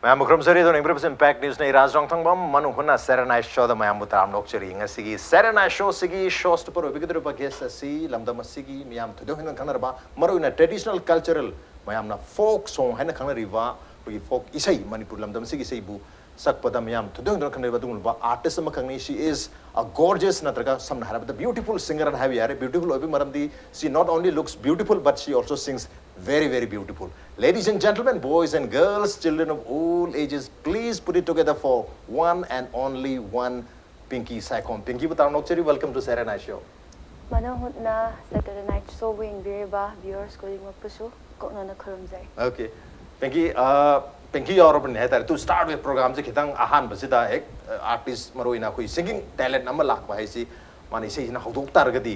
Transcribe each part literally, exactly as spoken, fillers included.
ꯃꯌꯥꯝꯕꯨ ꯈꯨꯔꯨꯝꯖꯔꯤ꯫ ꯑꯗꯨꯅ ꯏꯝꯄ꯭ꯔꯣꯚꯥꯏꯖꯦꯁꯟ ꯏꯝꯄꯦꯛ ꯅ꯭ꯌꯨꯁꯅ ꯏꯔꯥꯖ ꯔꯣꯡꯊꯪꯕꯝ ꯃꯅꯨꯡ ꯍꯨꯠꯅ ꯁꯦꯔꯦꯅꯥꯏ ꯁꯣꯗ ꯃꯌꯥꯝꯕꯨ ꯇꯔꯥꯝꯅ ꯑꯣꯛꯆꯔꯤ꯫ ꯉꯁꯤꯒꯤ ꯁꯦꯔꯦꯅꯥꯏ ꯁꯣꯁꯤꯒꯤ ꯁꯣꯁꯇ ꯄꯨꯔꯛꯄꯤꯒꯗꯧꯔꯤꯕ ꯒꯦꯁ ꯑꯁꯤ ꯂꯝꯗꯝ ꯑꯁꯤꯒꯤ ꯃꯤꯌꯥꯝ ꯊꯣꯏꯗꯣꯛ ꯍꯦꯟꯗꯣꯛꯅ ꯈꯪꯅꯔꯕ, ꯃꯔꯨꯑꯣꯏꯅ ꯇ꯭ꯔꯦꯗꯤꯁꯅꯦꯜ ꯀꯜꯆꯔꯦꯜ, ꯃꯌꯥꯝꯅ ꯐꯣꯛ ꯁꯣꯡ ꯍꯥꯏꯅ ꯈꯪꯅꯔꯤꯕ ꯑꯩꯈꯣꯏꯒꯤ ꯐꯣꯛ ꯏꯁꯩ, ꯃꯅꯤꯄꯨꯔ ꯂꯝꯗꯝ ꯑꯁꯤꯒꯤ ꯏꯁꯩꯕꯨ ꯁꯛꯄꯗ ꯃꯤꯌꯥꯝ ꯊꯣꯏꯗꯣꯛ ꯍꯦꯟꯗꯣꯛꯅ ꯈꯪꯅꯔꯤꯕ ꯑꯗꯨꯒꯨꯝꯂꯕ ꯑꯥꯔꯇꯤꯁ ꯑꯃꯈꯛꯅꯤ꯫ She is a gorgeous, ꯅꯠꯇ꯭ꯔꯒ ꯁꯝꯅ ꯍꯥꯏꯔꯕꯗ beautiful singer ꯑꯅ ꯍꯥꯏꯕ ꯌꯥꯔꯦ꯫ Beautiful ꯑꯣꯏꯕꯒꯤ ꯃꯔꯝꯗꯤ she not only looks beautiful but she also sings very, very beautiful. Ladies and gentlemen, boys and girls, children of all ages, please put it together for one and only one, Pinky Saikhom. Pinkyꯕꯨ ꯇꯔꯥꯝꯅ ꯑꯣꯛꯆꯔꯤ, welcome to ꯁꯦꯔꯦꯅꯥꯏ ꯁꯣ꯫ ꯃꯅꯨꯡ ꯍꯨꯠꯅ Saturday night ꯁꯣꯕꯨ ꯌꯦꯡꯕꯤꯔꯤꯕ viewers ꯈꯨꯗꯤꯡꯃꯛꯄꯨꯁꯨ ꯀꯣꯛꯅꯅ ꯈꯨꯔꯨꯝꯖꯩ꯫ Okay. Pinky, uh, Pinky ꯌꯥꯎꯔꯕꯅꯤ ꯍꯥꯏꯇꯥꯔꯦ꯫ To start with, ꯄ꯭ꯔꯣꯒ꯭ꯔꯥꯝꯁꯦ ꯈꯤꯇꯪ ꯑꯍꯥꯟꯕꯁꯤꯗ ꯍꯦꯛ, ꯑꯥꯔꯇꯤꯁ, ꯃꯔꯨꯑꯣꯏꯅ ꯑꯩꯈꯣꯏ ꯁꯤꯡꯒꯤꯡ ꯇꯦꯂꯦꯟ ꯑꯃ ꯂꯥꯛꯄ ꯍꯥꯏꯁꯤ, ꯃꯥꯅ ꯏꯁꯩꯁꯤꯅ ꯍꯧꯗꯣꯛ ꯇꯥꯔꯒꯗꯤ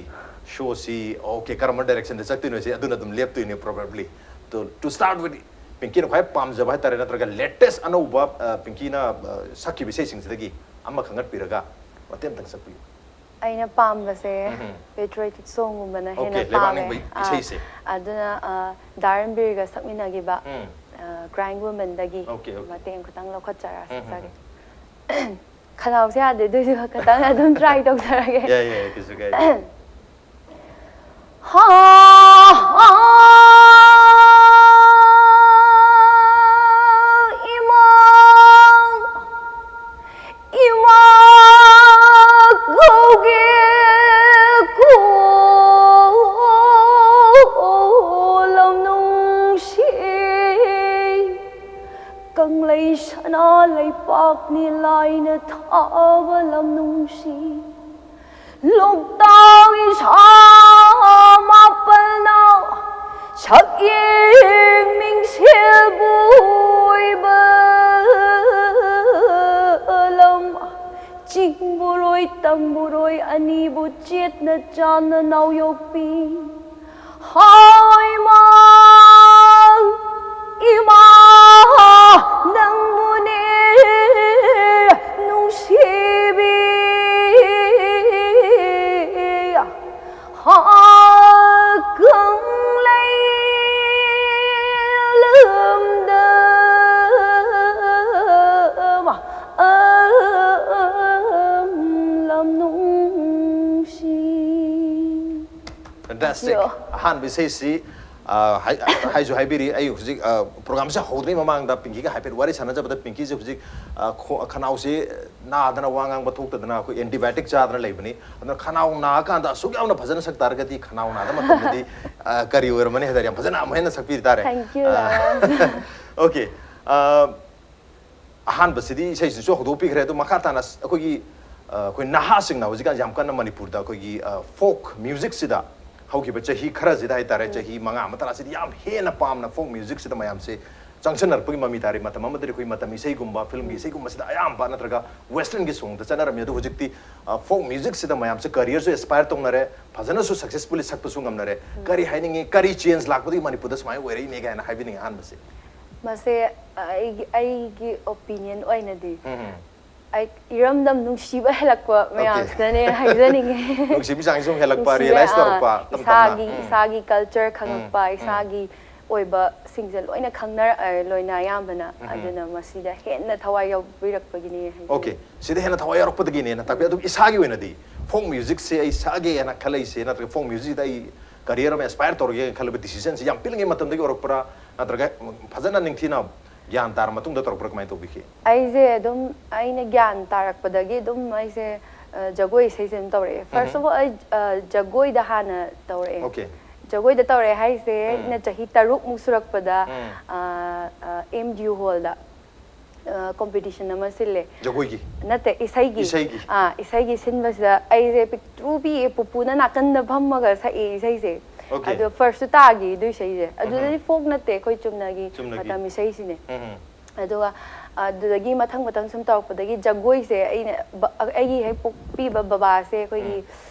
ꯁꯣꯁꯤ, okay, ꯀꯔꯝꯕ ꯗꯥꯏꯔꯦꯛꯁꯟꯗ ꯆꯠꯇꯣꯏꯅꯣ ꯁꯤ ꯑꯗꯨꯅ ꯑꯗꯨꯝ ꯂꯦꯞꯇꯣꯏꯅꯦ, probably꯫ To, to start with, ꯄꯤꯡꯀꯤꯅ ꯈ꯭ꯋꯥꯏ ꯄꯥꯝꯖꯕ ꯍꯥꯏꯇꯥꯔꯦ, ꯅꯠꯇ꯭ꯔꯒ ꯂꯦꯇꯦꯁ ꯑꯅꯧꯕ, ꯑ, ꯄꯤꯡꯀꯤꯅ, ꯑ, ꯁꯛꯈꯤꯕ ꯏꯁꯩꯁꯤꯡꯁꯤꯗꯒꯤ ꯑꯃ ꯈꯪꯒꯠꯄꯤꯔꯒ ꯃꯇꯦꯛ ꯑꯃꯇꯪ ꯁꯛꯄꯤꯌꯨ꯫ ꯑꯩꯅ ꯄꯥꯝꯕꯁꯦ ꯎꯝꯍꯨꯝ꯫ ꯄꯦꯇ꯭ꯔꯤꯌꯣꯇꯤꯛ ꯁꯣꯡꯒꯨꯝꯕꯅ ꯍꯦꯟꯅ Okay, ꯂꯩꯕꯥꯛ ꯄꯥꯝꯃꯦ꯫ ꯅꯤꯡꯕ ꯑꯥ, ꯏꯁꯩꯁꯦ꯫ ꯑꯗꯨꯅ, ꯑꯥ, ꯗꯥ ꯔꯟꯕꯤꯔꯒ ꯁꯛꯃꯤꯟꯅꯈꯤꯕ, ꯎꯝ꯫ ꯑꯥ, ꯀ꯭ꯔꯥꯏꯝ ꯋꯨꯃꯟꯗꯒꯤ Okay, okay. ꯃꯇꯦꯛ ꯑꯃ ꯈꯤꯇꯪ ꯂꯧꯈꯠꯆꯔꯛꯑꯒꯦ꯫ ꯎꯝ, ꯎꯝ, ꯎꯝ꯫ ꯈꯅꯥꯎꯁꯦ ꯌꯥꯗꯦ, ꯑꯗꯨꯏꯁꯨ ꯈꯤꯇꯪ ꯑꯗꯨꯝ ꯇ꯭ꯔꯥꯏ ꯇꯧꯖꯔꯒꯦ꯫ ꯌꯥꯏ, ꯌꯥꯏ, ꯀꯩꯁꯨ ꯀꯥꯏꯗꯦ꯫ ꯍꯥ, ꯍꯥ, ꯏꯃꯥ, ꯏꯃꯥ ꯀꯧꯒꯦ ꯀꯣ, ꯂꯝ ꯅꯨꯡꯁꯤ꯫ ꯀꯪꯂꯩ ꯁꯅꯥ ꯂꯩꯄꯥꯛꯅꯤ ꯂꯥꯏꯅ ꯊꯥꯕ ꯂꯝ ꯅꯨꯡꯁꯤ꯫ ꯂꯣꯛꯇꯥꯛ ꯏꯁꯥ ꯃꯥꯄꯜꯅ ꯁꯛꯌꯦꯡ ꯃꯤꯡꯁꯦꯜꯕꯨ ꯑꯣꯏꯕ ꯂꯝ꯫ ꯆꯤꯡꯕꯨꯔꯣꯏ ꯇꯝꯕꯨꯔꯣꯏ ꯑꯅꯤꯕꯨ ꯆꯦꯠꯅ ꯆꯥꯟꯅ ꯅꯥꯎ ꯌꯣꯛꯄꯤ꯫ ꯍꯥꯏꯃ ꯏꯃꯥ ꯅꯪꯕꯨꯅꯦ ꯅꯨꯡꯁꯤꯕꯤ꯫ ꯍꯥ ꯀꯪꯂꯩ ꯂꯝꯗ ꯌꯣ꯫ ꯑꯍꯥꯟꯕ ꯏꯁꯩꯁꯤ, ꯑ, ꯍꯥꯏ-, ꯍꯥꯏꯁꯨ ꯍꯥꯏꯕꯤꯔꯤ, ꯑꯩ ꯍꯧꯖꯤꯛ, ꯑ, ꯄ꯭ꯔꯣꯒ꯭ꯔꯥꯝꯁꯦ ꯍꯧꯗ꯭ꯔꯤꯉꯩ ꯃꯃꯥꯡꯗ ꯄꯤꯡꯀꯤꯒ ꯍꯥꯏꯐꯦꯠ ꯋꯥꯔꯤ ꯁꯥꯟꯅꯖꯕꯗ ꯄꯤꯡꯀꯤꯁꯦ ꯍꯧꯖꯤꯛ, ꯑ, ꯈꯣ-, ꯈꯅꯥꯎꯁꯦ ꯅꯥꯗꯅ ꯋꯥ ꯉꯥꯡꯕ ꯊꯣꯛꯇꯗꯅ ꯑꯩꯈꯣꯏ ꯑꯦꯟꯇꯤꯕꯥꯌꯣꯇꯤꯛ ꯆꯥꯗꯅ ꯂꯩꯕꯅꯤ꯫ ꯑꯗꯨꯅ ꯈꯅꯥꯎ ꯅꯥꯔꯀꯥꯟꯗ ꯑꯁꯨꯛ ꯌꯥꯝꯅ ꯐꯖꯅ ꯁꯛ ꯇꯥꯔꯒꯗꯤ ꯈꯅꯥꯎ ꯅꯥꯗ ꯃꯇꯝꯗꯗꯤ, ꯑ, ꯀꯔꯤ ꯑꯣꯏꯔꯝꯃꯅꯤ ꯍꯥꯏ ꯇꯥꯔꯦ꯫ ꯌꯥꯝ ꯐꯖꯅ ꯑꯃꯨꯛ ꯍꯦꯟꯅ ꯁꯛꯄꯤꯔꯤ ꯇꯥꯔꯦ꯫ Thank you, ꯑ, ꯔꯥꯖ꯫ Okay. ꯑ, ꯑꯍꯥꯟꯕꯁꯤꯗꯤ ꯏꯁꯩꯁꯤꯁꯨ ꯍꯧꯗꯣꯛꯄꯤꯈ꯭ꯔꯦ, ꯑꯗꯣ ꯃꯈꯥ ꯇꯥꯅ ꯑꯩꯈꯣꯏꯒꯤ, ꯑ, ꯑꯩꯈꯣꯏ ꯅꯍꯥꯁꯤꯡꯅ ꯍꯧꯖꯤꯛꯀꯥꯟ ꯌꯥꯝ ꯀꯟꯅ ꯃꯅꯤꯄꯨꯔꯗ ꯑꯩꯈꯣꯏꯒꯤ, ꯑ, ꯐꯣꯛ ꯃ꯭ꯌꯨꯖꯤꯛꯁꯤꯗ ꯍꯧꯈꯤꯕ ꯆꯍꯤ ꯈꯔꯁꯤꯗ ꯍꯥꯏꯇꯥꯔꯦ, ꯎꯝ꯫ ꯆꯍꯤ ꯃꯉꯥ ꯑꯃ ꯇꯔꯥꯁꯤꯗꯤ ꯌꯥꯝ ꯍꯦꯟꯅ ꯄꯥꯝꯅ ꯐꯣꯛ ꯃ꯭ꯌꯨꯖꯤꯛꯁꯤꯗ ꯃꯌꯥꯝꯁꯦ ꯆꯪꯁꯤꯟꯅꯔꯛꯄꯒꯤ ꯃꯃꯤ ꯇꯥꯔꯤ꯫ ꯃꯇꯝ ꯑꯃꯗꯗꯤ ꯑꯩꯈꯣꯏ ꯃꯇꯝ ꯏꯁꯩꯒꯨꯝꯕ, ꯐꯤꯂꯝꯒꯤ ꯎꯝ꯫ ꯏꯁꯩꯒꯨꯝꯕꯁꯤꯗ ꯑꯌꯥꯝꯕ ꯅꯠꯇ꯭ꯔꯒ ꯋꯦꯁꯇꯔꯟꯒꯤ ꯁꯣꯡꯗ ꯆꯠꯅꯔꯝꯃꯤ꯫ ꯑꯗꯣ ꯍꯧꯖꯤꯛꯇꯤ, ꯑ, ꯐꯣꯛ ꯃ꯭ꯌꯨꯖꯤꯛꯁꯤꯗ ꯃꯌꯥꯝꯁꯦ ꯀꯔꯤꯌꯔꯁꯨ ꯑꯦꯁꯄꯥꯌꯔ ꯇꯧꯅꯔꯦ, ꯐꯖꯅꯁꯨ ꯁꯛꯁꯦꯁꯐꯨꯜꯂꯤ ꯁꯛꯄꯁꯨ ꯉꯝꯅꯔꯦ꯫ ꯎꯝ꯫ ꯀꯔꯤ ꯍꯥꯏꯅꯤꯡꯉꯤ? ꯀꯔꯤ ꯆꯦꯟꯖ ꯂꯥꯛꯄꯗꯒꯤ ꯃꯅꯤꯄꯨꯔꯗ ꯁꯨꯃꯥꯏꯅ ꯑꯣꯏꯔꯛꯏꯅꯦ ꯀꯥꯏꯅ ꯍꯥꯏꯕꯤꯅꯤꯡꯉꯤ ꯑꯍꯥꯟꯕꯁꯦ꯫ ꯃꯁꯦ ꯑꯩꯒꯤ, ꯑꯩꯒꯤ ꯑꯣꯄꯤꯅꯤꯌꯟ ꯑꯣꯏꯅꯗꯤ, ꯎꯝ, ꯎꯝ꯫ ꯑꯩ ꯏꯔꯝꯗꯝ ꯅꯨꯡꯁꯤꯕ ꯍꯦꯜꯂꯛꯄ Okay. ꯃꯌꯥꯝꯁꯤꯅꯅꯦ ꯍꯥꯏꯖꯅꯤꯡꯉꯦ꯫ ꯅꯨꯡꯁꯤꯕꯒꯤ ꯆꯥꯡꯁꯨ ꯍꯦꯜꯂꯛꯄ, ꯅꯨꯡꯁꯤꯕ, realize ꯑꯥ, ꯇꯧꯔꯛꯄ, ꯇꯞ ꯇꯞꯅ꯫ ꯏꯁꯥꯒꯤ, ꯎꯝ꯫ ꯏꯁꯥꯒꯤ ꯀꯜꯆꯔ ꯎꯝ, ꯈꯪꯉꯛꯄ, ꯎꯝ꯫ ꯏꯁꯥꯒꯤ ꯑꯣꯏꯕꯁꯤꯡꯁꯦ ꯂꯣꯏꯅ ꯈꯪꯅꯔꯛꯑꯦ, ꯂꯣꯏꯅ ꯑꯌꯥꯝꯕꯅ꯫ ꯎꯝ, ꯎꯝ꯫ ꯑꯗꯨꯅ ꯃꯁꯤꯗ ꯍꯦꯟꯅ ꯊꯋꯥꯏ ꯌꯥꯎꯕꯤꯔꯛꯄꯒꯤꯅꯦ ꯍꯥꯏꯖꯅꯤꯡꯉꯦ꯫ Okay. ꯁꯤꯗ ꯍꯦꯟꯅ ꯊꯋꯥꯏ ꯌꯥꯎꯔꯛꯄꯗꯒꯤꯅꯦꯅ ꯇꯥꯛꯄꯤ꯫ ꯎꯝ꯫ ꯑꯗꯨꯝ ꯏꯁꯥꯒꯤ ꯑꯣꯏꯅꯗꯤ ꯐꯣꯛ ꯃ꯭ꯌꯨꯖꯤꯛꯁꯦ ꯑꯩ ꯁꯛꯑꯒꯦꯅ ꯈꯜꯂꯛꯏꯁꯦ, ꯅꯠꯇ꯭ꯔꯒ ꯐꯣꯛ ꯃ꯭ꯌꯨꯖꯤꯛꯇ ꯑꯩ ꯀꯔꯤꯌꯔ ꯑꯃ ꯑꯦꯁꯄꯥꯌꯔ ꯇꯧꯔꯒꯦꯅ ꯈꯜꯂꯕ ꯗꯤꯁꯤꯖꯟꯁꯦ ꯌꯥꯝ ꯄꯤꯛꯂꯤꯉꯩ ꯃꯇꯝꯗꯒꯤ ꯑꯣꯏꯔꯛꯄ꯭ꯔꯥ, ꯅꯠꯇ꯭ꯔꯒ ꯐꯖꯅ ꯅꯤꯡꯊꯤꯅ ꯒ꯭ꯌꯥꯟ ꯇꯥꯔ ꯃꯇꯨꯡꯗ ꯇꯧꯔꯛꯄ꯭ꯔꯥ? ꯀꯃꯥꯏꯅ ꯇꯧꯕꯤꯈꯤ? ꯑꯩꯁꯦ ꯑꯗꯨꯝ, ꯑꯩꯅ ꯒ꯭ꯌꯥꯟ ꯇꯥꯔꯛꯄꯗꯒꯤ ꯑꯗꯨꯝ ꯑꯩꯁꯦ, ꯑ, ꯖꯒꯣꯏ ꯏꯁꯩꯁꯦ ꯑꯗꯨꯝ ꯇꯧꯔꯛꯑꯦ꯫ First um. Of all, ꯑꯩ, ꯑ, ꯖꯒꯣꯏꯗ ꯍꯥꯟꯅ ꯇꯧꯔꯛꯑꯦ꯫ Okay. ꯖꯒꯣꯏꯗ ꯇꯧꯔꯛꯑꯦ ꯍꯥꯏꯁꯦ, ꯎꯝ꯫ ꯑꯩꯅ ꯆꯍꯤ ꯇꯔꯨꯛꯃꯨꯛ ꯁꯨꯔꯛꯄꯗ, ꯎꯝ꯫ ꯑ, ꯑ, ꯑꯦꯝ ꯗꯤ ꯌꯨ ꯍꯣꯜꯗ, ꯑ, ꯀꯣꯝꯄꯤꯇꯤꯁꯟ ꯑꯃ ꯁꯤꯜꯂꯦ꯫ ꯖꯒꯣꯏꯒꯤ? ꯅꯠꯇꯦ, ꯏꯁꯩꯒꯤ꯫ ꯏꯁꯩꯒꯤ? ꯑꯥ, ꯏꯁꯩꯒꯤ ꯁꯤꯟꯕꯁꯤꯗ ꯑꯩꯁꯦ ꯄꯤꯛꯇ꯭ꯔꯨ ꯄꯤꯛꯑꯦ, ꯄꯨꯄꯨꯅ ꯅꯥꯀꯟꯗ ꯐꯝꯃꯒ ꯁꯛꯑꯦ ꯏꯁꯩꯁꯦ꯫ Okay. ꯑꯗꯣ first ꯁꯨ ꯇꯥꯈꯤ ꯑꯗꯨ ꯏꯁꯩꯁꯦ꯫ ꯎꯝ꯫ ꯑꯗꯨꯗꯗꯤ ꯐꯣꯛ ꯅꯠꯇꯦ, ꯑꯩꯈꯣꯏ ꯆꯨꯝꯅꯒꯤ ꯆꯨꯝꯅꯒꯤ꯫ ꯃꯇꯝ ꯏꯁꯩꯁꯤꯅꯦ꯫ ꯎꯝ꯫ ꯑꯗꯨꯒ ꯑꯗꯨꯗꯒꯤ ꯃꯊꯪ ꯃꯊꯪ ꯁꯨꯝ ꯇꯧꯔꯛꯄꯗꯒꯤ ꯖꯒꯣꯏꯁꯦ ꯑꯩꯅ ꯕ-, ꯑꯩꯒꯤ ꯍꯦꯛ ꯄꯣꯛꯄꯤꯕ ꯕꯕꯥꯁꯦ ꯑꯩꯈꯣꯏꯒꯤ, ꯎꯝ꯫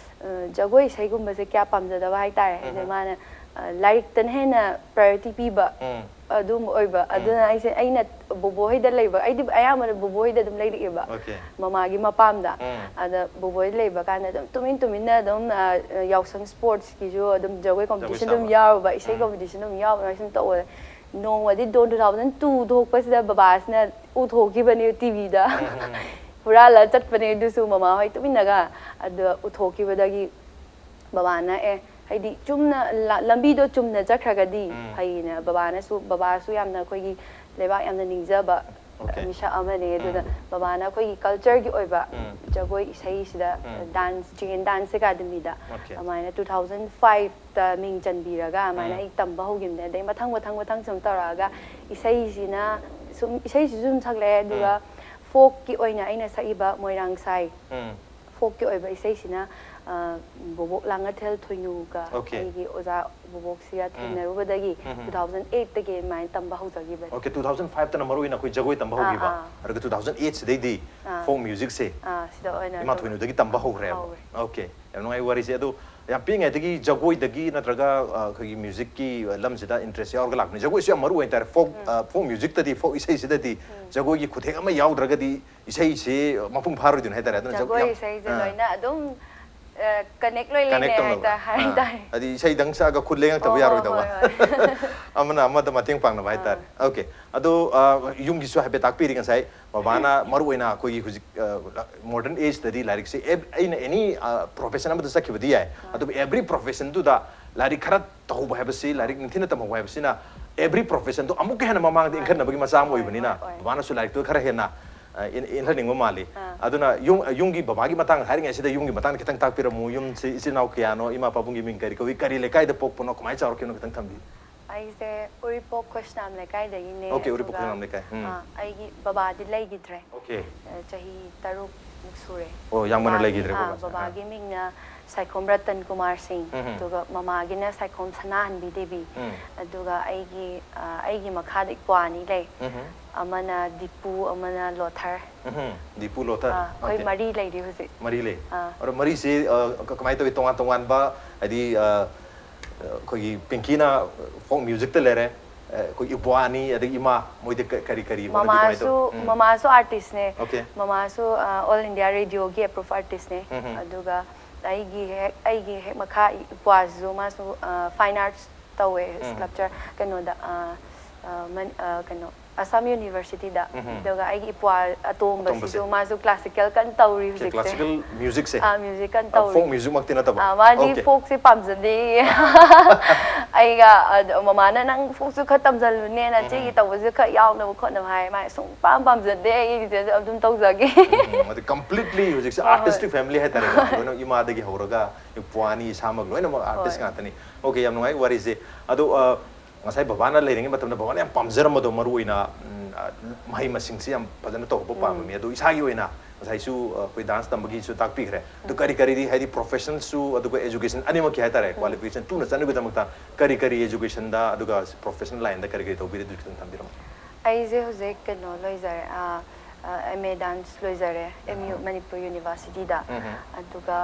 ꯑ, ꯖꯒꯣꯏ ꯏꯁꯩꯒꯨꯝꯕꯁꯦ ꯀꯌꯥ ꯄꯥꯝꯖꯗꯕ ꯍꯥꯏꯇꯥꯔꯦ꯫ ꯑꯗ ꯎꯝ꯫ ꯃꯥꯅ, ꯑ, ꯂꯥꯏꯔꯤꯛꯇꯅ ꯍꯦꯟꯅ priority ꯄꯤꯕ ꯎꯝ꯫ ꯑꯗꯨꯝ ꯑꯣꯏꯕ꯫ ꯎꯝ꯫ ꯑꯗꯨꯅ ꯑꯩꯁꯦ, ꯑꯩꯅ ꯕꯣꯕꯣ ꯍꯣꯏꯗ ꯂꯩꯕ, ꯑꯩꯗꯤ ꯑꯌꯥꯝꯕꯅ ꯕꯣꯕꯣ ꯍꯣꯏꯗ ꯑꯗꯨꯝ ꯂꯩꯔꯛꯑꯦꯕ, Okay. ꯃꯃꯥꯒꯤ ꯃꯄꯥꯝꯗ꯫ ꯎꯝ꯫ ꯑꯗ ꯕꯣꯕꯣ ꯍꯣꯏꯗ ꯂꯩꯕ ꯀꯥꯟꯗ ꯑꯗꯨꯝ ꯇꯨꯃꯤꯟ ꯇꯨꯃꯤꯟꯅ ꯑꯗꯨꯝ, ꯑ, ꯌꯥꯎꯁꯪ ꯁ꯭ꯄꯣꯔꯠꯁꯀꯤꯁꯨ ꯑꯗꯨꯝ ꯖꯒꯣꯏ ꯖꯒꯣꯏ ꯀꯣꯝꯄꯤꯇꯤꯁꯟ ꯑꯗꯨꯝ ꯁꯥꯕ꯫ ꯌꯥꯎꯔꯨꯕ, ꯏꯁꯩ ꯎꯝ꯫ ꯀꯣꯝꯄꯤꯇꯤꯁꯟ ꯑꯗꯨꯝ ꯌꯥꯎꯔꯨꯕ, ꯁꯨꯝ ꯇꯧꯕꯗ ꯅꯣꯡꯃꯗꯤ ꯗꯣꯟ two thousand two ꯊꯣꯛꯄꯁꯤꯗ ꯕꯕꯥꯁꯤꯅ ꯎꯊꯣꯛꯈꯤꯕꯅꯦ ꯇꯤ ꯚꯤꯗ꯫ ꯎꯝ, ꯎꯝ, ꯎꯝ꯫ ꯍꯨꯔꯥꯜꯂ ꯆꯠꯄꯅꯦ ꯑꯗꯨꯁꯨ ꯃꯃꯥ ꯍꯣꯏ ꯇꯨꯃꯤꯟꯅꯒ꯫ ꯑꯗꯣ ꯎꯊꯣꯛꯈꯤꯕꯗꯒꯤ ꯕꯕꯥꯅ, "ꯑꯦ, ꯍꯥꯏꯗꯤ ꯆꯨꯝꯅ ꯂ- ꯂꯝꯕꯤꯗꯣ ꯆꯨꯝꯅ ꯆꯠꯈ꯭ꯔꯒꯗꯤ ꯎꯝ. ꯐꯩꯅ, ꯕꯕꯥꯅꯁꯨ, ꯕꯕꯥꯁꯨ ꯌꯥꯝꯅ ꯑꯩꯈꯣꯏꯒꯤ ꯂꯩꯕꯥꯛ ꯌꯥꯝꯅ ꯅꯤꯡꯖꯕ Okay. ꯃꯤꯁꯛ ꯑꯃꯅꯦ꯫ ꯑꯗꯨꯅ ꯎꯝ. ꯕꯕꯥꯅ ꯑꯩꯈꯣꯏꯒꯤ ꯀꯜꯆꯔꯒꯤ ꯑꯣꯏꯕ ꯎꯝ. ꯖꯒꯣꯏ ꯏꯁꯩꯁꯤꯗ ꯎꯝ. ꯗꯥꯟꯁ, ꯆꯤꯜꯗ꯭ꯔꯦꯟ ꯗꯥꯟꯁ ꯑꯦꯀꯥꯗꯃꯤꯗ Okay. ꯑꯗꯨꯃꯥꯏꯅ two thousand fiveꯇ ꯃꯤꯡ ꯆꯟꯕꯤꯔꯒ ꯑꯗꯨꯃꯥꯏꯅ ꯎꯝ. ꯑꯩ ꯇꯝꯕ ꯍꯧꯈꯤꯕꯅꯦ꯫ ꯑꯗꯩ ꯃꯊꯪ ꯃꯊꯪ ꯃꯊꯪ ꯁꯨꯝ ꯇꯧꯔꯛꯑꯒ ꯏꯁꯩꯁꯤꯅ ꯁꯨꯝ, ꯏꯁꯩꯁꯤꯁꯨ ꯁꯨꯝ ꯁꯛꯂꯛꯑꯦ꯫ ꯑꯗꯨꯒ ꯐꯣꯛꯀꯤ ꯑꯣꯏꯅ ꯑꯩꯅ ꯁꯛꯏꯕ ꯃꯣꯏꯔꯥꯡ ꯁꯥꯏ ꯎꯝ. ꯐꯣꯛꯀꯤ ꯑꯣꯏꯕ ꯏꯁꯩꯁꯤꯅ ꯑ, ꯕꯣꯕꯣꯛ ꯂꯥꯡꯉꯊꯦꯜ ꯊꯣꯏꯅꯨꯒ Okay. ꯑꯩꯒꯤ ꯑꯣꯖꯥ ꯕꯣꯕꯣꯛꯁꯤꯒ ꯊꯦꯡꯅꯔꯨꯕꯗꯒꯤ ꯎꯝ. two thousand eightꯇꯒꯤ ꯑꯗꯨꯃꯥꯏꯅ ꯇꯝꯕ ꯍꯧꯖꯈꯤꯕꯅꯦ꯫ Okay, two thousand fiveꯇꯅ ꯃꯔꯨ ꯑꯣꯏꯅ ꯑꯩꯈꯣꯏ ꯖꯒꯣꯏ ꯇꯝꯕ ꯑꯥ, ꯍꯧꯈꯤꯕ꯫ ꯑꯥ. ꯑꯗꯨꯒ two thousand eightꯁꯤꯗꯩꯗꯤ ꯑꯥ. ꯐꯣꯛ ꯃ꯭ꯌꯨꯖꯤꯛꯁꯦ ꯑꯥ, ꯁꯤꯗ ꯑꯣꯏꯅ ꯏꯃꯥ ꯑꯗꯨꯝ ꯊꯣꯏꯅꯨꯗꯒꯤ ꯇꯝꯕ ꯍꯧꯈ꯭ꯔꯦꯕ꯫ ꯍꯧꯔꯦ꯫ Okay, ꯌꯥꯝ ꯅꯨꯡꯉꯥꯏ ꯋꯥꯔꯤꯁꯦ꯫ ꯑꯗꯣ ꯌꯥꯝ ꯄꯤꯛꯏꯉꯩꯗꯒꯤ ꯖꯒꯣꯏꯗꯒꯤ ꯅꯠꯇ꯭ꯔꯒ ꯑ, ꯑꯩꯈꯣꯏꯒꯤ ꯃ꯭ꯌꯨꯖꯤꯛꯀꯤ ꯂꯝꯁꯤꯗ ꯏꯟꯇꯔꯦꯁ ꯌꯥꯎꯔꯒ ꯂꯥꯛꯄꯅꯤ꯫ ꯖꯒꯣꯏꯁꯨ ꯌꯥꯝ ꯃꯔꯨ ꯑꯣꯏ ꯍꯥꯏꯇꯥꯔꯦ ꯐꯣꯛ ꯐꯣꯛ ꯃ꯭ꯌꯨꯖꯤꯛꯇꯗꯤ, ꯐꯣꯛ ꯏꯁꯩꯁꯤꯗꯗꯤ ꯖꯒꯣꯏꯒꯤ ꯈꯨꯊꯦꯛ ꯑꯃ ꯌꯥꯎꯗ꯭ꯔꯒꯗꯤ ꯏꯁꯩꯁꯦ ꯃꯄꯨꯡ ꯐꯥꯔꯣꯏꯗꯣꯏꯅꯤ ꯍꯥꯏꯇꯥꯔꯦ꯫ ꯑꯗꯨꯅ ꯖꯒꯣꯏ ꯖꯒꯣꯏ ꯌꯥꯝ- ꯏꯁꯩꯁꯦ ꯑꯥ. ꯂꯣꯏꯅ ꯑꯗꯨꯝ ꯀꯅꯦꯛ ꯂꯣꯏ Connect ꯂꯩꯅꯩ ꯇꯧꯅꯕ꯫ ꯍꯥꯏꯇꯥ- ꯍꯥꯏꯇꯥꯔꯦ꯫ ꯍꯥꯏꯗꯤ ꯏꯁꯩꯗꯪ ꯁꯛꯑꯒ ꯈꯨꯠ ꯂꯦꯡꯉꯛꯇꯕ ꯑꯣ, ꯌꯥꯔꯣꯏꯗꯕ꯫ ꯍꯣꯏ, ꯍꯣꯏ꯫ ꯑꯃꯅ ꯑꯃꯗ ꯃꯇꯦꯡ ꯄꯥꯡꯅꯕ ꯍꯥꯏꯇꯥꯔꯦ꯫ Okay, ꯑꯗꯣ ꯑ, ꯌꯨꯝꯒꯤꯁꯨ ꯍꯥꯏꯐꯦꯠ ꯇꯥꯛꯄꯤꯔꯤ ꯉꯁꯥꯏ꯫ ꯕꯕꯥꯅ ꯃꯔꯨ ꯑꯣꯏꯅ ꯑꯩꯈꯣꯏꯒꯤ ꯍꯧꯖꯤꯛ modern ageꯇꯗꯤ ꯂꯥꯏꯔꯤꯛꯁꯦ ꯑꯦꯞ- ꯑꯩꯅ ꯑꯦꯅꯤ ꯄ꯭ꯔꯣꯐꯦꯁꯟ ꯑꯃꯗ ꯆꯠꯈꯤꯕꯗꯤ ꯌꯥꯏ, ꯑꯗꯨꯕꯨ every professionꯗꯨꯗ ꯂꯥꯏꯔꯤꯛ ꯈꯔ ꯇꯧꯍꯧꯕ ꯍꯥꯏꯕꯁꯤ, ꯂꯥꯏꯔꯤꯛ ꯅꯤꯡꯊꯤꯅ ꯇꯝꯍꯧꯕ ꯍꯥꯏꯕꯁꯤꯅ every professionꯗꯣ ꯑꯃꯨꯛꯀ ꯍꯦꯟꯅ ꯃꯃꯥꯡꯗ ꯏꯟꯈꯠꯅꯕꯒꯤ ꯃꯆꯥꯛ ꯑꯃ ꯍꯣꯏ, ꯑꯣꯏꯕꯅꯤꯅ ꯍꯣꯏ, ꯍꯣꯏ꯫ ꯕꯕꯥꯅꯁꯨ ꯂꯥꯏꯔꯤꯛꯇꯨ ꯈꯔ ꯍꯦꯟꯅ ꯑ, ꯏꯟ- ꯏꯟꯍꯟꯅꯤꯡꯕ ꯃꯥꯜꯂꯤ꯫ ꯑꯥ. ꯑꯗꯨꯅ ꯌꯨꯝ ꯌꯨꯝꯒꯤ ꯕꯕꯥꯒꯤ ꯃꯇꯥꯡꯗ ꯍꯥꯏꯔꯤꯉꯩꯁꯤꯗ ꯌꯨꯝꯒꯤ ꯃꯇꯥꯡꯗ ꯈꯤꯇꯪ ꯇꯥꯛꯄꯤꯔꯝꯃꯨ꯫ ꯌꯨꯝꯁꯤ ꯏꯆꯤꯜ ꯏꯅꯥꯎ ꯀꯌꯥꯅꯣ, ꯏꯃꯥ ꯄꯥꯕꯨꯡꯒꯤ ꯃꯤꯡ ꯀꯔꯤ ꯀꯧꯏ, ꯀꯔꯤ ꯂꯩꯀꯥꯏꯗ ꯄꯣꯛꯄꯅꯣ, ꯀꯃꯥꯏꯅ ꯆꯥꯎꯔꯛꯈꯤꯕꯅꯣ ꯈꯤꯇꯪ ꯊꯝꯕꯤꯌꯨ꯫ ꯑꯩꯁꯦ ꯎꯔꯤꯄꯣꯛ ꯈꯣꯏꯁꯅꯥꯝ ꯂꯩꯀꯥꯏꯗꯒꯤꯅꯦ꯫ Okay, ꯎꯔꯤꯄꯣꯛ ꯑꯗꯨꯒ, ꯈꯣꯏꯁꯅꯥꯝ ꯂꯩꯀꯥꯏ꯫ ꯎꯝ. ꯑꯥ, ꯑꯩꯒꯤ ꯕꯕꯥꯗꯤ ꯂꯩꯈꯤꯗ꯭ꯔꯦ꯫ Okay. ꯑ, ꯆꯍꯤ ꯇꯔꯨꯛꯃꯨꯛ ꯁꯨꯔꯦ꯫ ꯑꯣ, ꯌꯥꯝ ꯉꯟꯅ ꯕꯕꯥꯒꯤ- ꯂꯩꯈꯤꯗ꯭ꯔꯦꯀꯣ ꯑꯥ, ꯕꯕꯥꯁꯦ? ꯕꯕꯥꯒꯤ ꯃꯤꯡꯅ ꯁꯥꯏꯈꯣꯝ ꯔꯇꯟ ꯀꯨꯃꯥꯔ ꯁꯤꯡ, ꯎꯝ, ꯎꯝ. ꯑꯗꯨꯒ ꯃꯃꯥꯒꯤꯅ ꯁꯥꯏꯈꯣꯝ ꯁꯅꯥꯍꯟꯕꯤ ꯗꯦꯕꯤ, ꯎꯝ. ꯑꯗꯨꯒ ꯑꯩꯒꯤ ꯑ, ꯑꯩꯒꯤ ꯃꯈꯥꯗ ꯏꯄ꯭ꯋꯥ ꯑꯅꯤ ꯂꯩ꯫ ꯎꯝ, ꯎꯝ. ꯑꯃꯅ ꯗꯤꯄꯨ, ꯑꯃꯅ ꯂꯣꯊꯔ꯫ ꯎꯝ, ꯎꯝ. ꯗꯤꯄꯨ ꯂꯣꯊꯔ꯫ ꯑꯥ, ꯑꯩꯈꯣꯏ Okay. ꯃꯔꯤ ꯂꯩꯔꯤ ꯍꯧꯖꯤꯛ꯫ ꯃꯔꯤ ꯂꯩ꯫ ꯑꯥ. ꯑꯗꯣ ꯃꯔꯤꯁꯤ ꯑ, ꯀ- ꯀꯃꯥꯏꯅ ꯇꯧꯋꯤ? ꯇꯣꯉꯥꯟ ꯇꯣꯉꯥꯟꯕ, ꯍꯥꯏꯗꯤ ꯑ, ꯑꯩꯈꯣꯏꯒꯤ ꯄꯤꯡꯀꯤꯅ ꯐꯣꯛ ꯃ꯭ꯌꯨꯖꯤꯛꯇ ꯂꯩꯔꯦ, ꯑ, ꯑꯩꯈꯣꯏ ꯏꯄ꯭ꯋꯥ ꯑꯅꯤ, ꯑꯗꯒꯤ ꯏꯃꯥ, ꯃꯣꯏꯗꯤ ꯀ- ꯀꯔꯤ ꯀꯔꯤ ꯍꯣꯠꯅꯕꯤ, ꯀꯃꯥꯏꯅ ꯃꯃꯥꯁꯨ ꯇꯧꯋꯤ? ꯎꯝ. ꯃꯃꯥꯁꯨ ꯑꯥꯔꯇꯤꯁꯅꯦ꯫ Okay. ꯃꯃꯥꯁꯨ ꯑꯣꯜ ꯏꯟꯗꯤꯌꯥ ꯔꯦꯗꯤꯑꯣꯒꯤ ꯑꯦꯄ꯭ꯔꯨꯞ ꯑꯥꯔꯇꯤꯁꯅꯦ꯫ ꯎꯝ, ꯎꯝ. ꯑꯗꯨꯒ ꯑꯩꯒꯤ ꯍꯦꯛ ꯑꯩꯒꯤ ꯍꯦꯛ ꯃꯈꯥ ꯏꯄ꯭ꯋꯥꯁꯨ, ꯃꯥꯁꯨ ꯐꯥꯏꯟ ꯑꯥꯔꯠꯁ ꯇꯧꯋꯦ꯫ ꯎꯝ. ꯁ꯭ꯀꯜꯞꯆꯔ ꯀꯩꯅꯣꯗ ꯑ, ꯑ, ꯃꯟ- ꯑ, ꯀꯩꯅꯣ ꯑꯁꯥꯝ ꯌꯨꯅꯤꯚꯔꯁꯤꯇꯤꯗ꯫ ꯎꯝ꯫ ꯑꯗꯨꯒ ꯑꯩꯒꯤ ꯏꯄ꯭ꯋꯥ ꯑꯇꯣꯝꯕꯁꯤꯁꯨ ꯑꯇꯣꯝꯕꯁꯦ꯫ ꯃꯥꯁꯨ ꯀ꯭ꯂꯥꯁꯤꯀꯦꯜ ꯀꯟꯅ ꯇꯧꯔꯤ ꯍꯧꯖꯤꯛꯁꯦ꯫ ꯀ꯭ꯂꯥꯁꯤꯀꯦꯜ ꯃ꯭ꯌꯨꯖꯤꯛꯁꯦ꯫ ꯑꯥ, ꯃ꯭ꯌꯨꯖꯤꯛ ꯀꯟꯅ ꯑ, ꯇꯧꯔꯤ꯫ ꯐꯣꯛ ꯃ꯭ꯌꯨꯖꯤꯛꯃꯛꯇꯤ ꯅꯠꯇꯕ? ꯑꯥ, ꯃꯥꯗꯤ ꯑꯣꯀꯦ꯫ ꯐꯣꯛꯁꯦ ꯄꯥꯝꯖꯗꯦ꯫ ꯑꯩꯒ ꯑꯗ ꯃꯃꯥꯅ "ꯅꯪ ꯐꯣꯛꯁꯨ ꯈꯔ ꯇꯝꯁꯤꯜꯂꯨꯅꯦ, ꯅꯆꯦꯒꯤ ꯇꯧꯕꯁꯨ ꯈꯔ ꯌꯥꯎꯅꯕ ꯈꯣꯠꯅꯕ" ꯍꯥꯏ꯫ ꯃꯥ ꯁꯨꯡ ꯄꯥꯝ ꯄꯥꯝꯖꯗꯦ, ꯑꯩꯒꯤꯁꯦ ꯑꯗꯨꯝ ꯇꯧꯖꯒꯦ꯫ ꯎꯝ, ꯑꯗꯨ ꯀꯝꯄ꯭ꯂꯤꯠꯂꯤ ꯍꯧꯖꯤꯛꯁꯦ ꯍꯣꯏ, ꯍꯣꯏ꯫ ꯑꯥꯔꯇꯤꯁꯇꯤꯛ ꯐꯦꯃꯤꯂꯤ ꯍꯥꯏꯇꯥꯔꯦꯀꯣ꯫ ꯂꯣꯏꯅ ꯏꯃꯥꯗꯒꯤ ꯍꯧꯔꯒ ꯏꯄ꯭ꯋꯥꯅꯤ ꯏꯁꯥꯃꯛ ꯂꯣꯏꯅꯃꯛ ꯑꯥꯔꯇꯤꯁ ꯍꯣꯏ꯫ ꯉꯥꯛꯇꯅꯤ꯫ ꯑꯣꯀꯦ, ꯌꯥꯝ ꯅꯨꯡꯉꯥꯏ ꯋꯥꯔꯤꯁꯦ꯫ ꯑꯗꯣ ꯑ, ꯉꯁꯥꯏ ꯕꯕꯥꯅ ꯂꯩꯔꯤꯉꯩ ꯃꯇꯝꯗ ꯕꯕꯥꯅ ꯌꯥꯝ ꯄꯥꯝꯖꯔꯝꯕꯗꯣ, ꯃꯔꯨ ꯑꯣꯏꯅ ꯎꯝ, ꯑ, ꯃꯍꯩ ꯃꯁꯤꯡꯁꯤ ꯌꯥꯝ ꯐꯖꯅ ꯇꯧꯕ ꯄꯥꯝꯃꯝꯃꯤ꯫ ꯑꯗꯣ ꯏꯁꯥꯒꯤ ꯑꯣꯏꯅ ꯉꯁꯥꯏꯁꯨ ꯑ, ꯑꯩꯈꯣꯏ ꯗꯥꯟꯁ ꯇꯝꯕꯒꯤꯁꯨ ꯇꯥꯛꯄꯤꯈ꯭ꯔꯦ꯫ ꯑꯗꯨ ꯀꯔꯤ ꯀꯔꯤꯗꯤ, ꯍꯥꯏꯗꯤ ꯄ꯭ꯔꯣꯐꯦꯁꯟꯁꯨ ꯑꯗꯨꯒ ꯑꯦꯖꯨꯀꯦꯁꯟ ꯑꯅꯤꯃꯛꯀꯤ ꯍꯥꯏꯇꯥꯔꯦ, ꯀ꯭ꯋꯥꯂꯤꯐꯤꯀꯦꯁꯟ ꯇꯨꯅ ꯆꯠꯅꯕꯒꯤꯗꯃꯛꯇ ꯀꯔꯤ ꯀꯔꯤ ꯑꯦꯖꯨꯀꯦꯁꯟꯗ ꯑꯗꯨꯒ ꯄ꯭ꯔꯣꯐꯦꯁꯅꯦꯜ ꯂꯥꯏꯟꯗ ꯀꯔꯤ ꯀꯔꯤ ꯇꯧꯕꯤꯔꯦ, ꯑꯗꯨꯁꯨ ꯈꯤꯇꯪ ꯊꯝꯕꯤꯔꯝꯃꯣ꯫ ꯑꯩꯁꯦ ꯍꯧꯖꯤꯛ ꯀꯩꯅꯣ ꯂꯣꯏꯖꯔꯦ, ꯑꯦꯝ ꯑꯦ ꯗꯥꯟꯁ ꯂꯣꯏꯖꯔꯦ ꯑꯦꯝ ꯌꯨ ꯃꯅꯤꯄꯨꯔ ꯌꯨꯅꯤꯚꯔꯁꯤꯇꯤꯗ꯫ ꯑꯗꯨꯒ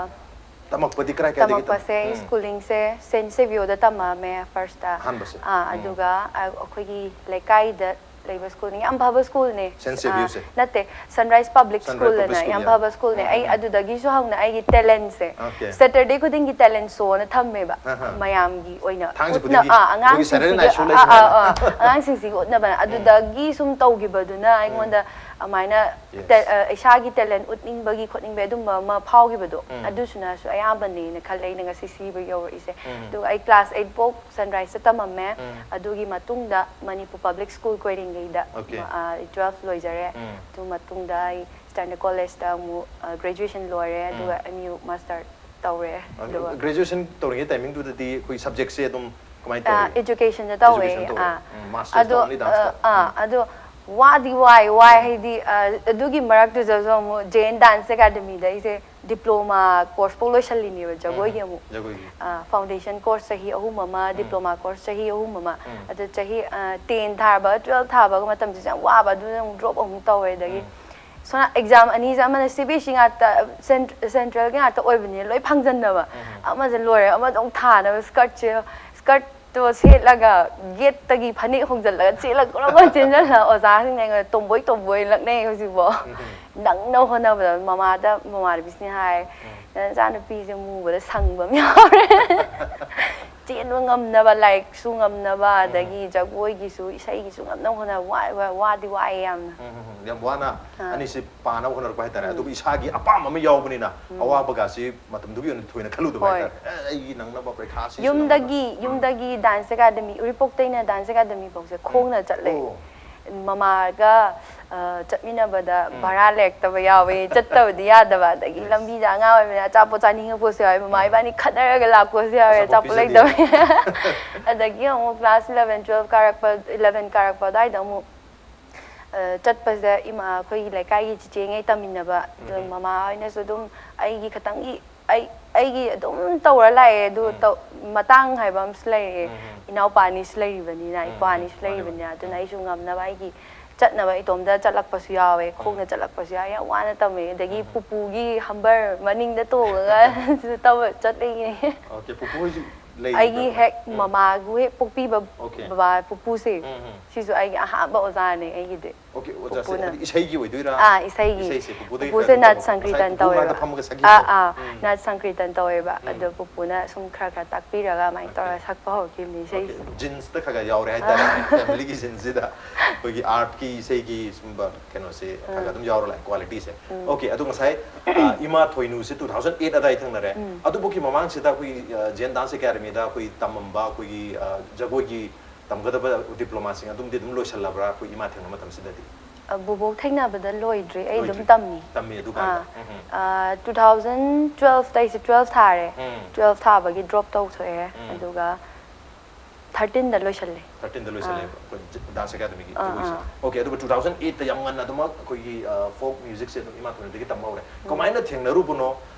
ꯇꯝꯃꯛꯄꯗꯤ ꯀꯔꯥꯏ ꯀꯥꯏꯗꯒꯤ ꯇꯝ-, ꯇꯝꯃꯛꯄꯁꯦ ꯑꯩ ꯎꯝ꯫ ꯁ꯭ꯀꯨꯂꯤꯡꯁꯦ ꯁꯦꯟ ꯁꯦꯕꯤꯌꯣꯗ ꯇꯝꯃꯛꯑꯝꯃꯦ ꯐꯥꯔꯁꯇ꯫ ꯑꯍꯥꯟꯕꯁꯦ꯫ ꯑꯥ, ꯑꯗꯨꯒ ꯑ-, ꯑꯩꯈꯣꯏꯒꯤ ꯂꯩꯀꯥꯏꯗ ꯂꯩꯕ ꯁ꯭ꯀꯨꯜꯅꯤ, ꯌꯥꯝ ꯐꯕ ꯁ꯭ꯀꯨꯜꯅꯦ꯫ ꯁꯦꯟ ꯑ, ꯁꯦꯕꯤꯌꯣꯁꯦ? ꯅꯠꯇꯦ, sunrise public sunrise school public ꯑꯅ ꯁ꯭ꯀꯨꯜ, ꯌꯥꯝ ꯌꯥ꯫ ꯐꯕ ꯁ꯭ꯀꯨꯜꯅꯦ꯫ ꯑꯩ ꯑꯗꯨꯗꯒꯤꯁꯨ ꯍꯧꯅ ꯑꯩꯒꯤ ꯇꯦꯂꯦꯟꯁꯦ ꯑꯣꯀꯦ꯫ ꯁꯦꯇꯔꯗꯦ ꯈꯨꯗꯤꯡꯒꯤ ꯇꯦꯂꯦꯟ ꯁꯣ ꯑꯅ ꯊꯝꯃꯦꯕ ꯑꯍꯥ꯫ ꯃꯌꯥꯝꯒꯤ ꯑꯣꯏꯅ ꯊꯥꯡꯖ ꯎꯠꯅ-, ꯈꯨꯗꯤꯡꯒꯤ? ꯑꯥ, ꯑꯩꯈꯣꯏꯒꯤ Saturday ꯑꯉꯥꯡꯁꯤꯡꯁꯤꯒꯤ night show ꯑꯥ, ꯂꯩꯁꯦ ꯑꯥ, ꯍꯥꯏꯅ? ꯑꯥ, ꯑꯉꯥꯡꯁꯤꯡꯁꯤꯒꯤ ꯎꯠꯅꯕꯅ ꯑꯗꯨꯗꯒꯤ ꯁꯨꯝ ꯇꯧꯈꯤꯕꯗꯨꯅ ꯑꯩꯉꯣꯟꯗ ꯑꯗꯨꯃꯥꯏꯅ Yes. ꯇꯦ-, ꯑ, ꯏꯁꯥꯒꯤ ꯇꯦꯂꯦꯟ ꯎꯠꯅꯤꯡꯕꯒꯤ ꯈꯣꯠꯅꯤꯡꯕꯒꯤ ꯑꯗꯨꯝꯕ ꯑꯃ ꯐꯥꯎꯈꯤꯕꯗꯣ, ꯑꯗꯨꯁꯨꯅꯁꯨ ꯑꯌꯥꯝꯕꯅꯦꯅ ꯈꯜꯂꯦ ꯑꯩꯅ ꯉꯁꯤ ꯁꯤꯕ ꯌꯧꯔꯛꯏꯁꯦ꯫ ꯑꯗꯨꯒ ꯑꯩ ꯀ꯭ꯂꯥꯁ ꯑꯩꯠ ꯐꯥꯎ ꯁꯟꯔꯥꯏꯁꯇ ꯇꯝꯃꯝꯃꯦ꯫ ꯑꯗꯨꯒꯤ ꯃꯇꯨꯡꯗ ꯃꯅꯤꯄꯨꯔ ꯄꯕ꯭ꯂꯤꯛ ꯁ꯭ꯀꯨꯜ ꯀꯣꯏꯔꯦꯡꯒꯩꯗ ꯑꯣꯀꯦ꯫ ꯃ-, ꯑ, ꯇꯨꯋꯦꯜꯐ ꯂꯣꯏꯖꯔꯦ꯫ ꯑꯗꯨ ꯃꯇꯨꯡꯗ ꯑꯩ ꯁ꯭ꯇꯦꯟꯗꯔꯗ ꯀꯣꯂꯦꯖꯇ ꯑꯃꯨꯛ, ꯑ, ꯒ꯭ꯔꯦꯖꯨꯑꯦꯁꯟ ꯂꯣꯏꯔꯦ, ꯑꯗꯨꯒ ꯑꯦꯝ ꯌꯨ ꯃꯥꯁꯇꯔ ꯇꯧꯔꯦ꯫ ꯑꯗꯨꯒ ꯒ꯭ꯔꯦꯖꯨꯑꯦꯁꯟ ꯇꯧꯔꯤꯉꯩ ꯇꯥꯏꯃꯤꯡꯗꯨꯗꯗꯤ ꯑꯩꯈꯣꯏ ꯁꯕꯖꯦꯛꯁꯦ ꯑꯗꯨꯝ ꯀꯃꯥꯏꯅ ꯇꯧꯏ? ꯑꯦꯖꯨꯀꯦꯁꯟꯗ ꯇꯧꯋꯦ꯫ Education ꯇꯧꯔꯦ꯫ ꯑꯥ꯫ ꯎꯝ, masterꯁꯇ ꯑꯗꯣ, only danceꯇ? ꯑ, ꯑꯥ, ꯑꯗꯣ ꯋꯥꯗꯤ ꯋꯥꯏ, ꯋꯥꯏ ꯍꯥꯏꯗꯤ, ꯑ, ꯑꯗꯨꯒꯤ ꯃꯔꯛꯇꯨꯗꯁꯨ ꯑꯃꯨꯛ ꯖꯦ ꯑꯦꯟ ꯗꯥꯟꯁ ꯑꯦꯀꯥꯗꯃꯤꯗ ꯑꯩꯁꯦ ꯗꯤꯄ꯭ꯂꯣꯃꯥ ꯀꯣꯔꯁ ꯐꯥꯎ ꯂꯣꯏꯁꯜꯂꯤꯅꯦꯕ ꯖꯒꯣꯏꯒꯤ ꯑꯃꯨꯛ꯫ ꯖꯒꯣꯏꯒꯤ꯫ ꯑ, ꯐꯥꯎꯟꯗꯦꯁꯟ ꯀꯣꯔꯁ ꯆꯍꯤ ꯑꯍꯨꯝ ꯑꯃ, ꯗꯤꯄ꯭ꯂꯣꯃꯥ ꯀꯣꯔꯁ ꯆꯍꯤ ꯑꯍꯨꯝ ꯑꯃ꯫ ꯑꯗꯣ ꯆꯍꯤ, ꯑ, ꯇꯦꯟ ꯊꯥꯔꯕ, ꯇꯨꯋꯦꯜꯐ ꯊꯥꯕꯒ ꯃꯇꯝꯗꯨꯁꯨ ꯌꯥꯝ ꯋꯥꯕ, ꯑꯗꯨꯅ ꯑꯃꯨꯛ ꯗ꯭ꯔꯣꯞ ꯑꯃꯨꯛ ꯇꯧꯔꯦ꯫ ꯑꯗꯒꯤ ꯁꯣꯝꯅ ꯑꯦꯛꯖꯥꯝ ꯑꯅꯤꯁꯦ, ꯑꯃꯅ ꯁꯤ ꯕꯤ ꯑꯦꯁ ꯏ ꯉꯥꯛꯇ, ꯁꯦꯟ-, ꯁꯦꯟꯇ꯭ꯔꯦꯜꯒꯤ ꯉꯥꯛꯇ ꯑꯣꯏꯕꯅꯤꯅ ꯂꯣꯏ ꯐꯪꯖꯟꯅꯕ꯫ ꯑꯃꯁꯦ ꯂꯣꯏꯔꯦ, ꯑꯃꯗ ꯑꯃꯨꯛ ꯊꯥꯅꯕ ꯁ꯭ꯀꯔꯠꯁꯦ, ꯁ꯭ꯀꯔꯠꯇꯣ ꯁꯦꯠꯂꯒ ꯒꯦꯠꯇꯒꯤ ꯐꯅꯦꯛ ꯍꯣꯡꯖꯜꯂꯒ ꯆꯦꯜꯂꯒ ꯀꯣꯔꯣ ꯀꯣꯔꯣ ꯆꯦꯟꯖꯜꯂꯒ ꯑꯣꯖꯥꯁꯤꯡꯅ ꯑꯩꯉꯣꯟꯗ "ꯇꯣꯝꯕꯣꯏ, ꯇꯣꯝꯕꯣꯏ" ꯂꯛꯅꯩ ꯍꯧꯖꯤꯛꯐꯥꯎ꯫ ꯅꯪꯅ ꯍꯣꯠꯅꯕꯗ ꯃꯃꯥꯗ, ꯃꯃꯥꯟꯅꯕꯤꯁꯤꯡꯅ ꯍꯥꯏ, "ꯅꯆꯥꯅꯨꯄꯤꯁꯦ ꯃꯨꯕꯗ ꯁꯪꯕ ꯑꯃ ꯌꯥꯎꯔꯦ"꯫ ꯆꯦꯟꯕ ꯉꯝꯅꯕ, ꯂꯥꯏꯔꯤꯛꯁꯨ ꯉꯝꯅꯕ, ꯑꯗꯒꯤ ꯖꯒꯣꯏꯒꯤꯁꯨ, ꯏꯁꯩꯒꯤꯁꯨ ꯉꯝꯅꯕ ꯍꯣꯠꯅꯕ ꯋꯥꯏ-, ꯋꯥꯏ-, ꯋꯥꯗꯤ ꯋꯥꯏꯑꯦ ꯌꯥꯝꯅ꯫ ꯎꯝ, ꯎꯝ, ꯎꯝ꯫ ꯌꯥꯝ ꯋꯥꯅ ꯑꯥ꯫ ꯑꯅꯤꯁꯤ ꯄꯥꯅꯕ ꯍꯣꯠꯅꯔꯛꯄ ꯍꯥꯏꯇꯥꯔꯦ꯫ ꯑꯗꯨꯒ ꯏꯁꯥꯒꯤ ꯑꯄꯥꯝꯕ ꯑꯃ ꯌꯥꯎꯕꯅꯤꯅ ꯑꯋꯥꯕꯒꯁꯤ ꯃꯇꯝꯗꯨꯒꯤ ꯑꯣꯏꯅ ꯊꯣꯏꯅ ꯈꯜꯂꯨꯗꯕ ꯍꯣꯏ꯫ ꯍꯥꯏꯇꯥꯔꯦ꯫ ꯑꯦ, ꯑꯩꯒꯤ ꯅꯪꯅꯕ ꯄꯔꯤꯈꯥꯁꯤ ꯌꯨꯝꯗꯒꯤ, ꯌꯨꯝꯗꯒꯤ ꯗꯥꯟꯁ ꯑꯦꯀꯥꯗꯃꯤ, ꯎꯔꯤꯄꯣꯛꯇꯩꯅ ꯗꯥꯟꯁ ꯑꯦꯀꯥꯗꯃꯤ ꯐꯥꯎꯁꯦ ꯈꯣꯡꯅ ꯆꯠꯂꯦ꯫ ꯑꯣ꯫ ꯃꯃꯥꯒ, ꯑ, ꯆꯠꯃꯤꯟꯅꯕꯗ ꯚꯔꯥ ꯂꯩꯔꯛꯇꯕ ꯌꯥꯎꯋꯦ, ꯆꯠꯇꯕꯗꯤ ꯌꯥꯗꯕ, ꯑꯗꯒꯤ ꯂꯝꯕꯤꯗ ꯑꯉꯥꯡ ꯑꯣꯏꯕꯅꯤꯅ ꯑꯆꯥꯄꯣꯠ ꯆꯥꯅꯤꯡꯉꯛꯄꯁꯨ ꯌꯥꯎꯋꯦ, ꯃꯃꯥ ꯏꯕꯥꯅꯤ ꯈꯠꯅꯔꯒ ꯂꯥꯛꯄꯁꯨ ꯌꯥꯎꯋꯦ, ꯑꯆꯥꯄꯣꯠ ꯑꯆꯥꯄꯣꯠ ꯄꯤꯖꯗꯦ꯫ ꯂꯩꯇꯕ꯫ ꯑꯗꯒꯤ ꯑꯃꯨꯛ ꯀ꯭ꯂꯥꯁ ꯏꯂꯚꯦꯟ, ꯇꯨꯋꯦꯜꯐ ꯀꯥꯔꯛꯄ, ꯏꯂꯚꯦꯟ ꯀꯥꯔꯛꯄ ꯑꯗꯨꯋꯥꯏꯗ ꯑꯃꯨꯛ, ꯑ, ꯆꯠꯄꯁꯦ ꯏꯃꯥ, ꯑꯩꯈꯣꯏꯒꯤ ꯂꯩꯀꯥꯏꯒꯤ ꯆꯤꯆꯦꯉꯩ ꯇꯝꯃꯤꯟꯅꯕ, ꯑꯗꯨ ꯃꯃꯥ ꯍꯣꯏꯅꯁꯨ ꯑꯗꯨꯝ ꯑꯩꯒꯤ ꯈꯇꯪꯒꯤ, ꯑꯩ, ꯑꯩꯒꯤ ꯑꯗꯨꯝ ꯇꯧꯔ ꯂꯥꯛꯑꯦ, ꯑꯗꯨ ꯇꯧ-, ꯃꯇꯥꯡ ꯍꯥꯏꯕ ꯑꯃꯁꯨ ꯂꯩꯔꯦ꯫ ꯏꯅꯥꯎꯄꯥ ꯑꯅꯤꯁꯨ ꯂꯩꯔꯤꯕꯅꯤꯅ, ꯏꯄ꯭ꯋꯥ ꯑꯅꯤꯁꯨ ꯂꯩꯔꯤꯕꯅꯤꯅ, ꯑꯗꯨꯅ ꯑꯩꯁꯨ ꯉꯝꯅꯕ ꯑꯩꯒꯤ ꯆꯠꯅꯕ ꯏꯇꯣꯝꯇ ꯆꯠꯂꯛꯄꯁꯨ ꯌꯥꯎꯋꯦ, ꯈꯣꯡꯅ ꯆꯠꯂꯛꯄꯁꯨ ꯌꯥꯎꯋꯦ, ꯌꯥꯝ ꯋꯥꯅ ꯇꯝꯃꯦ꯫ ꯑꯗꯒꯤ ꯄꯨꯄꯨꯒꯤ ꯍꯝꯕꯔ ꯃꯅꯤꯡꯗ ꯇꯣꯡꯉꯒ ꯇꯧꯕ ꯆꯠꯂꯤꯅꯦ꯫ ꯑꯣꯀꯦ, ꯄꯨꯄꯨ ꯍꯣꯏꯁꯨ ꯑꯩꯒꯤ ꯂꯩꯔꯤꯕ꯭ꯔꯥ? ꯍꯦꯛ ꯎꯝ꯫ ꯃꯃꯥꯒꯤ ꯍꯦꯛ ꯄꯣꯛꯄꯤꯕ ꯑꯣꯀꯦ꯫ ꯕꯕꯥ ꯄꯨꯄꯨꯁꯦ, ꯎꯝ, ꯎꯝ꯫ ꯁꯤꯁꯨ ꯑꯩꯒꯤ ꯑꯍꯥꯟꯕ ꯑꯣꯖꯥꯅꯦ ꯑꯩꯒꯤꯗꯤ꯫ ꯑꯣꯀꯦ, ꯑꯣꯖꯥꯁꯦ ꯄꯨꯄꯨꯅ꯫ ꯍꯥꯏꯗꯤ ꯏꯁꯩꯒꯤ ꯑꯣꯏꯗꯣꯏꯔꯥ? ꯑꯥ, ꯏꯁꯩꯒꯤ꯫ ꯏꯁꯩꯁꯦ ꯄꯨꯄꯨꯗꯒꯤ ꯄꯨꯄꯨꯁꯦ ꯈꯔ ꯈꯔ ꯅꯥꯠ ꯇꯝꯃꯛꯄ꯫ ꯉꯁꯥꯏ ꯁꯪꯀ꯭ꯔꯤꯇꯟ ꯄꯨꯄꯨ ꯃꯥꯡꯗ ꯇꯧꯋꯦꯕ꯫ ꯐꯝꯃꯒ ꯑꯥ, ꯁꯛꯈꯤꯕꯗꯣ? ꯑꯥ, ꯎꯝ꯫ ꯅꯥꯠ ꯁꯪꯀ꯭ꯔꯤꯇꯟ ꯇꯧꯋꯦꯕ꯫ ꯎꯝ꯫ ꯑꯗꯣ ꯄꯨꯄꯨꯅ ꯁꯨꯝ ꯈꯔ ꯈꯔ ꯇꯥꯛꯄꯤꯔꯒ ꯑꯗꯨꯃꯥꯏꯅ ꯑꯣꯀꯦ꯫ ꯇꯧꯔꯒ ꯁꯛꯄ ꯍꯧꯔꯛꯈꯤꯕꯅꯤ ꯑꯣꯀꯦ꯫ ꯏꯁꯩꯁꯦ꯫ ꯖꯤꯟꯁꯇ ꯈꯔ ꯈꯔ ꯌꯥꯎꯔꯦ ꯍꯥꯏꯇꯥꯔꯦ꯫ ꯐꯦꯃꯤꯂꯤꯒꯤ ꯖꯤꯟꯁꯁꯤꯗ ꯑꯩꯈꯣꯏꯒꯤ ꯑꯥꯔꯠꯀꯤ, ꯏꯁꯩꯒꯤ ꯁꯨꯝꯕ ꯀꯩꯅꯣꯁꯦ ꯈꯔ ꯈꯔ ꯑꯗꯨꯝ ꯌꯥꯎꯔ ꯂꯥꯛꯑꯦ, ꯀ꯭ꯋꯥꯂꯤꯇꯤꯁꯦ꯫ ꯑꯣꯀꯦ, ꯑꯗꯣ ꯉꯁꯥꯏ, ꯑ, ꯏꯃꯥ ꯊꯣꯏꯅꯨꯁꯦ ꯇꯨ ꯊꯥꯎꯖꯟ ꯑꯦꯠ ꯑꯗꯥꯏ ꯊꯦꯡꯅꯔꯦ꯫ ꯑꯗꯨꯕꯨꯛꯀꯤ ꯃꯃꯥꯡꯁꯤꯗ ꯑꯩꯈꯣꯏꯒꯤ, ꯑ, ꯖꯦꯟ ꯗꯥꯟꯁ ꯑꯦꯀꯥꯗꯃꯤꯗ ꯑꯩꯈꯣꯏ ꯇꯝꯃꯝꯕ ꯑꯩꯈꯣꯏꯒꯤ, ꯑ, ꯖꯒꯣꯏꯒꯤ ꯇꯝꯒꯗꯕ ꯗꯤꯄ꯭ꯂꯣꯃꯥꯁꯤꯡ ꯑꯗꯨꯝꯗꯤ ꯑꯗꯨꯝ ꯂꯣꯏꯁꯤꯜꯂꯕ꯭ꯔꯥ ꯑꯩꯈꯣꯏ ꯏꯃꯥ ꯊꯦꯡꯅ ꯃꯇꯝꯁꯤꯗꯗꯤ? ꯑ, ꯕꯣꯕꯣꯛ ꯊꯦꯡꯅꯕꯗ ꯂꯣꯏꯗ꯭ꯔꯤ, ꯑꯩ ꯑꯗꯨꯝ ꯂꯣꯏꯗ꯭ꯔꯤ꯫ ꯇꯝꯃꯤ꯫ ꯇꯝꯃꯤ ꯑꯗꯨꯀꯥꯟꯗ꯫ ꯑꯥ꯫ ꯎꯝ, ꯎꯝ꯫ ꯑ, ꯇꯨ ꯊꯥꯎꯖꯟ ꯇꯨꯋꯦꯜꯐꯇ ꯑꯩꯁꯦ ꯇꯨꯋꯦꯜꯐ ꯊꯥꯔꯦ꯫ ꯎꯝ꯫ ꯇꯨꯋꯦꯜꯐ ꯊꯥꯕꯒꯤ ꯗ꯭ꯔꯣꯞ ꯇꯧꯊꯣꯛꯑꯦ꯫ ꯎꯝ꯫ ꯑꯗꯨꯒ ꯊꯥꯔꯇꯤꯟꯗ ꯂꯣꯏꯁꯜꯂꯦ꯫ ꯊꯥꯔꯇꯤꯟꯗ ꯂꯣꯏꯁꯜꯂꯦꯕ ꯑꯩꯈꯣꯏ ꯗꯥꯟꯁ ꯑꯦꯀꯥꯗꯃꯤꯒꯤ ꯑꯥ, ꯖꯒꯣꯏꯁꯦ꯫ ꯑꯥ꯫ ꯑꯣꯀꯦ, ꯑꯗꯨꯒ ꯇꯨ ꯊꯥꯎꯖꯟ ꯑꯩꯠꯇ ꯌꯥꯝ ꯉꯟꯅ ꯑꯗꯨꯃꯛ ꯑꯩꯈꯣꯏꯒꯤ, ꯑ, ꯐꯣꯛ ꯃ꯭ꯌꯨꯖꯤꯛꯁꯦ ꯑꯗꯨꯝ ꯏꯃꯥ ꯊꯣꯏꯅꯨꯗꯒꯤ ꯇꯝꯕ ꯍꯧꯔꯦ꯫ ꯀꯃꯥꯏꯅ ꯊꯦꯡꯅꯔꯨꯕꯅꯣ?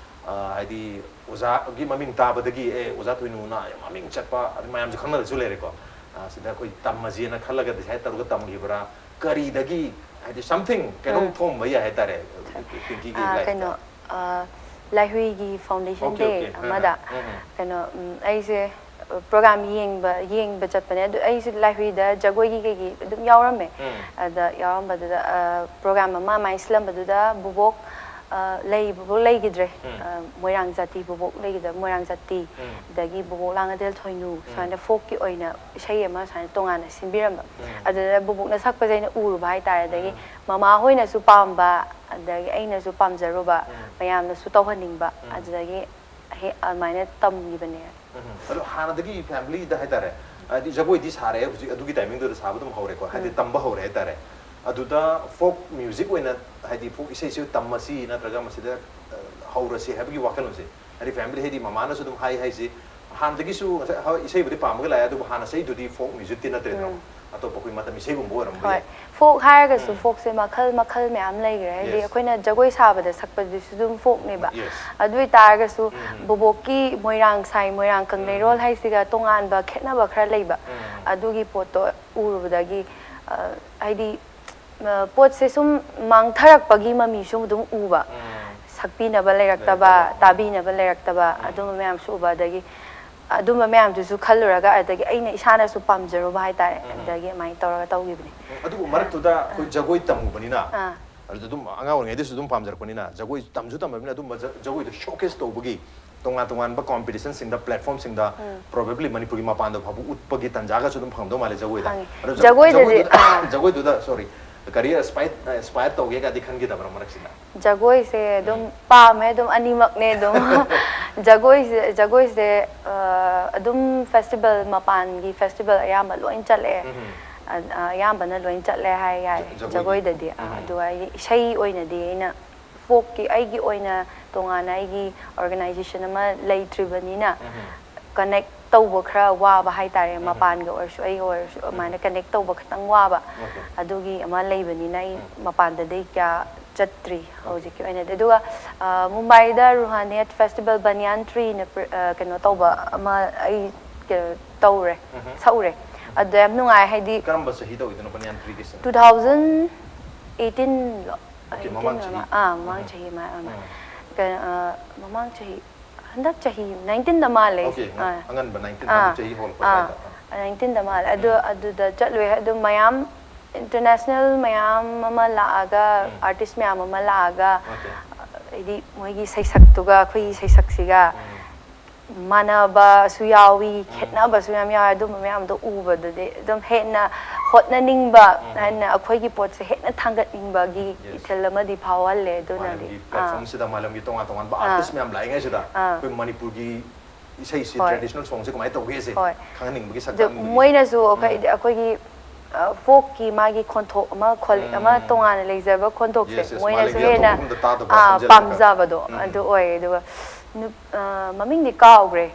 ꯑ, ꯍꯥꯏꯗꯤ ꯑꯣꯖꯥꯒꯤ ꯃꯃꯤꯡ ꯇꯥꯕꯗꯒꯤ, "ꯑꯦ, ꯑꯣꯖꯥ ꯊꯣꯏꯅꯨꯅ ꯌꯥꯝ ꯃꯃꯤꯡ ꯆꯠꯄ", ꯑꯗꯨ ꯃꯌꯥꯝꯁꯨ ꯈꯪꯅꯔꯁꯨ ꯂꯩꯔꯦꯀꯣ꯫ ꯑ, ꯁꯤꯗ ꯑꯩꯈꯣꯏ ꯇꯝꯃꯁꯦꯅ ꯈꯜꯂꯒ ꯗꯤꯁꯥꯏꯠ ꯇꯧꯔꯒ ꯇꯝꯈꯤꯕ꯭ꯔꯥ? ꯀꯔꯤꯗꯒꯤ, ꯍꯥꯏꯗꯤ ꯁꯝꯊꯤꯡ ꯀꯩꯅꯣꯝ ꯎꯝ꯫ ꯊꯣꯛꯑꯝꯕ ꯌꯥꯏ ꯍꯥꯏꯇꯥꯔꯦ, ꯄꯤꯡꯀꯤꯒꯤ ꯑꯥ, ꯂꯥꯏꯐꯇ꯫ ꯀꯩꯅꯣ, ꯑꯥ, ꯂꯥꯏꯍꯨꯏꯒꯤ ꯐꯥꯎꯟꯗꯦꯁꯟ ꯑꯣꯀꯦ, ꯗꯦ ꯑꯣꯀꯦ꯫ ꯑꯥ, ꯑꯃꯗ ꯑꯥ꯫ ꯎꯝ, ꯎꯝ꯫ ꯀꯩꯅꯣ, ꯎꯝ, ꯑꯩꯁꯦ ꯄ꯭ꯔꯣꯒꯥꯝ ꯌꯦꯡꯕ, ꯌꯦꯡꯕ ꯆꯠꯄꯅꯦ꯫ ꯑꯗꯨ ꯑꯩꯁꯦ ꯂꯥꯏꯍꯨꯏꯗ ꯖꯒꯣꯏꯒꯤ ꯀꯩꯒꯤ ꯑꯗꯨꯝ ꯌꯥꯎꯔꯝꯃꯦ꯫ ꯎꯝ꯫ ꯑꯗ ꯌꯥꯎꯔꯝꯕꯗꯨꯗ, ꯑꯥ, ꯄ꯭ꯔꯣꯒꯥꯝ ꯑꯃ ꯑꯃꯥꯏꯅ ꯁꯤꯜꯂꯝꯕꯗꯨꯗ ꯕꯨꯕꯣꯛ, ꯂꯩꯕꯐꯥꯎ ꯂꯩꯈꯤꯗ꯭ꯔꯦ꯫ ꯃꯣꯏꯔꯥꯡ ꯖꯥꯇꯤ ꯕꯣꯕꯣꯛ ꯂꯩꯈꯤꯗꯕ, ꯃꯣꯏꯔꯥꯡ ꯖꯥꯇꯤ, ꯑꯗꯒꯤ ꯕꯣꯕꯣꯛ ꯂꯥꯡꯉꯊꯦꯜ ꯊꯣꯏꯅꯨ, ꯁꯨꯃꯥꯏꯅ ꯐꯣꯛꯀꯤ ꯑꯣꯏꯅ ꯏꯁꯩ ꯑꯃ ꯁꯨꯃꯥꯏꯅ ꯇꯣꯉꯥꯟꯅ ꯁꯤꯟꯕꯤꯔꯝꯕ꯫ ꯑꯗꯨꯗ ꯕꯣꯕꯣꯛꯅ ꯁꯛꯄꯁꯦ ꯑꯩꯅ ꯎꯔꯨꯕ ꯍꯥꯏꯇꯥꯔꯦ꯫ ꯑꯗꯒꯤ ꯃꯃꯥ ꯍꯣꯏꯅꯁꯨ ꯄꯥꯝꯕ, ꯑꯗꯒꯤ ꯑꯩꯅꯁꯨ ꯄꯥꯝꯖꯔꯨꯕ, ꯃꯌꯥꯝꯅꯁꯨ ꯇꯧꯍꯟꯅꯤꯡꯕ, ꯑꯗꯨꯗꯒꯤ ꯑꯗꯨꯃꯥꯏꯅ ꯇꯝꯈꯤꯕꯅꯦ꯫ ꯑꯗꯣ ꯍꯥꯟꯅꯗꯒꯤ ꯐꯦꯃꯤꯂꯤꯗ ꯍꯥꯏꯇꯥꯔꯦ, ꯍꯥꯏꯗꯤ ꯖꯒꯣꯏꯗꯤ ꯁꯥꯔꯦ, ꯍꯧꯖꯤꯛ ꯑꯗꯨꯒꯤ ꯇꯥꯏꯃꯤꯡꯗꯨꯗ ꯁꯥꯕ ꯑꯗꯨꯝ ꯍꯧꯔꯦꯀꯣ, ꯍꯥꯏꯗꯤ ꯇꯝꯕ ꯍꯧꯔꯦ ꯍꯥꯏꯇꯥꯔꯦ꯫ ꯑꯗꯨꯗ ꯐꯣꯛ ꯃ꯭ꯌꯨꯖꯤꯛ ꯑꯣꯏꯅ, ꯍꯥꯏꯗꯤ ꯐꯣꯛ ꯏꯁꯩꯁꯤ ꯇꯝꯃꯁꯤ ꯅꯠꯇ꯭ꯔꯒ ꯃꯁꯤꯗ ꯍꯧꯔꯁꯤ ꯍꯥꯏꯕꯒꯤ ꯋꯥꯈꯜꯂꯣꯟꯁꯦ, ꯍꯥꯏꯗꯤ ꯐꯦꯃꯤꯂꯤ, ꯍꯥꯏꯗꯤ ꯃꯃꯥꯅꯁꯨ ꯑꯗꯨꯝ ꯍꯥꯏ ꯍꯥꯏꯁꯤ, ꯍꯥꯟꯅꯗꯒꯤꯁꯨ ꯉꯁꯥꯏ ꯍꯣꯏ ꯏꯁꯩꯕꯨꯗꯤ ꯄꯥꯝꯃꯒ ꯂꯥꯛꯑꯦ, ꯑꯗꯨꯕꯨ ꯍꯥꯟꯅ ꯁꯛꯏꯗꯨꯗꯤ ꯐꯣꯛ ꯃ꯭ꯌꯨꯖꯤꯛꯇꯤ ꯅꯠꯇ꯭ꯔꯦꯗꯅ꯫ ꯑꯇꯣꯞꯄ ꯑꯩꯈꯣꯏ ꯃꯇꯝ ꯏꯁꯩꯒꯨꯝꯕ ꯑꯣꯏꯔꯝꯕ ꯍꯣꯏ꯫ ꯌꯥꯏ꯫ ꯐꯣꯛ ꯍꯥꯏꯔꯒꯁꯨ ꯐꯣꯛꯁꯦ ꯃꯈꯜ ꯃꯈꯜ ꯃꯌꯥꯝ ꯂꯩꯈ꯭ꯔꯦ꯫ ꯍꯥꯏꯗꯤ ꯑꯩꯈꯣꯏꯅ ꯖꯒꯣꯏ ꯁꯥꯕꯗ ꯁꯛꯄꯗꯨꯁꯨ ꯑꯗꯨꯝ ꯐꯣꯛꯅꯦꯕ꯫ ꯑꯗꯨ ꯑꯣꯏꯇꯥꯔꯒꯁꯨ ꯕꯣꯕꯣꯛꯀꯤ ꯃꯣꯏꯔꯥꯡ ꯁꯥꯏ, ꯃꯣꯏꯔꯥꯡ ꯀꯪꯂꯩꯔꯣꯜ ꯍꯥꯏꯁꯤꯒ ꯇꯣꯉꯥꯟꯕ ꯈꯦꯠꯅꯕ ꯈꯔ ꯂꯩꯕ꯫ ꯑꯗꯨꯒꯤ ꯄꯣꯠꯇꯣ ꯎꯔꯨꯕꯗꯒꯤ, ꯍꯥꯏꯗꯤ, ꯄꯣꯠꯁꯦ ꯁꯨꯝ ꯃꯥꯡꯊꯔꯛꯄꯒꯤ ꯃꯃꯤꯁꯨ ꯑꯗꯨꯝ ꯎꯕ꯫ ꯁꯛꯄꯤꯅꯕ ꯂꯩꯔꯛꯇꯕ, ꯇꯥꯕꯤꯅꯕ ꯂꯩꯔꯛꯇꯕ, ꯑꯗꯨꯝꯕ ꯃꯌꯥꯝꯁꯨ ꯎꯕ꯫ ꯑꯗꯒꯤ ꯑꯗꯨꯝꯕ ꯃꯌꯥꯝꯗꯨꯁꯨ ꯈꯜꯂꯨꯔꯒ, ꯑꯗꯒꯤ ꯑꯩꯅ ꯏꯁꯥꯅꯁꯨ ꯄꯥꯝꯖꯔꯨꯕ ꯍꯥꯏꯇꯥꯔꯦ꯫ ꯑꯗꯒꯤ ꯑꯗꯨꯃꯥꯏꯅ ꯇꯧꯔꯒ ꯇꯧꯈꯤꯕꯅꯤ꯫ ꯑꯗꯨꯕꯨ ꯃꯔꯛꯇꯨꯗ ꯑꯩꯈꯣꯏ ꯖꯒꯣꯏ ꯇꯝꯃꯨꯕꯅꯤꯅ, ꯑꯗꯨꯗ ꯑꯗꯨꯝ ꯑꯉꯥꯡ ꯑꯣꯏꯔꯤꯉꯩꯗꯁꯨ ꯑꯗꯨꯝ ꯄꯥꯝꯖꯔꯛꯄꯅꯤꯅ, ꯖꯒꯣꯏ ꯇꯝꯁꯨ ꯇꯝꯃꯕꯅꯤꯅ, ꯑꯗꯨꯝꯕ ꯖ- ꯖꯒꯣꯏꯗꯣ ꯁꯣꯀꯦꯁ ꯇꯧꯕꯒꯤ ꯇꯣꯉꯥꯟ ꯇꯣꯉꯥꯟꯕ ꯀꯣꯝꯄꯤꯇꯤꯁꯟꯁꯤꯡꯗ, ꯄ꯭ꯂꯦꯠꯐꯣꯝꯁꯤꯡꯗ, ꯄ꯭ꯔꯣꯕꯦꯕꯂꯤ ꯃꯅꯤꯄꯨꯔꯒꯤ ꯃꯄꯥꯟꯗ ꯐꯥꯎꯕ ꯎꯠꯄꯒꯤ ꯇꯥꯟꯖꯥꯒꯁꯨ ꯑꯗꯨꯝ ꯐꯪꯉꯝꯗꯧ ꯃꯥꯜꯂꯦ ꯖꯒꯣꯏꯗ꯫ ꯐꯪꯉꯤ꯫ ꯑꯗꯣ ꯖ- ꯖꯒꯣꯏꯗꯗꯤ, ꯖꯒꯣꯏꯗꯨꯗ, ꯑꯥ꯫ ꯖꯒꯣꯏꯗꯨꯗ, ꯁꯣꯔꯤ, ꯀꯔꯤꯌꯔ ꯑꯦꯁꯄꯥꯏ-, ꯑꯦꯁꯄꯥꯌꯔ ꯇꯧꯒꯦꯒꯗꯤ ꯈꯟꯈꯤꯗꯕ꯭ꯔꯥ ꯃꯔꯛꯁꯤꯗ? ꯖꯒꯣꯏꯁꯦ ꯑꯗꯨꯝ ꯄꯥꯝꯃꯦ, ꯑꯗꯨꯝ ꯑꯅꯤꯃꯛꯅꯦ ꯑꯗꯨꯝ꯫ ꯖꯒꯣꯏꯁꯦ, ꯖꯒꯣꯏꯁꯦ, ꯑ, ꯑꯗꯨꯝ ꯐꯦꯁꯇꯤꯚꯦꯜ, ꯃꯄꯥꯟꯒꯤ ꯐꯦꯁꯇꯤꯚꯦꯜ ꯑꯌꯥꯝꯕ ꯂꯣꯏ ꯆꯠꯂꯛꯑꯦ꯫ ꯑ, ꯑ, ꯑꯌꯥꯝꯕꯅ ꯂꯣꯏ ꯆꯠꯂꯦ ꯍꯥꯏ ꯌꯥꯔꯦ꯫ ꯖ-, ꯖꯒꯣꯏꯗꯤ? ꯖꯒꯣꯏꯗꯗꯤ꯫ ꯑ, ꯑꯗꯨꯒ ꯑꯩꯗꯤ ꯏꯁꯩ ꯑꯣꯏꯅꯗꯤ ꯑꯩꯅ ꯐꯣꯛꯀꯤ, ꯑꯩꯒꯤ ꯑꯣꯏꯅ ꯇꯣꯉꯥꯟꯅ ꯑꯩꯒꯤ ꯑꯣꯔꯒꯅꯥꯏꯖꯦꯁꯟ ꯑꯃ ꯂꯩꯇ꯭ꯔꯤꯕꯅꯤꯅ, ꯀꯅꯦꯛ ꯇꯧꯕ ꯈꯔ ꯋꯥꯕ ꯍꯥꯏꯇꯥꯔꯦ꯫ ꯃꯄꯥꯟꯒ ꯑꯣꯏꯔꯁꯨ, ꯑꯩꯒ ꯑꯣꯏꯔꯁꯨ, ꯑꯗꯨꯃꯥꯏꯅ ꯀꯅꯦꯛ ꯇꯧꯕ ꯈꯤꯇꯪ ꯋꯥꯕ꯫ ꯑꯗꯨꯒꯤ ꯑꯃ ꯂꯩꯕꯅꯤꯅ ꯑꯩ ꯃꯄꯥꯟꯗꯗꯤ ꯀꯌꯥ ꯆꯠꯇ꯭ꯔꯤ ꯍꯧꯖꯤꯛꯀꯤ ꯑꯣꯏꯅꯗꯤ꯫ ꯑꯗꯨꯒ, ꯑ, ꯃꯨꯝꯕꯥꯏꯗ ꯔꯨꯍꯥꯅꯤꯌꯠ ꯐꯦꯁꯇꯤꯚꯦꯜ, ꯕꯅꯤꯌꯥꯟ ꯇ꯭ꯔꯤꯅ ꯄ꯭ꯔ-, ꯑ, ꯀꯩꯅꯣ ꯇꯧꯕ ꯑꯃ ꯑꯩ ꯀꯩꯅꯣ ꯇꯧꯔꯦ, ꯁꯛꯎꯔꯦ꯫ ꯑꯗꯨꯗ ꯌꯥꯝ ꯅꯨꯡꯉꯥꯏ, ꯍꯥꯏꯗꯤ, ꯀꯔꯝꯕ ꯆꯍꯤ ꯇꯧꯔꯤꯗꯣꯏꯅꯣ ꯕꯅꯤꯌꯥꯟ ꯇ꯭ꯔꯤꯒꯤꯁꯦ? ꯇꯨ ꯊꯥꯎꯖꯟ ꯑꯩꯠꯇꯤꯟꯂꯣ? ꯑꯣꯀꯦ, ꯃꯃꯥꯡ ꯆꯍꯤ꯫ ꯑꯥ, ꯃꯃꯥꯡ ꯆꯍꯤ ꯃꯥ-, ꯑꯥ, ꯃꯥ-, ꯀꯩꯅꯣ, ꯑ, ꯃꯃꯥꯡ ꯆꯍꯤ, ꯍꯟꯗꯛ ꯆꯍꯤ ꯅꯥꯏꯟꯇꯤꯟꯗ ꯃꯥꯜꯂꯦ꯫ ꯑꯣꯀꯦ, ꯑꯉꯟꯕ ꯅꯥꯏꯟꯇꯤꯟ, ꯍꯥꯏꯗꯤ ꯆꯍꯤ ꯍꯧꯔꯛꯄ ꯁ꯭ꯋꯥꯏꯗ꯫ ꯑꯥ, ꯅꯥꯏꯟꯇꯤꯟꯗ ꯃꯥꯜꯂꯦ꯫ ꯑꯗꯨ, ꯑꯗꯨꯗ ꯆꯠꯂꯨꯏ꯫ ꯑꯗꯨ ꯃꯌꯥꯝ, ꯏꯟꯇꯔꯅꯦꯁꯅꯦꯜ ꯃꯌꯥꯝ ꯑꯃ ꯂꯥꯛꯑꯒ, ꯑꯥꯔꯇꯤꯁ ꯃꯌꯥꯝ ꯑꯃ ꯂꯥꯛꯑꯒ, ꯑꯣꯀꯦ꯫ ꯍꯥꯏꯗꯤ ꯃꯣꯏꯒꯤ ꯁꯩꯁꯛꯇꯨꯒ ꯑꯩꯈꯣꯏꯒꯤ ꯁꯩꯁꯛꯁꯤꯒ ꯃꯥꯟꯅꯕꯁꯨ ꯌꯥꯎꯏ, ꯈꯦꯠꯅꯕꯁꯨ ꯌꯥꯝ ꯌꯥꯎꯏ꯫ ꯑꯗꯨꯝꯕ ꯃꯌꯥꯝꯗꯣ ꯎꯕꯗꯗꯤ ꯑꯗꯨꯝ ꯍꯦꯟꯅ ꯍꯣꯠꯅꯅꯤꯡꯕ, ꯍꯦꯟꯅ ꯑꯩꯈꯣꯏꯒꯤ ꯄꯣꯠꯁꯦ ꯍꯦꯟꯅ ꯊꯥꯡꯒꯠꯅꯤꯡꯕꯒꯤ ꯏꯊꯤꯜ ꯑꯃꯗꯤ ꯐꯥꯎꯍꯜꯂꯦ꯫ ꯑꯗꯨꯅꯗꯤ ꯃꯥꯂꯦꯝꯒꯤ ꯄ꯭ꯂꯦꯠꯐꯣꯝꯁꯤꯗ ꯃꯥꯂꯦꯝꯒꯤ ꯇꯣꯉꯥꯟ ꯇꯣꯉꯥꯟꯕ ꯑꯥꯔꯇꯤꯁ ꯃꯌꯥꯝ ꯂꯥꯛꯏꯉꯩꯁꯤꯗ ꯑꯩꯈꯣꯏ ꯃꯅꯤꯄꯨꯔꯒꯤ ꯏꯁꯩꯁꯤ, ꯇ꯭ꯔꯦꯗꯤꯁꯅꯦꯜ ꯁꯣꯡꯁꯦ ꯀꯃꯥꯏꯅ ꯇꯧꯒꯦꯁꯦ ꯈꯪꯍꯟꯅꯤꯡꯕꯒꯤ, ꯁꯛ ꯈꯪꯍꯟꯅꯤꯡꯕꯒꯤ꯫ ꯃꯣꯏꯅꯁꯨ ꯑꯩꯈꯣꯏ ꯑꯩꯈꯣꯏꯒꯤ ꯐꯣꯛꯀꯤ ꯃꯥꯒꯤ ꯈꯣꯟꯊꯣꯛ ꯑꯃ, ꯈꯣꯂꯤꯛ ꯑꯃ ꯇꯣꯉꯥꯟꯅ ꯂꯩꯖꯕ ꯈꯣꯟꯊꯣꯛꯁꯦ ꯃꯣꯏꯅꯁꯨ ꯍꯦꯟꯅ ꯄꯥꯝꯖꯕꯗꯣ ꯑꯗꯨ ꯑꯣꯏꯌꯦ꯫ ꯑꯗꯨꯒ ꯃꯃꯤꯡꯗꯤ ꯀꯥꯎꯈ꯭ꯔꯦ꯫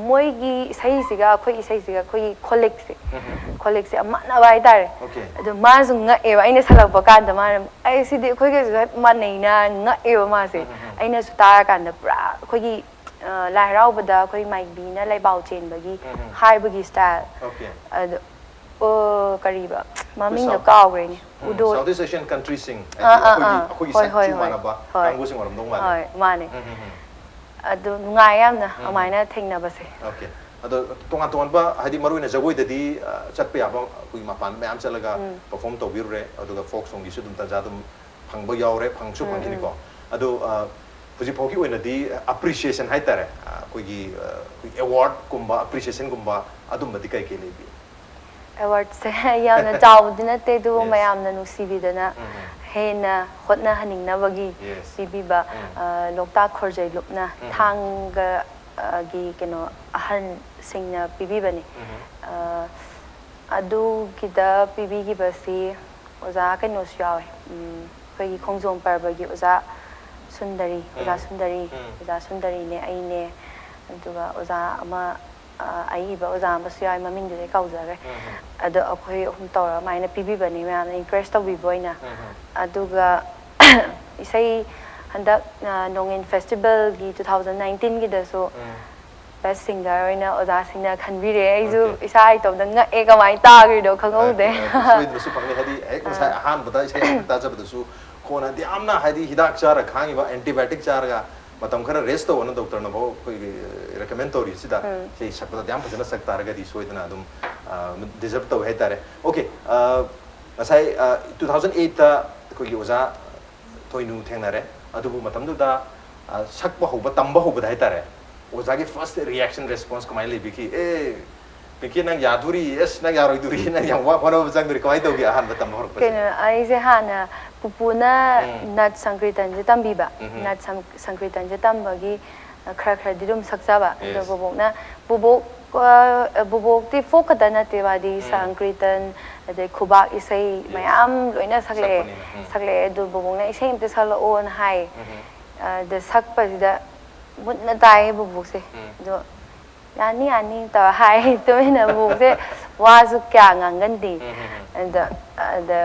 ꯃꯣꯏꯒꯤ ꯏꯁꯩꯁꯤꯒ ꯑꯩꯈꯣꯏ ꯏꯁꯩꯁꯤꯒ ꯑꯩꯈꯣꯏꯒꯤ ꯈꯣꯂꯤꯛꯁꯦ, ꯈꯣꯂꯤꯛꯁꯦ ꯌꯥꯝ ꯃꯥꯟꯅꯕ ꯍꯥꯏꯇꯥꯔꯦ꯫ ꯑꯗꯣ ꯃꯥꯅꯁꯨ ꯉꯛꯑꯦꯕ, ꯑꯩꯅ ꯁꯛꯂꯛꯄ ꯀꯥꯟꯗ ꯃꯥꯅ, "ꯑꯩ ꯁꯤꯗꯤ ꯑꯩꯈꯣꯏꯒꯁꯨ ꯍꯦꯛ ꯃꯥꯟꯅꯩꯅ" ꯉꯛꯑꯦꯕ ꯃꯥꯁꯦ꯫ ꯑꯩꯅꯁꯨ ꯇꯥꯔꯀꯥꯟꯗ ꯄꯨꯔꯥ ꯑꯩꯈꯣꯏꯒꯤ ꯂꯥꯏ ꯍꯔꯥꯎꯕꯗ ꯑꯩꯈꯣꯏ ꯃꯥꯏꯕꯤꯅ ꯂꯩꯕꯥꯎ ꯆꯦꯟꯕꯒꯤ ꯍꯥꯏꯕꯒꯤ ꯁ꯭ꯇꯥꯏꯜ꯫ ꯑꯗꯣ ꯑꯣ, ꯀꯔꯤꯕ? ꯃꯃꯤꯡꯗꯣ ꯀꯥꯎꯈ꯭ꯔꯦꯅꯦ꯫ ꯎꯗꯣ꯫ South East Asian countryꯁꯤꯡ, ꯍꯥꯏꯗꯤ ꯑꯥ, ꯑꯥ, ꯑꯩꯈꯣꯏꯒꯤ, ꯑꯥ꯫ ꯑꯩꯈꯣꯏꯒꯤ ꯍꯣꯏ, ꯍꯣꯏ, ꯁꯛꯁꯨ ꯍꯣꯏ꯫ ꯃꯥꯟꯅꯕ ꯍꯣꯏ꯫ ꯀꯥꯡꯕꯨꯁꯤꯡ ꯑꯣꯏꯔꯝꯗꯧ ꯃꯥꯜꯂꯦ꯫ ꯍꯣꯏ, ꯃꯥꯅꯦ꯫ ꯎꯝ, ꯎꯝ, ꯎꯝ꯫ ꯑꯗꯨ ꯅꯨꯡꯉꯥꯏ ꯌꯥꯝꯅ ꯑꯗꯨꯃꯥꯏꯅ ꯊꯦꯡꯅꯕꯁꯦ꯫ Okay꯫ ꯑꯗꯣ ꯇꯣꯉꯥꯟ ꯇꯣꯉꯥꯟꯕ, ꯍꯥꯏꯗꯤ ꯃꯔꯨ ꯑꯣꯏꯅ ꯖꯒꯣꯏꯗꯗꯤ, ꯑ, ꯆꯠꯄ ꯌꯥꯕ ꯑꯩꯈꯣꯏ ꯃꯄꯥꯟ ꯃꯌꯥꯝ ꯆꯠꯂꯒ perform ꯇꯧꯕꯤꯔꯨꯔꯦ, ꯑꯗꯨꯒ folk songꯒꯤꯁꯨ ꯑꯗꯨꯝ ꯇꯥꯟꯖꯥ ꯑꯗꯨꯝ ꯐꯪꯕ ꯌꯥꯎꯔꯦ, ꯐꯪꯁꯨ ꯐꯪꯈꯤꯅꯤꯀꯣ꯫ ꯑꯗꯣ, ꯑ, ꯍꯧꯖꯤꯛ ꯐꯥꯎꯒꯤ ꯑꯣꯏꯅꯗꯤ appreciation ꯍꯥꯏꯇꯥꯔꯦ, ꯑ, ꯑꯩꯈꯣꯏꯒꯤ, ꯑ, ꯑꯩꯈꯣꯏ awardꯀꯨꯝꯕ, appreciationꯒꯨꯝꯕ ꯑꯗꯨꯝꯕꯗꯤ ꯀꯩ ꯀꯩ ꯂꯩꯕꯤ? Awardꯁꯦ ꯌꯥꯝꯅ ꯆꯥꯎꯕꯗꯤ ꯅꯠꯇꯦ, ꯑꯗꯨꯕꯨ ꯃꯌꯥꯝꯅ ꯅꯨꯡꯁꯤꯕꯤꯗꯅ ꯍꯦꯟꯅ ꯍꯣꯠꯅꯍꯟꯅꯤꯡꯅꯕꯒꯤ ꯄꯤꯕꯤꯕ, ꯑ, ꯂꯣꯛꯇꯥꯛ ꯈꯣꯔꯖꯩ ꯂꯨꯞꯅ ꯊꯥꯡꯒ, ꯑ, ꯒꯤ ꯀꯩꯅꯣ ꯑꯍꯜꯁꯤꯡꯅ ꯄꯤꯕꯤꯕꯅꯤ꯫ ꯑ, ꯑꯗꯨꯒꯤꯗ ꯄꯤꯕꯤꯈꯤꯕꯁꯤ ꯑꯣꯖꯥ ꯀꯩꯅꯣꯁꯨ ꯌꯥꯎꯋꯦ, ꯎꯝ, ꯑꯩꯈꯣꯏꯒꯤ ꯈꯣꯡꯖꯣꯝ ꯄꯔꯕꯒꯤ ꯑꯣꯖꯥ ꯁꯨꯟꯗꯔꯤ, ꯑꯣꯖꯥ ꯁꯨꯟꯗꯔꯤ, ꯑꯣꯖꯥ ꯁꯨꯟꯗꯔꯤꯅꯦ, ꯑꯩꯅꯦ, ꯑꯗꯨꯒ ꯑꯣꯖꯥ ꯑꯃ, ꯑ, ꯑꯏꯕ ꯑꯣꯖꯥ ꯑꯃꯁꯨ ꯌꯥꯎꯋꯦ, ꯃꯃꯤꯡꯗꯨꯗꯤ ꯑꯩ ꯀꯥꯎꯖꯈ꯭ꯔꯦ꯫ ꯑꯗꯣ ꯑꯩꯈꯣꯏ ꯑꯍꯨꯝ ꯇꯧꯔꯒ ꯑꯗꯨꯃꯥꯏꯅ ꯄꯤꯕꯤꯕꯅꯦ ꯃꯌꯥꯝꯅ encourage ꯇꯧꯕꯤꯕ ꯑꯣꯏꯅ꯫ ꯑꯗꯨꯒ ꯏꯁꯩ ꯍꯟꯗꯛ, ꯑ, ꯅꯣꯡꯏꯟ festivalꯒꯤ two thousand nineteenꯒꯤꯗꯁꯨ best singer ꯑꯣꯏꯅ ꯑꯣꯖꯥꯁꯤꯡꯅ ꯈꯟꯕꯤꯔꯦ꯫ ꯑꯩꯁꯨ ꯏꯁꯥ ꯏꯇꯣꯝꯇ ꯉꯛꯑꯦ, ꯀꯃꯥꯏꯅ ꯇꯥꯈ꯭ꯔꯤꯅꯣ ꯈꯪꯍꯧꯗꯦ꯫ ꯁꯣꯏꯗꯅꯁꯨ ꯐꯪꯅꯤ, ꯍꯥꯏꯗꯤ ꯍꯦꯛ ꯉꯁꯥꯏ ꯑꯍꯥꯟꯕꯗ ꯏꯁꯩ ꯑꯃꯈꯛ ꯇꯥꯖꯕꯗꯁꯨ ꯀꯣꯟꯅꯗꯤ ꯌꯥꯝꯅ, ꯍꯥꯏꯗꯤ ꯍꯤꯗꯥꯛ ꯆꯥꯔ ꯈꯥꯡꯉꯤꯕ, antibiotic ꯆꯥꯔꯒ ꯃꯇꯝ ꯈꯔ rest ꯇꯧꯑꯣꯅ ꯗꯣꯛꯇꯔꯅꯐꯥꯎ ꯑꯩꯈꯣꯏꯒꯤ recommend ꯇꯧꯔꯤꯁꯤꯗ ꯏꯁꯩ ꯁꯛꯄꯗ ꯌꯥꯝ ꯐꯖꯅ ꯁꯛ ꯇꯥꯔꯒꯗꯤ ꯁꯣꯏꯗꯅ ꯑꯗꯨꯝ, ꯑ, deserve ꯇꯧꯋꯦ ꯍꯥꯏꯇꯥꯔꯦ꯫ Okay, ꯑ, ꯉꯁꯥꯏ, ꯑ, two thousand eightꯇ ꯑꯩꯈꯣꯏꯒꯤ ꯑꯣꯖꯥ ꯊꯣꯏꯅꯨ ꯊꯦꯡꯅꯔꯦ꯫ ꯑꯗꯨꯕꯨ ꯃꯇꯝꯗꯨꯗ, ꯑ, ꯁꯛꯄ ꯍꯧꯕ, ꯇꯝꯕ ꯍꯧꯕꯗ ꯍꯥꯏꯇꯥꯔꯦ, ꯑꯣꯖꯥꯒꯤ first reaction, response ꯀꯃꯥꯏꯅ ꯂꯩꯕꯤꯈꯤ? "ꯑꯦ, ꯄꯤꯡꯀꯤ, ꯅꯪ ꯌꯥꯗꯣꯔꯤ, ꯑꯦꯁ, ꯅꯪ ꯌꯥꯔꯣꯏꯗꯣꯔꯤ, ꯅꯪ ꯌꯥꯝ ꯋꯥ-, ꯍꯣꯠꯅꯕ ꯆꯪꯗꯣꯔꯤ"? ꯀꯃꯥꯏꯅ ꯇꯧꯒꯦ ꯑꯍꯥꯟꯕ ꯇꯝꯕ ꯍꯧꯔꯛꯄꯁꯦ? ꯀꯩꯅꯣ, ꯑꯩꯁꯦ ꯍꯥꯟꯅ ꯄꯨꯄꯨꯅ ꯎꯝ. ꯅꯠ ꯁꯪꯀ꯭ꯔꯤꯇꯟꯁꯦ ꯇꯝꯕꯤꯕ꯫ ꯎꯝꯍꯨꯝ. ꯅꯠ ꯁꯪ-, ꯁꯪꯀ꯭ꯔꯤꯇꯟꯁꯦ ꯇꯝꯕꯒꯤ, ꯑ, ꯈꯔ ꯈꯔꯗꯤ ꯑꯗꯨꯝ ꯁꯛꯆꯕ꯫ ꯑꯗꯣ Yes. ꯕꯣꯕꯣꯛꯅ, ꯕꯣꯕꯣꯛ, ꯑ, ꯕꯣꯕꯣꯛꯇꯤ ꯐꯣꯛ ꯈꯛꯇ ꯅꯠꯇꯦ, ꯃꯥꯗꯤ ꯎꯝ. ꯁꯪꯀ꯭ꯔꯤꯇꯟ, ꯑꯗꯩ ꯈꯨꯕꯥꯛ ꯏꯁꯩ Yes. ꯃꯌꯥꯝ ꯂꯣꯏꯅ ꯁꯛꯂꯛꯑꯦ꯫ ꯁꯛꯄꯅꯤꯅ, ꯎꯝ. ꯁꯛꯂꯛꯑꯦ꯫ ꯑꯗꯨ ꯕꯣꯕꯣꯛꯅ ꯏꯁꯩ ꯑꯝꯇ ꯁꯛꯂꯛꯑꯣꯅ ꯍꯥꯏ꯫ ꯎꯝꯍꯨꯝ. ꯑꯗ ꯁꯛꯄꯁꯤꯗ ꯃꯨꯟꯅ ꯇꯥꯏꯌꯦ ꯕꯣꯕꯣꯛꯁꯦ꯫ ꯎꯝ. ꯑꯗꯣ ꯌꯥꯅꯤ, ꯌꯥꯅꯤ ꯇꯧꯔ ꯍꯥꯏ꯫ ꯇꯨꯃꯤꯟꯅ ꯕꯣꯕꯣꯛꯁꯦ ꯋꯥꯁꯨ ꯀꯌꯥ ꯉꯥꯡꯒꯟꯗꯦ꯫ ꯎꯝ, ꯎꯝ, ꯎꯝ. ꯑꯗ, ꯑꯗ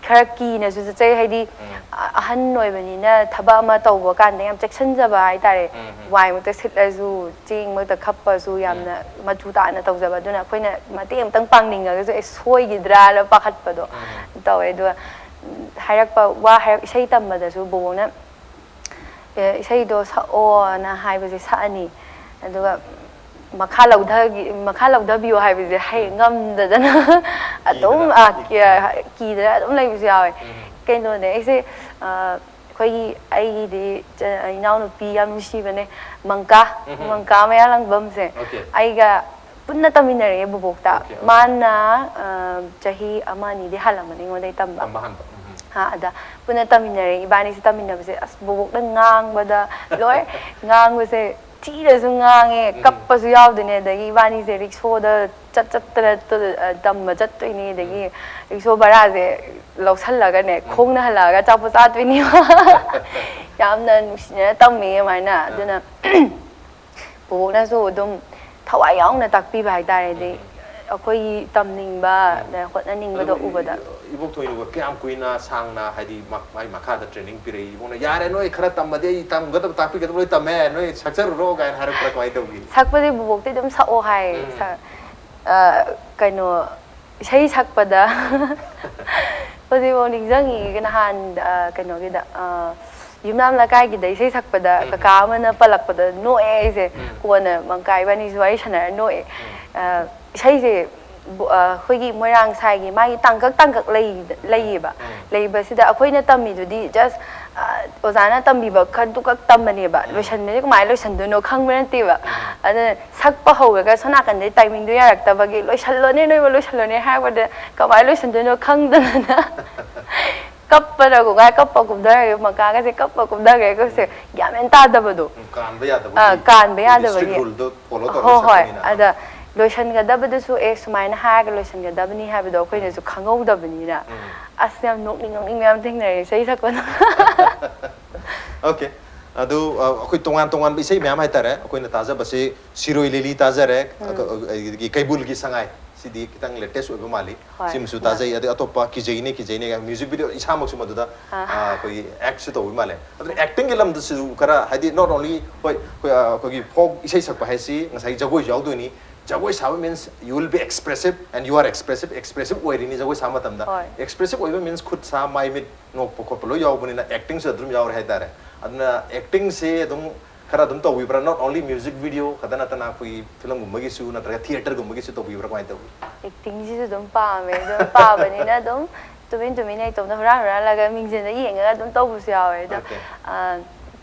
ꯈꯔ ꯀꯤꯅꯁꯨ ꯆꯠꯆꯩ, ꯍꯥꯏꯗꯤ, ꯎꯝ. ꯑ-, ꯑꯍꯟ ꯑꯣꯏꯕꯅꯤꯅ ꯊꯕꯛ ꯑꯃ ꯇꯧꯕ ꯀꯥꯟꯗ ꯌꯥꯝ ꯆꯦꯛꯁꯤꯟꯖꯕ ꯍꯥꯏꯇꯥꯔꯦ꯫ ꯎꯝ, ꯎꯝ. ꯋꯥꯏꯃꯛꯇ ꯁꯤꯠꯂꯁꯨ, ꯆꯦꯡꯃꯛꯇ ꯈꯞꯄꯁꯨ ꯌꯥꯝꯅ ꯃꯆꯨ ꯇꯥꯅ ꯇꯧꯖꯕ꯫ ꯑꯗꯨꯅ ꯑꯩꯈꯣꯏꯅ ꯃꯇꯦꯡ ꯑꯃꯇꯪ ꯄꯥꯡꯅꯤꯡꯉꯒꯁꯨ, "ꯑꯦ, ꯁꯣꯏꯈꯤꯗ꯭ꯔꯥꯅ" ꯄꯥꯈꯠꯄꯗꯣ ꯎꯝ. ꯇꯧꯋꯦ꯫ ꯑꯗꯨꯒ, ꯎꯝ, ꯍꯥꯏꯔꯛꯄ ꯋꯥ ꯍꯥꯏꯔꯛ-, ꯏꯁꯩ ꯇꯝꯕꯗꯁꯨ ꯕꯣꯕꯣꯛꯅ, "ꯑꯦ, ꯏꯁꯩꯗꯣ ꯁꯛꯑꯣꯅ" ꯍꯥꯏꯕꯁꯦ ꯁꯛꯑꯅꯤ꯫ ꯑꯗꯨꯒ ꯃꯈꯥ ꯂꯧꯊꯈꯤ-, ꯃꯈꯥ ꯂꯧꯊꯕꯤꯌꯣ ꯍꯥꯏꯕꯁꯦ ꯍꯩ-, ꯉꯝꯗꯗꯅ ꯑꯗꯨꯝ, ꯀꯤꯗꯅ. ꯑ, ꯀꯤ-, ꯀꯤꯗꯅ ꯑꯗꯨꯝ ꯂꯩꯕꯁꯨ ꯌꯥꯎꯋꯦ꯫ ꯎꯝ. ꯀꯩꯅꯣꯅꯦ, ꯑꯩꯁꯦ, ꯑ, ꯑꯩꯈꯣꯏꯒꯤ, ꯑꯩꯒꯤꯗꯤ ꯏꯆ-, ꯏꯅꯥꯎꯅꯨꯄꯤ ꯌꯥꯝ ꯅꯨꯡꯁꯤꯕꯅꯦ, ꯃꯪꯀꯥ, ꯎꯝ. ꯃꯪꯀꯥ ꯃꯌꯥꯂꯪꯕꯝꯁꯦ꯫ Okay. ꯑꯩꯒ ꯄꯨꯟꯅ ꯇꯝꯃꯤꯟꯅꯔꯛꯑꯦ ꯕꯣꯕꯣꯛꯇ꯫ Okay, okay. ꯃꯥꯅ, ꯑ, ꯆꯍꯤ ꯑꯃ ꯑꯅꯤꯗꯤ ꯍꯜꯂꯝꯃꯅꯤ ꯑꯩꯉꯣꯟꯗꯩ ꯇꯝꯕ꯫ ꯇꯝꯕ ꯍꯟꯕ. ꯎꯝ. ꯍꯥ, ꯑꯗ ꯄꯨꯟꯅ ꯇꯝꯃꯤꯟꯅꯔꯦ꯫ ꯏꯕꯥꯅꯤꯁꯦ ꯇꯝꯃꯤꯟꯅꯕꯁꯦ, ꯑꯁ, ꯕꯣꯕꯣꯛꯅ ꯉꯥꯡꯕꯗ ꯂꯣꯏ꯫ ꯉꯥꯡꯕꯁꯦ ꯊꯤꯅꯁꯨ ꯉꯥꯡꯉꯦ, ꯎꯝ. ꯀꯞꯄꯁꯨ ꯌꯥꯎꯗꯣꯏꯅꯦ꯫ ꯑꯗꯒꯤ ꯏꯕꯥꯅꯤꯁꯦ ꯔꯤꯛꯁꯣꯗ ꯆꯠ ꯆꯠꯇꯅ ꯇ-, ꯑ, ꯇꯝꯕ ꯆꯠꯇꯣꯏꯅꯦ꯫ ꯑꯗꯒꯤ ꯎꯝ. ꯔꯤꯛꯁꯣ ꯚꯔꯥꯁꯦ ꯂꯧꯁꯜꯂꯒꯅꯦ, ꯎꯝ. ꯈꯣꯡꯅ ꯍꯜꯂꯛꯑꯒ ꯑꯆꯥꯄꯣꯠ ꯆꯥꯗꯣꯏꯅꯦꯕ꯫ ꯌꯥꯝꯅ ꯅꯨꯡꯁꯤꯅꯅ ꯇꯝꯃꯦ ꯑꯗꯨꯃꯥꯏꯅ꯫ ꯑꯥ. ꯑꯗꯨꯅ ꯕꯣꯕꯣꯛꯅꯁꯨ ꯑꯗꯨꯝ ꯊꯋꯥꯏ ꯌꯥꯎꯅ ꯇꯥꯛꯄꯤꯕ ꯍꯥꯏꯇꯥꯔꯦ꯫ ꯑꯗꯩ ꯎꯝ. ꯑꯩꯈꯣꯏꯒꯤ ꯇꯝꯅꯤꯡꯕ, ꯎꯝ. ꯑꯗꯩ ꯍꯣꯠꯅꯅꯤꯡꯕꯗꯣ ꯑꯗꯨꯕꯨ ꯎꯕꯗ꯫ ꯏꯕꯣꯛ ꯊꯣꯏꯅꯕꯨ ꯀꯌꯥꯝ ꯀꯨꯏꯅ ꯁꯥꯡꯅ, ꯍꯥꯏꯗꯤ, ꯃ-, ꯃꯥꯏ ꯃꯈꯥꯗ training ꯄꯤꯔꯛꯏ? ꯏꯕꯣꯛꯅ, "ꯌꯥꯔꯦ, ꯅꯣꯏ ꯈꯔ ꯇꯝꯃꯗꯤ ꯑꯩ ꯇꯝꯒꯗꯕ, ꯇꯥꯛꯄꯤꯒꯗꯕ ꯂꯣꯏ ꯇꯝꯃꯦ, ꯅꯣꯏ ꯁꯛꯆꯔꯨꯔꯣ" ꯀꯥꯏꯅ ꯍꯥꯏꯔꯛꯄ꯭ꯔꯥ, ꯀꯃꯥꯏꯅ ꯇꯧꯈꯤ? ꯁꯛꯄꯗꯤ ꯕꯣꯕꯣꯛꯇꯤ ꯑꯗꯨꯝ ꯁꯛꯑꯣ ꯍꯥꯏ꯫ ꯎꯝ. ꯁ-, ꯑ, ꯀꯩꯅꯣ, ꯏꯁꯩ ꯁꯛꯄꯗ ꯍꯧꯖꯤꯛꯐꯥꯎ ꯅꯤꯡꯁꯤꯡꯉꯤ꯫ ꯅꯍꯥꯟ, ꯑ, ꯀꯩꯅꯣꯒꯤꯗ, ꯑ, ꯌꯨꯝꯅꯥꯝ ꯂꯩꯀꯥꯏꯒꯤꯗ ꯏꯁꯩ ꯁꯛꯄꯗ ꯎꯝ. ꯀꯀꯥ ꯑꯃꯅ ꯄꯜꯂꯛꯄꯗ ꯅꯣꯛꯑꯦ ꯑꯩꯁꯦ꯫ ꯎꯝ. ꯀꯣꯟꯅ ꯃꯪꯀꯥ ꯏꯕꯥꯅꯤꯁꯨ ꯋꯥꯔꯤ ꯁꯥꯟꯅꯔ ꯅꯣꯛꯑꯦ꯫ ꯎꯝ. ꯑ, ꯏꯁꯩꯁꯦ ꯕꯣ-, ꯑ, ꯑꯩꯈꯣꯏꯒꯤ ꯃꯣꯏꯔꯥꯡ ꯁꯥꯏꯒꯤ ꯃꯥꯒꯤ ꯇꯥꯡꯀꯛ ꯇꯥꯡꯀꯛ ꯂꯩ-, ꯂꯩꯌꯦꯕ꯫ ꯎꯝ. ꯂꯩꯕꯁꯤꯗ ꯑꯩꯈꯣꯏꯅ ꯇꯝꯃꯤꯗꯨꯗꯤ just ꯑꯣꯖꯥꯅ ꯇꯝꯕꯤꯕ ꯈꯔꯗꯨꯈꯛ ꯇꯝꯕꯅꯦꯕ꯫ ꯂꯣꯏꯁꯟꯕꯁꯦ ꯀꯃꯥꯏꯅ ꯂꯣꯏꯁꯟꯗꯣꯏꯅꯣ ꯈꯪꯕ ꯅꯠꯇꯦꯕ꯫ ꯑꯗꯨꯅ ꯁꯛꯄ ꯍꯧꯔꯒ ꯁꯣꯝ ꯅꯥꯀꯟꯗꯩ timingꯗꯣ ꯌꯥꯔꯛꯇꯕꯒꯤ, "ꯂꯣꯏꯁꯜꯂꯣꯅꯦ ꯅꯣꯏꯕꯨ, ꯂꯣꯏꯁꯜꯂꯣꯅꯦ" ꯍꯥꯏꯔꯛꯄꯗ ꯀꯃꯥꯏꯅ ꯂꯣꯏꯁꯟꯗꯣꯏꯅꯣ ꯈꯪꯗꯗꯅ ꯀꯞꯄꯗ ꯀꯣꯡꯒꯥꯏ ꯀꯞꯄ ꯀꯨꯝꯊꯔꯒꯦ, ꯃꯀꯥꯒꯁꯦ ꯀꯞꯄ ꯀꯨꯝꯊꯈ꯭ꯔꯦ꯫ ꯑꯩꯈꯣꯏꯁꯦ ꯒ꯭ꯌꯥꯟ ꯃꯦꯟ ꯇꯥꯗꯕꯗꯣ꯫ ꯎꯝ, ꯀꯥꯟꯕ ꯌꯥꯗꯕꯒꯤ ꯑꯥ, ꯀꯥꯟꯕ ꯑꯩꯈꯣꯏꯒꯤ ꯌꯥꯗꯕꯒꯤ꯫ Strict ruleꯗꯣ follow ꯇꯧꯔꯒ ꯍꯣꯏ ꯍꯣꯏ꯫ ꯁꯛꯄꯅꯤꯅ꯫ ꯑꯗ ꯂꯣꯏꯁꯟꯒꯗꯕꯗꯁꯨ ꯑꯦ ꯁꯨꯃꯥꯏꯅ ꯍꯥꯏꯔꯒ ꯂꯣꯏꯁꯟꯒꯗꯕꯅꯤ ꯍꯥꯏꯕꯗꯣ ꯑꯩꯈꯣꯏꯅꯁꯨ ꯈꯪꯍꯧꯗꯕꯅꯤꯅ꯫ ꯎꯝ꯫ ꯑꯁ, ꯌꯥꯝ ꯅꯣꯛꯅꯤꯡ ꯅꯣꯛꯅꯤꯡ ꯃꯌꯥꯝ ꯊꯦꯡꯅꯔꯦ ꯏꯁꯩ ꯁꯛꯄꯗ꯫ Okay꯫ ꯑꯗꯨ ꯑ, ꯑꯩꯈꯣꯏ ꯇꯣꯉꯥꯟ ꯇꯣꯉꯥꯟꯕ ꯏꯁꯩ ꯃꯌꯥꯝ ꯍꯥꯏꯇꯥꯔꯦ, ꯑꯩꯈꯣꯏꯅ ꯇꯥꯖꯕꯁꯤ ꯁꯤꯔꯣꯏ ꯂꯤꯂꯤ ꯇꯥꯖꯔꯦ, ꯑꯗꯒꯤ ꯀꯩꯕꯨꯜꯒꯤ ꯁꯉꯥꯏ, ꯁꯤꯗꯤ ꯈꯤꯇꯪ latest ꯑꯣꯏꯕ ꯃꯥꯜꯂꯤ꯫ ꯍꯣꯏ꯫ ꯁꯤꯃꯁꯨ ꯇꯥꯖꯩ꯫ ꯑꯗꯩ ꯑꯇꯣꯞꯄ ꯀꯤꯖꯩꯅꯦ ꯀꯤꯖꯩꯅꯦ ꯀꯥꯏꯅ music video ꯏꯁꯥꯃꯛꯁꯨ ꯃꯗꯨꯗ ꯑꯥ꯫ ꯑ, ꯑꯩꯈꯣꯏꯒꯤ actꯁꯨ ꯇꯧꯕ ꯃꯥꯜꯂꯦ꯫ ꯑꯗꯨꯅ actingꯒꯤ ꯂꯝꯗꯁꯨ ꯈꯔ, ꯍꯥꯏꯗꯤ, not only, ꯍꯣꯏ, ꯑꯩꯈꯣꯏ, ꯑ, ꯑꯩꯈꯣꯏꯒꯤ folk ꯏꯁꯩ ꯁꯛꯄ ꯍꯥꯏꯁꯤ ꯉꯁꯥꯏ ꯖꯒꯣꯏꯁꯨ ꯌꯥꯎꯗꯣꯏꯅꯤ꯫ ꯖꯒꯣꯏ ꯁꯥꯕ means you will be expressive and you are expressive, expressive ꯑꯣꯏꯔꯤꯅꯤ ꯖꯒꯣꯏ ꯁꯥꯕ ꯃꯇꯝꯗ꯫ ꯍꯣꯏ꯫ Expressive ꯑꯣꯏꯕ means ꯈꯨꯠ ꯁꯥ, ꯃꯥꯏ ꯃꯤꯠ ꯅꯣꯛꯄ ꯈꯣꯠꯄ ꯂꯣꯏ ꯌꯥꯎꯕꯅꯤꯅ actingꯁꯨ ꯑꯗꯨꯝ ꯌꯥꯎꯔꯦ ꯍꯥꯏꯇꯥꯔꯦ꯫ ꯑꯗꯨꯅ actingꯁꯦ ꯑꯗꯨꯝ ꯈꯔ ꯑꯗꯨꯝ ꯇꯧꯕꯤꯕ꯭ꯔꯥ? Not only music video ꯈꯛꯇ ꯅꯠꯇꯅ ꯑꯩꯈꯣꯏꯒꯤ filmꯒꯨꯝꯕꯒꯤꯁꯨ ꯅꯠꯇ꯭ꯔꯒ theatreꯒꯨꯝꯕꯒꯤꯁꯨ ꯇꯧꯕꯤꯕ꯭ꯔꯥ? ꯀꯃꯥꯏꯅ ꯇꯧꯏ? Actingꯁꯤꯁꯨ ꯑꯗꯨꯝ ꯄꯥꯝꯃꯦ꯫ ꯑꯗꯨꯝ ꯄꯥꯝꯕꯅꯤꯅ ꯑꯗꯨꯝ ꯇꯨꯃꯤꯟ ꯇꯨꯃꯤꯟꯅ ꯏꯇꯣꯝꯇ ꯍꯨꯔꯥꯟ ꯍꯨꯔꯥꯜꯂꯒ ꯃꯤꯡꯁꯦꯜꯗ ꯌꯦꯡꯉꯒ ꯑꯗꯨꯝ ꯇꯧꯕꯁꯨ ꯌꯥꯎꯋꯦ꯫ ꯑꯗꯣ, Okay꯫ ꯑ,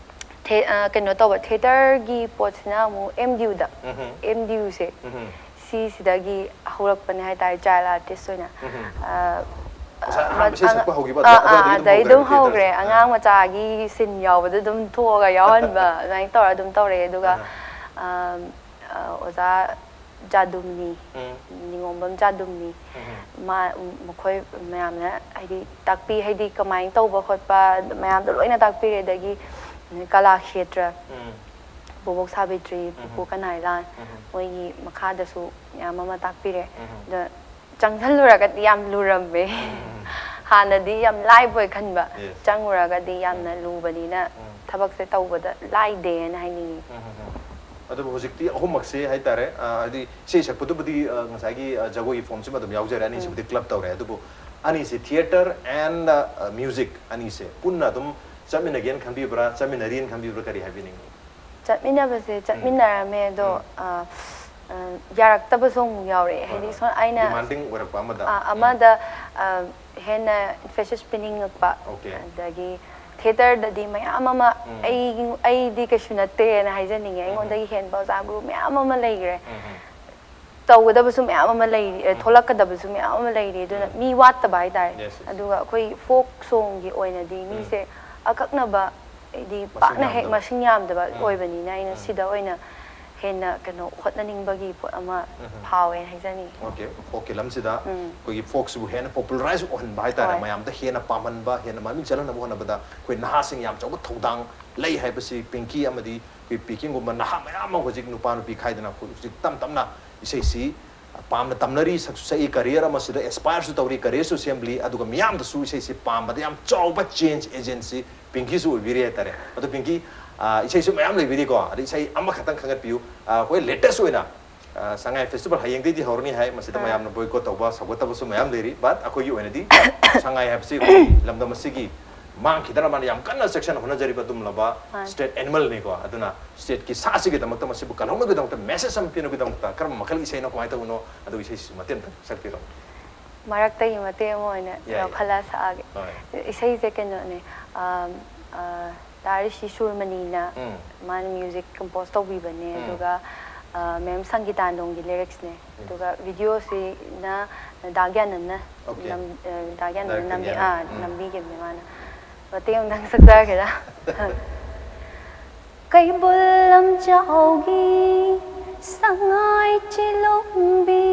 ꯊꯦ-, ꯑ, ꯀꯩꯅꯣ ꯇꯧꯕ, theatreꯒꯤ ꯄꯣꯠꯁꯤꯅ ꯑꯃꯨꯛ M D Uꯗ, ꯎꯝꯍꯨꯝ꯫ M D Uꯁꯦ, ꯎꯝꯍꯨꯝ꯫ ꯁꯤꯁꯤꯗꯒꯤ ꯍꯧꯔꯛꯄꯅꯦ ꯍꯥꯏꯇꯥꯔꯦ, child artist ꯑꯣꯏꯅ꯫ ꯎꯝꯍꯨꯝ꯫ ꯑ, ꯉꯁꯥꯏ ꯑꯍꯥꯟꯕ ꯏꯁꯩ ꯑꯉꯥꯡ-, ꯁꯛꯄ ꯍꯧꯈꯤꯕ ꯑꯥ, ꯑꯗꯨꯋꯥꯏꯗꯒꯤ ꯑꯥ, ꯑꯗꯨꯝ ꯑꯗꯩ ꯑꯗꯨꯝ ꯍꯧꯈ꯭ꯔꯦꯕ ꯍꯧꯈ꯭ꯔꯦ꯫ theatreꯁꯦ? ꯑꯉꯥꯡ ꯑꯥ꯫ ꯃꯆꯥꯒꯤ scene ꯌꯥꯎꯕꯗ ꯑꯗꯨꯝ ꯊꯣꯛꯑꯒ ꯌꯥꯎꯍꯟꯕ, ꯑꯗꯨꯃꯥꯏꯅ ꯇꯧꯔ ꯑꯗꯨꯝ ꯇꯧꯔꯛꯑꯦ꯫ ꯑꯗꯨꯒ, ꯑꯥ꯫ ꯑ, ꯑ, ꯑꯣꯖꯥ ꯖꯥꯗꯨꯝꯅꯤ, ꯎꯝ꯫ ꯅꯤꯉꯣꯝꯕꯝ ꯖꯥꯗꯨꯝꯅꯤ, ꯎꯝ꯫ ꯃꯥ, ꯃꯈꯣꯏ ꯃꯌꯥꯝꯅ ꯍꯥꯏꯗꯤ ꯇꯥꯛꯄꯤ, ꯍꯥꯏꯗꯤ ꯀꯃꯥꯏꯅ ꯇꯧꯕ ꯈꯣꯠꯄ ꯃꯌꯥꯝꯗꯣ ꯂꯣꯏꯅ ꯇꯥꯛꯄꯤꯔꯦ꯫ ꯑꯗꯒꯤ ꯀꯂꯥ ꯈꯦꯇ꯭ꯔ, ꯎꯝ꯫ ꯕꯣꯕꯣꯛ ꯁꯥꯕꯤꯇ꯭ꯔꯤ, ꯎꯝ꯫ ꯄꯨꯄꯨ ꯀꯅꯥꯏꯂꯥꯟ, ꯎꯝ꯫ ꯃꯣꯏꯒꯤ ꯃꯈꯥꯗꯁꯨ ꯃꯌꯥꯝ ꯑꯃ ꯇꯥꯛꯄꯤꯔꯦ꯫ ꯎꯝ꯫ ꯑꯗ ꯆꯪꯁꯜꯂꯨꯔꯒꯗꯤ ꯌꯥꯝ ꯂꯨꯔꯝꯃꯦ꯫ ꯎꯝ꯫ ꯍꯥꯟꯅꯗꯤ ꯌꯥꯝ ꯂꯥꯏꯕꯣꯏ ꯈꯟꯕ, Yes꯫ ꯆꯪꯉꯨꯔꯒꯗꯤ ꯌꯥꯝꯅ ꯂꯨꯕꯅꯤꯅ ꯎꯝ꯫ ꯊꯕꯛꯁꯦ ꯇꯧꯕꯗ ꯂꯥꯏꯗꯦꯅ ꯍꯥꯏꯅꯤꯡꯉꯤ꯫ ꯎꯝ, ꯎꯝ, ꯎꯝ꯫ ꯑꯗꯨꯕꯨ ꯍꯧꯖꯤꯛꯇꯤ ꯑꯍꯨꯝꯃꯛꯁꯦ ꯍꯥꯏꯇꯥꯔꯦ, ꯑ, ꯍꯥꯏꯗꯤ ꯏꯁꯩ ꯁꯛꯄꯗꯨꯕꯨꯗꯤ, ꯑ, ꯉꯁꯥꯏꯒꯤ, ꯑ, ꯖꯒꯣꯏꯒꯤ form ꯁꯤꯃ ꯑꯗꯨꯝ ꯌꯥꯎꯖꯔꯦ, ꯑꯅꯤꯁꯤꯕꯨꯗꯤ club ꯇꯧꯔꯦ, ꯑꯗꯨꯕꯨ ꯑꯅꯤꯁꯦ theatre and, ꯑ, music ꯑꯅꯤꯁꯦ ꯄꯨꯟꯅ ꯑꯗꯨꯝ ꯆꯠꯃꯤꯟꯅꯒꯦꯅ ꯈꯟꯕꯤꯕ꯭ꯔꯥ, ꯆꯠꯃꯤꯟꯅꯔꯤꯅ ꯈꯟꯕꯤꯕ꯭ꯔꯥ, ꯀꯔꯤ ꯍꯥꯏꯕꯤꯅꯤꯡꯉꯤ? ꯆꯠꯃꯤꯟꯅꯕꯁꯦ ꯆꯠꯃꯤꯟꯅꯔꯝꯃꯦ, ꯑꯗꯣ, ꯎꯝ꯫ ꯑ, ꯑ, ꯌꯥꯔꯛꯇꯕꯁꯨ ꯑꯃꯨꯛ ꯌꯥꯎꯔꯛꯑꯦ꯫ ꯍꯣꯏ, ꯍꯥꯏꯗꯤ ꯍꯣꯏ꯫ ꯁꯣꯝ ꯑꯩꯅ, Demanding ꯑꯣꯏꯔꯛꯄ ꯑꯃꯗ꯫ ꯑ, ꯎꯝ꯫ ꯑꯃꯗ, ꯑ, ꯍꯦꯟꯅ emphasis ꯄꯤꯅꯤꯡꯉꯛꯄ, Okay꯫ ꯑꯗꯒꯤ ꯊꯤꯌꯦꯇꯔꯗꯗꯤ ꯃꯌꯥꯝ ꯑꯃ, ꯑꯩ ꯑꯩꯗꯤ ꯀꯩꯁꯨ ꯅꯠꯇꯦꯅ ꯍꯥꯏꯖꯅꯤꯡꯉꯦ꯫ ꯑꯩꯉꯣꯟꯗꯒꯤ ꯍꯦꯟꯕ ꯑꯣꯖꯥ ꯒꯨꯔꯨ ꯃꯌꯥꯝ ꯑꯃ ꯂꯩꯈ꯭ꯔꯦ꯫ ꯇꯧꯒꯗꯕꯁꯨ ꯃꯌꯥꯝ ꯑꯃ ꯂꯩꯔꯤ, ꯑꯦ, ꯊꯣꯛꯂꯛꯀꯗꯕꯁꯨ ꯃꯌꯥꯝ ꯑꯃ ꯂꯩꯔꯤ꯫ ꯑꯗꯨꯅ ꯃꯤ ꯋꯥꯠꯇꯕ ꯍꯥꯏꯇꯥꯔꯦ꯫ Yes, yes. ꯑꯗꯨꯒ ꯑꯩꯈꯣꯏ ꯐꯣꯛ ꯁꯣꯡꯒꯤ ꯑꯣꯏꯅꯗꯤ ꯃꯤꯁꯦ ꯑꯀꯛꯅꯕ, ꯍꯥꯏꯗꯤ ꯃꯁꯤꯡ ꯄꯥꯛꯅ ꯍꯦꯛ ꯌꯥꯝꯗꯕ꯫ ꯃꯁꯤꯡ ꯌꯥꯝꯗꯕ ꯑꯣꯏꯕꯅꯤꯅ, ꯑꯩꯅ ꯁꯤꯗ ꯑꯣꯏꯅ ꯍꯦꯟꯅ ꯀꯩꯅꯣ ꯍꯣꯠꯅꯅꯤꯡꯕꯒꯤ ꯄꯣꯠ ꯑꯃ ꯐꯥꯎꯋꯦꯅ ꯍꯥꯏꯖꯅꯤꯡꯉꯤ꯫ ꯑꯣꯀꯦ, ꯐꯣꯛꯀꯤ ꯂꯝꯁꯤꯗ ꯑꯩꯈꯣꯏꯒꯤ ꯐꯣꯛꯁꯤꯕꯨ ꯍꯦꯟꯅ ꯄꯣꯄꯨꯂꯔꯥꯏꯁ ꯑꯣꯏꯍꯟꯕ ꯍꯥꯏꯇꯥꯔꯦ꯫ ꯍꯣꯏ꯫ ꯃꯌꯥꯝꯗ ꯍꯦꯟꯅ ꯄꯥꯝꯍꯟꯕ, ꯍꯦꯟꯅ ꯃꯃꯤꯡ ꯆꯠꯍꯟꯅꯕ ꯍꯣꯠꯅꯕꯗ ꯑꯩꯈꯣꯏ ꯅꯍꯥꯁꯤꯡ ꯌꯥꯝ ꯆꯥꯎꯕ ꯊꯧꯗꯥꯡ ꯂꯩ ꯍꯥꯏꯕꯁꯤ ꯄꯤꯡꯀꯤ ꯑꯃꯗꯤ ꯑꯩꯈꯣꯏ ꯄꯤꯀꯤꯡꯒꯨꯝꯕ ꯅꯍꯥ ꯃꯌꯥꯝ ꯑꯃ ꯍꯧꯖꯤꯛ ꯅꯨꯄꯥ ꯅꯨꯄꯤ ꯈꯥꯏꯗꯅ ꯑꯩꯈꯣꯏ ꯍꯧꯖꯤꯛ ꯇꯞ ꯇꯞꯅ ꯏꯁꯩꯁꯤ ꯄꯥꯝꯅ ꯇꯝꯅꯔꯤ, ꯁꯛꯁꯨ ꯁꯛꯏ, ꯀꯔꯤꯌꯔ ꯑꯃꯁꯤꯗ ꯑꯦꯁꯄꯥꯌꯔꯁꯨ ꯇꯧꯔꯤ, ꯀꯔꯤꯌꯔꯁꯨ ꯁꯦꯝꯂꯤ, ꯑꯗꯨꯒ ꯃꯤꯌꯥꯝꯗꯁꯨ ꯏꯁꯩꯁꯤ ꯄꯥꯝꯕꯗ ꯌꯥꯝ ꯆꯥꯎꯕ ꯆꯦꯟꯖ ꯑꯦꯖꯦꯟꯁꯤ ꯄꯤꯡꯀꯤꯁꯨ ꯑꯣꯏꯕꯤꯔꯤ ꯍꯥꯏꯇꯥꯔꯦ꯫ ꯑꯗꯣ ꯄꯤꯡꯀꯤ, ꯑ, ꯏꯁꯩꯁꯨ ꯃꯌꯥꯝ ꯂꯩꯕꯤꯔꯤꯀꯣ, ꯑꯗ ꯏꯁꯩ ꯑꯃꯈꯛꯇꯪ ꯈꯟꯒꯠꯄꯤꯌꯨ꯫ ꯑ, ꯑꯩꯈꯣꯏ ꯂꯦꯇꯦꯁ ꯑꯣꯏꯅ, ꯑ, ꯁꯉꯥꯏ ꯐꯦꯁꯇꯤꯚꯦꯜ ꯍꯌꯦꯡꯗꯒꯤꯗꯤ ꯍꯧꯔꯅꯤ ꯍꯥꯏ, ꯃꯁꯤꯗ ꯃꯌꯥꯝꯅ ꯕꯣꯏꯀꯣꯠ ꯇꯧꯕ, ꯁꯧꯒꯠꯇꯕꯁꯨ ꯃꯌꯥꯝ ꯂꯩꯔꯤ, ꯕꯠ ꯑꯩꯈꯣꯏꯒꯤ ꯑꯣꯏꯅꯗꯤ ꯁꯉꯥꯏ ꯍꯥꯏꯕꯁꯤ ꯑꯩꯈꯣꯏꯒꯤ ꯂꯝꯗꯝ ꯑꯁꯤꯒꯤ ꯃꯥꯡꯈꯤꯗꯅꯕ ꯌꯥꯝ ꯀꯟꯅ ꯆꯦꯛꯁꯤꯟꯅ ꯍꯣꯠꯅꯖꯔꯤꯕ ꯑꯗꯨꯒꯨꯝꯂꯕ ꯃꯥꯅꯤ꯫ ꯁ꯭ꯇꯦꯠ ꯑꯦꯅꯤꯃꯦꯜꯅꯤꯀꯣ꯫ ꯑꯗꯨꯅ ꯁ꯭ꯇꯦꯠꯀꯤ ꯁꯥꯁꯤꯒꯤꯗꯃꯛꯇ ꯃꯁꯤꯕꯨ ꯀꯜꯍꯧꯅꯕꯒꯤꯗꯃꯛꯇ ꯃꯦꯁꯦꯖ ꯑꯃ ꯄꯤꯅꯕꯒꯤꯗꯃꯛꯇ ꯀꯔꯝꯕ ꯃꯈꯜꯒꯤ ꯏꯁꯩꯅꯣ, ꯀꯃꯥꯏꯅ ꯇꯧꯕꯅꯣ, ꯑꯗꯨꯒꯤ ꯏꯁꯩꯁꯤꯁꯨ ꯃꯇꯦꯛ ꯑꯃꯇꯪ ꯁꯛꯄꯤꯔꯛꯑꯣ꯫ ꯃꯔꯛꯇꯒꯤ ꯃꯇꯦꯛ ꯑꯃ ꯑꯣꯏꯅ ꯌꯥꯏ, ꯌꯥꯏ꯫ ꯂꯧꯈꯠꯂ ꯁꯛꯑꯒꯦ꯫ ꯍꯣꯏ꯫ ꯏꯁꯩꯁꯦ ꯀꯩꯅꯣꯅꯦ, ꯑꯝ, ꯑ, ꯇꯥꯔꯤꯁꯤ ꯁꯨꯔꯃꯅꯤꯅ ꯎꯝ꯫ ꯃꯥꯅ ꯃ꯭ꯌꯨꯖꯤꯛ ꯀꯝꯄꯣꯁ ꯇꯧꯕꯤꯕꯅꯦ꯫ ꯎꯝ꯫ ꯑꯗꯨꯒ, ꯑ, ꯃꯦꯝ ꯁꯪꯒꯤꯇꯥꯟꯗꯣꯡꯒꯤ ꯂꯤꯔꯤꯛꯁꯅꯦ꯫ ꯑꯗꯨꯒ ꯚꯤꯗꯤꯑꯣꯁꯤꯅ ꯗꯥ ꯒ꯭ꯌꯥꯅꯟꯅ ꯑꯣꯀꯦ꯫ ꯅꯝ-, ꯑ, ꯗꯥ ꯒ꯭ꯌꯥꯅꯟꯅ ꯗꯥꯏꯔꯦꯛꯇꯔ ꯅꯝꯕꯤ-, ꯒ꯭ꯌꯥꯅꯟ꯫ ꯑꯥ, ꯎꯝ꯫ ꯅꯝꯕꯤꯈꯤꯕꯅꯦ ꯃꯥꯅ꯫ ꯃꯇꯦꯛ ꯑꯃꯇꯪ ꯁꯛꯆꯔꯛꯀꯦꯗ꯫ ꯀꯩꯕꯨꯜ ꯂꯝꯖꯥꯎꯒꯤ ꯁꯉꯥꯏ ꯆꯤꯂꯣꯝꯕꯤ,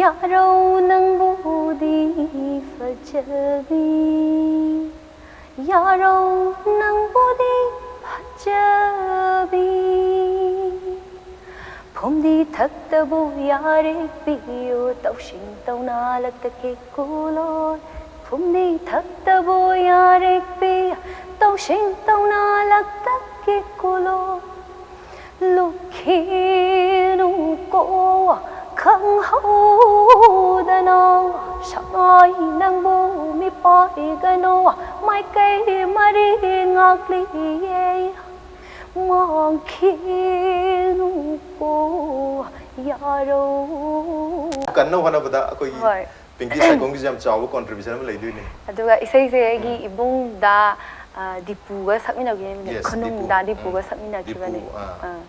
ꯌꯥꯔꯧ ꯅꯪꯕꯨꯗꯤ ꯐꯖꯕꯤ, ꯌꯥꯔꯧ ꯅꯪꯕꯨꯗꯤ ꯐꯖꯕꯤ꯫ ꯐꯨꯝꯗꯤ ꯊꯛꯇꯕꯨ ꯌꯥꯔꯦ ꯄꯤꯌꯨ, ꯇꯧꯁꯤꯡ ꯇꯧꯅꯥ ꯂꯛꯇ ꯀꯦꯀꯨꯂꯣꯏ꯫ ꯐꯨꯝꯗꯤ ꯊꯛꯇꯕꯨ ꯌꯥꯔꯦ ꯄꯤꯌꯨ, ꯇꯧꯁꯤꯡ ꯇꯧꯅꯥ ꯂꯛꯇ ꯀꯦꯀꯨꯂꯣꯏ꯫ ꯂꯨꯈꯤꯅꯨꯀꯣ ꯈꯪꯍꯧꯗꯅ, ꯁꯉꯥꯏ ꯅꯪꯕꯨ ꯃꯤꯄꯥꯏꯒꯅꯨ, ꯃꯥꯏꯀꯩ ꯃꯔꯤ ꯉꯥꯛꯂꯤꯌꯦ꯫ ꯃꯥꯡꯈꯤꯅꯨꯀꯣ ꯌꯥꯔꯧ꯫ ꯀꯟꯅ ꯍꯣꯠꯅꯕꯗ ꯑꯩꯈꯣꯏꯒꯤ ꯍꯣꯏ꯫ ꯄꯤꯡꯀꯤ ꯁꯥꯏꯈꯣꯝꯒꯤꯁꯨ ꯌꯥꯝ ꯆꯥꯎꯕ contribution ꯑꯃ ꯂꯩꯗꯣꯏꯅꯦ꯫ ꯑꯗꯨꯒ ꯏꯁꯩꯁꯦ ꯑꯩꯒꯤ ꯏꯕꯨꯡꯗ ꯑ, ꯗꯤꯄꯨꯒ ꯁꯛꯃꯤꯟꯅꯈꯤꯕꯅꯦ꯫ Yes, ꯈꯨꯅꯨꯡ ꯗꯤꯄꯨ꯫ ꯗꯥ ꯗꯤꯄꯨꯒ ꯎꯝ, ꯁꯛꯃꯤꯟꯅꯈꯤꯕꯅꯦ꯫ ꯗꯤꯄꯨ, ꯑꯥ꯫ ꯑꯥ꯫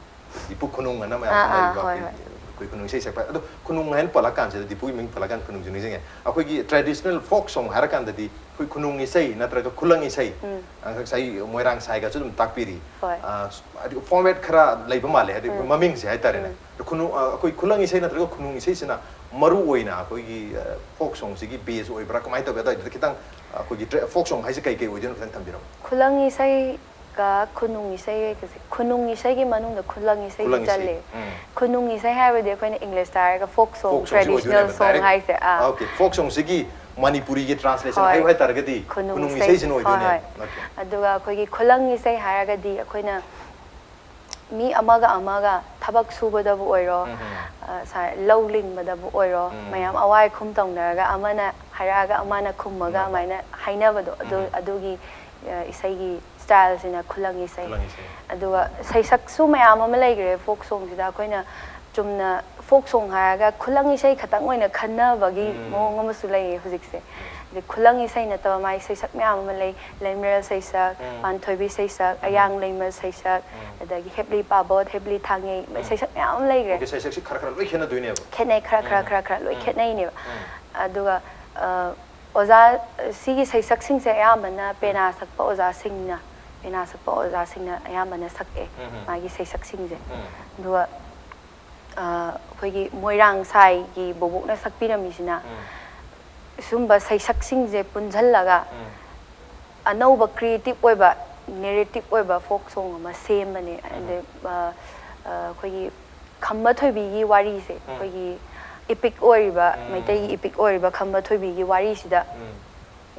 ꯗꯤꯄꯨ ꯈꯨꯅꯨꯡ ꯑꯅ ꯃꯌꯥꯝ ꯑꯥ, ꯑꯥ, ꯈꯪꯅꯔꯤꯕ ꯍꯣꯏ, ꯑꯩꯈꯣꯏ ꯍꯣꯏ꯫ ꯑꯩꯈꯣꯏ ꯈꯨꯅꯨꯡ ꯏꯁꯩ ꯁꯛꯄ꯫ ꯑꯗꯣ ꯈꯨꯅꯨꯡ ꯍꯥꯏꯅ ꯄꯜꯂꯀꯥꯟꯁꯤꯗ ꯗꯤꯄꯨꯒꯤ ꯃꯤꯡ ꯄꯜꯂꯀꯥꯟꯗ ꯈꯨꯅꯨꯡꯁꯤ ꯅꯤꯡꯁꯤꯡꯉꯦ꯫ ꯑꯩꯈꯣꯏꯒꯤ traditional folk song ꯍꯥꯏꯔꯀꯥꯟꯗꯗꯤ ꯑꯩꯈꯣꯏ ꯈꯨꯅꯨꯡ ꯏꯁꯩ ꯅꯠꯇ꯭ꯔꯒ ꯈꯨꯂꯪ ꯏꯁꯩ, ꯎꯝ꯫ ꯑ, ꯉꯁꯥꯏ ꯃꯣꯏꯔꯥꯡ ꯁꯥꯏꯒꯁꯨ ꯑꯗꯨꯝ ꯇꯥꯛꯄꯤꯔꯤ꯫ ꯍꯣꯏ꯫ ꯑ, ꯍꯥꯏꯗꯤ format ꯈꯔ ꯂꯩꯕ ꯃꯥꯜꯂꯦ, ꯍꯥꯏꯗꯤ ꯎꯝ꯫ ꯃꯃꯤꯡꯁꯦ ꯍꯥꯏꯇꯥꯔꯦꯅꯦ꯫ ꯎꯝ꯫ ꯑꯗꯣ ꯈꯨꯅꯨꯡ, ꯑ, ꯑꯩꯈꯣꯏ ꯈꯨꯂꯪ ꯏꯁꯩ ꯅꯠꯇ꯭ꯔꯒ ꯈꯨꯅꯨꯡ ꯏꯁꯩꯁꯤꯅ ꯃꯔꯨ ꯑꯣꯏꯅ ꯑꯩꯈꯣꯏꯒꯤ, ꯑ, folk songꯁꯤꯒꯤ base ꯑꯣꯏꯕ꯭ꯔꯥ, ꯀꯃꯥꯏꯅ ꯇꯧꯒꯦ? ꯑꯗꯨꯋꯥꯏꯗꯨꯗ ꯈꯤꯇꯪ, ꯑ, ꯑꯩꯈꯣꯏꯒꯤ tra-, folk song ꯍꯥꯏꯁꯦ ꯀꯩ ꯀꯩ ꯑꯣꯏꯗꯣꯏꯅꯣ, ꯈꯤꯇꯪ ꯊꯝꯕꯤꯔꯝꯃꯣ꯫ ꯈꯨꯂꯪ ꯏꯁꯩꯒ ꯈꯨꯅꯨꯡ ꯏꯁꯩꯒꯁꯦ, ꯈꯨꯅꯨꯡ ꯏꯁꯩꯒꯤ ꯃꯅꯨꯡꯗ ꯈꯨꯂꯪ ꯏꯁꯩꯁꯨ ꯈꯨꯂꯪ ꯏꯁꯩ꯫ ꯆꯜꯂꯦ꯫ ꯎꯝ꯫ ꯈꯨꯅꯨꯡ ꯏꯁꯩ ꯍꯥꯏꯕꯗꯤ ꯑꯩꯈꯣꯏꯅ Englishꯇ ꯍꯥꯏꯔꯒ folk song, Folk songꯁꯤ traditional ꯑꯣꯏꯗꯣꯏꯅꯦꯕ, song direct꯫ ꯍꯥꯏꯁꯦ꯫ ꯑꯥ꯫ ꯑꯣꯀꯦ, folk songꯁꯤꯒꯤ ꯃꯅꯤꯄꯨꯔꯤꯒꯤ translation ꯍꯣꯏ꯫ ꯍꯥꯏꯌꯨ ꯍꯥꯏꯇꯥꯔꯒꯗꯤ ꯈꯨꯅꯨꯡ ꯈꯨꯅꯨꯡ ꯏꯁꯩ꯫ ꯏꯁꯩꯁꯤꯅ ꯍꯣꯏ, ꯑꯣꯏꯗꯣꯏꯅꯦ꯫ ꯍꯣꯏ꯫ ꯑꯣꯀꯦ꯫ ꯑꯗꯨꯒ ꯑꯩꯈꯣꯏꯒꯤ ꯈꯨꯂꯪ ꯏꯁꯩ ꯍꯥꯏꯔꯒꯗꯤ ꯑꯩꯈꯣꯏꯅ ꯃꯤ ꯑꯃꯒ ꯑꯃꯒ ꯊꯕꯛ ꯁꯨꯕꯗꯕꯨ ꯑꯣꯏꯔꯣ, ꯎꯝ, ꯎꯝ꯫ ꯑ, ꯁꯥ-, ꯂꯧ ꯂꯤꯡꯕꯗꯕꯨ ꯑꯣꯏꯔꯣ, ꯎꯝ꯫ ꯃꯌꯥꯝ ꯑꯋꯥꯏ ꯈꯨꯝ ꯇꯧꯅꯔꯒ ꯑꯃꯅ ꯍꯥꯏꯔꯛꯑꯒ ꯑꯃꯅ ꯈꯨꯝꯃꯒ ꯎꯝ꯫ ꯑꯗꯨꯃꯥꯏꯅ ꯍꯥꯏꯅꯕꯗꯣ, ꯑꯗꯨ, ꯎꯝ꯫ ꯑꯗꯨꯒꯤ, ꯑ, ꯏꯁꯩꯒꯤ styleꯁꯤꯅ ꯈꯨꯂꯪ ꯏꯁꯩ꯫ ꯈꯨꯂꯪ ꯏꯁꯩ꯫ ꯑꯗꯨꯒ ꯁꯩꯁꯛꯁꯨ ꯃꯌꯥꯝ ꯑꯃ ꯂꯩꯈ꯭ꯔꯦ folk songꯁꯤꯗ꯫ ꯑꯩꯈꯣꯏꯅ ꯆꯨꯝꯅ folk song ꯍꯥꯏꯔꯒ ꯈꯨꯂꯪ ꯏꯁꯩ ꯈꯛꯇꯪ ꯑꯣꯏꯅ ꯈꯟꯅꯕꯒꯤ ꯎꯝ꯫ ꯃꯑꯣꯡ ꯑꯃꯁꯨ ꯂꯩꯌꯦ ꯍꯧꯖꯤꯛꯁꯦ꯫ ꯑꯗꯩ ꯈꯨꯂꯪ ꯏꯁꯩ ꯅꯠꯇꯕ ꯃꯥꯒꯤ ꯁꯩꯁꯛ ꯃꯌꯥꯝ ꯑꯃ ꯂꯩ, ꯂꯩꯃꯔꯦꯜ ꯁꯩꯁꯛ, ꯎꯝ꯫ ꯄꯥꯟꯊꯣꯏꯕꯤ ꯁꯩꯁꯛ, ꯎꯝ꯫ ꯑꯌꯥꯡ ꯂꯩꯃ ꯁꯩꯁꯛ, ꯎꯝ꯫ ꯑꯗꯒꯤ ꯍꯦꯞꯂꯤ ꯄꯥꯕꯣꯠ, ꯍꯦꯞꯂꯤ ꯊꯥꯡꯉꯩ, ꯎꯝ꯫ ꯁꯩꯁꯛ ꯃꯌꯥꯝ ꯑꯃ ꯂꯩꯈ꯭ꯔꯦ꯫ ꯑꯣꯀꯦ, ꯁꯩꯁꯛꯁꯤ ꯈꯔ ꯈꯔ ꯂꯣꯏ ꯈꯦꯠꯅꯗꯣꯏꯅꯦꯕ꯫ ꯈꯦꯠꯅꯩ, ꯈꯔ ꯈꯔ ꯎꯝ꯫ ꯈꯔ ꯈꯔ ꯂꯣꯏ ꯎꯝ꯫ ꯈꯦꯠꯅꯩꯅꯦꯕ꯫ ꯎꯝ꯫ ꯑꯗꯨꯒ, ꯑ, ꯑꯣꯖꯥ, ꯁꯤꯒꯤ ꯁꯩꯁꯛꯁꯤꯡꯁꯦ ꯑꯌꯥꯝꯕꯅ ꯄꯦꯅꯥ ꯁꯛꯄ ꯑꯣꯖꯥꯁꯤꯡꯅ, ꯄꯦꯅꯥ ꯁꯛꯄ ꯑꯣꯖꯥꯁꯤꯡꯅ ꯑꯌꯥꯝꯕꯅ ꯁꯛꯑꯦ, ꯎꯝ, ꯎꯝ꯫ ꯃꯥꯒꯤ ꯁꯩꯁꯛꯁꯤꯡꯁꯦ꯫ ꯎꯝ꯫ ꯑꯗꯨꯒ, ꯑ, ꯑꯩꯈꯣꯏꯒꯤ ꯃꯣꯏꯔꯥꯡ ꯁꯥꯏꯒꯤ ꯕꯣꯕꯣꯛꯅ ꯁꯛꯄꯤꯔꯝꯃꯤꯁꯤꯅ ꯎꯝ꯫ ꯁꯨꯝꯕ ꯁꯩꯁꯛꯁꯤꯡꯁꯦ ꯄꯨꯟꯁꯤꯜꯂꯒ ꯎꯝ꯫ ꯑꯅꯧꯕ creative ꯑꯣꯏꯕ, narrative ꯑꯣꯏꯕ folk song ꯑꯃ ꯁꯦꯝꯕꯅꯦ꯫ ꯎꯝ꯫ ꯑꯗꯩ, ꯑ, ꯑ, ꯑꯩꯈꯣꯏꯒꯤ ꯈꯝꯕ ꯊꯣꯏꯕꯤꯒꯤ ꯋꯥꯔꯤꯁꯦ, ꯎꯝ꯫ ꯑꯩꯈꯣꯏꯒꯤ epic ꯑꯣꯏꯔꯤꯕ, ꯎꯝ꯫ ꯃꯩꯇꯩꯒꯤ epic ꯑꯣꯏꯔꯤꯕ ꯈꯝꯕ ꯊꯣꯏꯕꯤꯒꯤ ꯋꯥꯔꯤꯁꯤꯗ ꯎꯝ꯫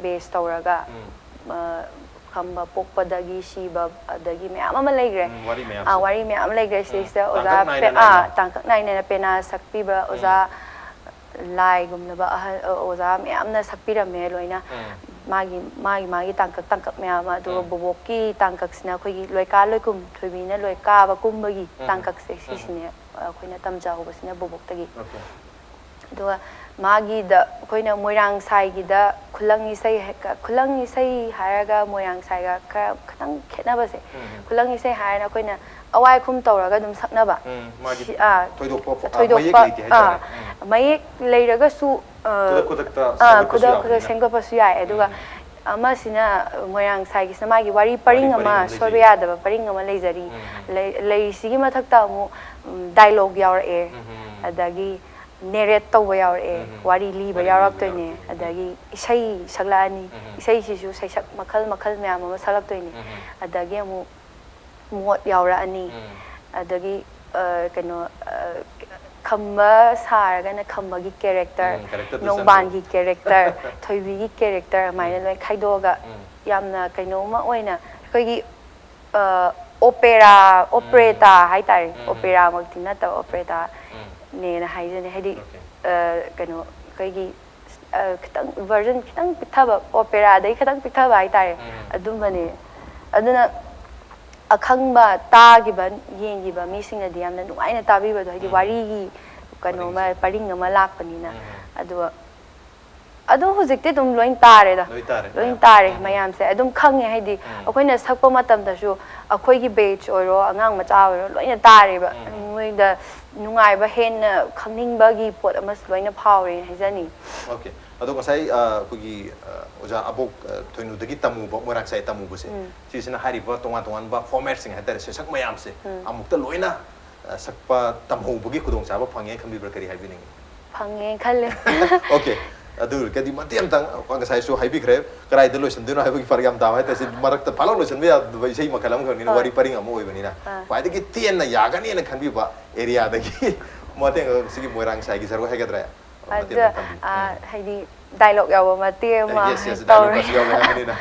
base ꯇꯧꯔꯒ, ꯎꯝ꯫ ꯑ, ꯈꯝꯕ ꯄꯣꯛꯄꯗꯒꯤ ꯁꯤꯕ, ꯑꯗꯒꯤ ꯃꯌꯥꯝ ꯑꯃ ꯂꯩꯈ꯭ꯔꯦ꯫ ꯎꯝ, ꯋꯥꯔꯤ ꯃꯌꯥꯝꯁꯦ꯫ ꯑꯥ, ꯋꯥꯔꯤ ꯃꯌꯥꯝ ꯂꯩꯈ꯭ꯔꯦ꯫ ꯎꯝ꯫ ꯁꯤꯗꯩꯁꯤꯗ ꯑꯣꯖꯥ ꯇꯥꯡꯀꯛ ꯅꯥꯏꯅ ꯄꯦ-, ꯅꯥꯏꯅ꯫ ꯑꯥ, ꯇꯥꯡꯀꯛ ꯅꯥꯏꯅ ꯄꯦꯅꯥ ꯁꯛꯄꯤꯕ ꯎꯝ꯫ ꯑꯣꯖꯥ ꯂꯥꯏꯒꯨꯝꯂꯕ ꯑꯍꯜ, ꯑ, ꯑꯣꯖꯥ ꯃꯌꯥꯝꯅ ꯁꯛꯄꯤꯔꯝꯃꯦ ꯂꯣꯏꯅ꯫ ꯎꯝ꯫ ꯃꯥꯒꯤ, ꯃꯥꯒꯤ, ꯃꯥꯒꯤ ꯇꯥꯡꯀꯛ, ꯇꯥꯡꯀꯛ ꯃꯌꯥꯝ ꯑꯃ, ꯑꯗꯨꯒ ꯎꯝ꯫ ꯕꯣꯕꯣꯛꯀꯤ ꯇꯥꯡꯀꯛꯁꯤꯅ ꯑꯩꯈꯣꯏꯒꯤ ꯂꯣꯏꯀꯥ ꯂꯣꯏꯀꯨꯝ, ꯊꯣꯏꯕꯤꯅ ꯂꯣꯏ ꯀꯥꯕ ꯀꯨꯝꯕꯒꯤ ꯎꯝ꯫ ꯇꯥꯡꯀꯛꯁꯦ, ꯎꯝ꯫ ꯁꯤꯁꯤꯅꯦ, ꯑ, ꯑꯩꯈꯣꯏꯅ ꯇꯝꯖꯍꯧꯕꯁꯤꯅ ꯕꯣꯕꯣꯛꯇꯒꯤ꯫ ꯑꯣꯀꯦ꯫ ꯑꯗꯨꯒ ꯃꯥꯒꯤꯗ ꯑꯩꯈꯣꯏꯅ ꯃꯣꯏꯔꯥꯡ ꯁꯥꯏꯒꯤꯗ ꯈꯨꯂꯪ ꯏꯁꯩ ꯍꯥꯏ-, ꯈꯨꯂꯪ ꯏꯁꯩ ꯍꯥꯏꯔꯒ ꯃꯣꯏꯔꯥꯡ ꯁꯥꯏꯒ ꯈꯔ ꯈꯤꯇꯪ ꯈꯦꯠꯅꯕꯁꯦ, ꯎꯝ꯫ ꯈꯨꯂꯪ ꯏꯁꯩ ꯍꯥꯏꯔꯅ ꯑꯩꯈꯣꯏꯅ ꯑꯋꯥꯏ ꯑꯈꯨꯝ ꯇꯧꯔꯒ ꯑꯗꯨꯝ ꯁꯛꯅꯕ꯫ ꯎꯝ, ꯃꯥꯒꯤ ꯁꯤ-, ꯑꯥ, ꯊꯣꯏꯗꯣꯛꯄ ꯐ-, ꯊꯣꯏꯗꯣꯛꯄ, ꯃꯌꯦꯛ ꯂꯩꯇꯦ ꯍꯥꯏꯇꯥꯔꯦ꯫ ꯑꯥ, ꯎꯝ꯫ ꯃꯌꯦꯛ ꯂꯩꯔꯒꯁꯨ, ꯑ, ꯈꯨꯗꯛ ꯈꯨꯗꯛꯇ ꯑꯥ, ꯁꯦꯝꯒꯠꯄꯁꯨ ꯈꯨꯗꯛ ꯈꯨꯗꯛ ꯌꯥꯕꯅꯤꯅ꯫ ꯁꯦꯝꯒꯠꯄꯁꯨ ꯌꯥꯏ꯫ ꯑꯗꯨꯒ ꯎꯝ꯫ ꯑꯃꯁꯤꯅ, ꯃꯣꯏꯔꯥꯡ ꯁꯥꯏꯒꯤꯁꯤꯅ ꯃꯥꯒꯤ ꯋꯥꯔꯤ ꯄꯔꯤꯡ ꯋꯥꯔꯤ ꯄꯔꯤꯡ ꯑꯃ ꯑꯃ ꯁꯣꯏꯕ ꯂꯩꯖꯩ꯫ ꯌꯥꯗꯕ ꯄꯔꯤꯡ ꯑꯃ ꯂꯩꯖꯔꯤ꯫ ꯎꯝ꯫ ꯂꯩ-, ꯂꯩꯔꯤꯁꯤꯒꯤ ꯃꯊꯛꯇ ꯑꯃꯨꯛ, ꯎꯝ, ꯗꯥꯏꯂꯣꯛ ꯌꯥꯎꯔꯛꯑꯦ꯫ ꯎꯝ꯫ ꯑꯗꯒꯤ ꯅꯦꯔꯦꯠ ꯇꯧꯕ ꯌꯥꯎꯔꯛꯑꯦ, ꯎꯝ꯫ ꯋꯥꯔꯤ ꯂꯤꯕ ꯋꯥꯔꯤ ꯂꯤꯕ ꯌꯥꯎꯔꯛꯇꯣꯏꯅꯦ, ꯌꯥꯎꯔꯛꯇꯣꯏꯅꯦ꯫ ꯎꯝ꯫ ꯑꯗꯒꯤ ꯏꯁꯩ ꯁꯛꯂꯛꯑꯅꯤ, ꯎꯝ꯫ ꯏꯁꯩꯁꯤꯁꯨ ꯁꯩꯁꯛ ꯃꯈꯜ ꯃꯈꯜ ꯃꯌꯥꯝ ꯑꯃ ꯁꯛꯂꯛꯇꯣꯏꯅꯦ꯫ ꯎꯝ꯫ ꯑꯗꯒꯤ ꯑꯃꯨꯛ ꯃꯣꯠ ꯌꯥꯎꯔꯛꯑꯅꯤ꯫ ꯎꯝ꯫ ꯑꯗꯒꯤ, ꯑ, ꯀꯩꯅꯣ, ꯑ, ꯈꯝꯕ ꯁꯥꯔꯒꯅ ꯈꯝꯕꯒꯤ ꯀꯦꯔꯦꯛꯇꯔ, ꯎꯝ, ꯀꯦꯔꯦꯛꯇꯔꯗꯨ ꯅꯣꯡꯕꯥꯟꯒꯤ ꯆꯪꯗ꯭ꯔꯣ? ꯀꯦꯔꯦꯛꯇꯔ, ꯊꯣꯏꯕꯤꯒꯤ ꯀꯦꯔꯦꯛꯇꯔ, ꯑꯗꯨꯃꯥꯏꯅ ꯎꯝ꯫ ꯂꯣꯏ ꯈꯥꯏꯗꯣꯛꯑꯒ ꯎꯝ꯫ ꯌꯥꯝꯅ ꯀꯩꯅꯣꯝꯃ ꯑꯣꯏꯅ ꯑꯩꯈꯣꯏꯒꯤ, ꯑ, ꯑꯣꯄꯦꯔꯥ, ꯎꯝ꯫ ꯑꯣꯄ꯭ꯔꯦꯇꯥ ꯍꯥꯏꯇꯥꯔꯦ꯫ ꯎꯝ꯫ ꯑꯣꯄꯦꯔꯥꯃꯛꯇꯤ ꯅꯠꯇꯕ, ꯎꯝ꯫ ꯑꯣꯄ꯭ꯔꯦꯇꯥꯅꯦꯅ ꯍꯥꯏꯖꯅꯤ꯫ ꯍꯥꯏꯗꯤ, ꯑꯣꯀꯦ꯫ ꯑ, ꯀꯩꯅꯣ, ꯑꯩꯈꯣꯏꯒꯤ, ꯑ, ꯈꯤꯇꯪ ꯚꯔꯖꯟ ꯈꯤꯇꯪ ꯄꯤꯛꯊꯕ, ꯑꯣꯄꯦꯔꯥꯗꯩ ꯈꯤꯇꯪ ꯄꯤꯛꯊꯕ ꯍꯥꯏꯇꯥꯔꯦ, ꯎꯝ꯫ ꯑꯗꯨꯝꯕꯅꯦ꯫ ꯑꯗꯨꯅ ꯑꯈꯪꯕ, ꯇꯥꯈꯤꯕ, ꯌꯦꯡꯈꯤꯕ ꯃꯤꯁꯤꯡꯅꯗꯤ ꯌꯥꯝꯅ ꯅꯨꯡꯉꯥꯏꯅ ꯇꯥꯕꯤꯕꯗꯣ, ꯍꯥꯏꯗꯤ ꯎꯝ꯫ ꯋꯥꯔꯤꯒꯤ ꯀꯩꯅꯣꯃ, ꯄꯔꯤꯡꯁꯦ꯫ ꯄꯔꯤꯡ ꯑꯃ ꯂꯥꯛꯄꯅꯤꯅ꯫ ꯎꯝ꯫ ꯑꯗꯨꯒ ꯑꯗꯨ ꯍꯧꯖꯤꯛꯇꯤ ꯑꯗꯨꯝ ꯂꯣꯏ ꯇꯥꯔꯦꯗ꯫ ꯂꯣꯏ ꯇꯥꯔꯦ, ꯂꯣꯏ ꯃꯌꯥꯝ꯫ ꯇꯥꯔꯦ, ꯎꯝ꯫ ꯃꯌꯥꯝꯁꯦ ꯑꯗꯨꯝ ꯈꯪꯉꯦ꯫ ꯍꯥꯏꯗꯤ ꯎꯝ꯫ ꯑꯩꯈꯣꯏꯅ ꯁꯛꯄ ꯃꯇꯝꯗꯁꯨ ꯑꯩꯈꯣꯏꯒꯤ ꯕꯦꯠꯆ ꯑꯣꯏꯔꯣ, ꯑꯉꯥꯡ ꯃꯆꯥ ꯑꯣꯏꯔꯣ, ꯂꯣꯏꯅ ꯇꯥꯔꯦꯕ꯫ ꯎꯝ꯫ ꯃꯣꯏꯗ ꯅꯨꯡꯉꯥꯏꯕ ꯍꯦꯟꯅ ꯈꯪꯅꯤꯡꯕꯒꯤ ꯄꯣꯠ ꯑꯃꯁꯨ ꯂꯣꯏꯅ ꯐꯥꯎꯔꯦꯅ ꯍꯥꯏꯖꯅꯤꯡꯉꯤ꯫ ꯑꯣꯀꯦ꯫ ꯑꯗꯣ ꯉꯁꯥꯏ, ꯑ, ꯑꯩꯈꯣꯏꯒꯤ, ꯑ, ꯑꯣꯖꯥ ꯑꯕꯣꯛ, ꯑ, ꯊꯣꯏꯅꯨꯗꯒꯤ ꯇꯝꯃꯨꯕ, ꯃꯣꯏꯔꯥꯡ ꯁꯥꯏ ꯇꯝꯃꯨꯕꯁꯦ, ꯎꯝ꯫ ꯁꯤꯁꯤꯅ ꯍꯥꯏꯔꯤꯕ ꯇꯣꯉꯥꯟ ꯇꯣꯉꯥꯟꯕ ꯐꯣꯔꯃꯦꯠꯁꯤꯡ ꯍꯥꯏꯇꯥꯔꯦ, ꯁꯩꯁꯛ ꯃꯌꯥꯝꯁꯦ ꯎꯝ꯫ ꯑꯃꯨꯛꯇ ꯂꯣꯏꯅ, ꯑ, ꯁꯛꯄ ꯇꯝꯍꯧꯕꯒꯤ ꯈꯨꯗꯣꯡꯆꯥꯕ ꯐꯪꯉꯦ ꯈꯟꯕꯤꯕ꯭ꯔꯥ? ꯀꯔꯤ ꯍꯥꯏꯕꯤꯅꯤꯡꯉꯤ? ꯐꯪꯉꯦ ꯈꯜꯂꯦ꯫ ꯑꯣꯀꯦ꯫ ꯑꯗꯨ ꯑꯣꯏꯔꯒꯗꯤ ꯃꯇꯦꯛ ꯑꯃꯇꯪ, ꯉꯁꯥꯏꯁꯨ ꯍꯥꯏꯕꯤꯈ꯭ꯔꯦ, ꯀꯗꯥꯏꯗ ꯂꯣꯏꯁꯤꯟꯗꯣꯏꯅꯣ ꯍꯥꯏꯕꯒꯤ ꯐꯔꯛ ꯌꯥꯝ ꯇꯥꯕ ꯍꯥꯏꯇꯥꯔꯦ꯫ ꯁꯤ ꯃꯔꯛꯇ ꯐꯥꯂꯧ ꯂꯣꯏꯁꯤꯟꯕ ꯌꯥꯗꯕ ꯏꯁꯩ ꯃꯈꯜ ꯑꯃꯈꯛꯅꯤꯅ, ꯍꯣꯏ꯫ ꯋꯥꯔꯤ ꯄꯔꯤꯡ ꯑꯃ ꯑꯣꯏꯕꯅꯤꯅ꯫ ꯑꯥ꯫ ꯈ꯭ꯋꯥꯏꯗꯒꯤ ꯇꯦꯟꯅ ꯌꯥꯒꯅꯦꯅ ꯈꯟꯕꯤꯕ ꯑꯦꯔꯤꯌꯥꯗꯒꯤ ꯃꯇꯦꯛ ꯑꯃ ꯁꯤꯒꯤ ꯃꯣꯏꯔꯥꯡ ꯁꯥꯏꯒꯤ ꯁꯔꯨꯛ ꯍꯥꯏꯒꯗ꯭ꯔꯥ? ꯃꯇꯦꯛ ꯑꯗ, ꯑꯃꯇꯪ ꯊꯝꯕꯤꯌꯨ꯫ ꯑꯥ, ꯎꯝ꯫ ꯍꯥꯏꯗꯤ ꯗꯥꯏꯂꯣꯛ ꯌꯥꯎꯕ ꯃꯇꯦꯛ ꯑꯃ ꯌꯦꯁ, ꯌꯦꯁ, ꯇꯧꯔꯦ꯫ ꯗꯥꯏꯂꯣꯛꯀꯁꯨ ꯌꯥꯎꯋꯦ ꯍꯥꯏꯕꯅꯤꯅ꯫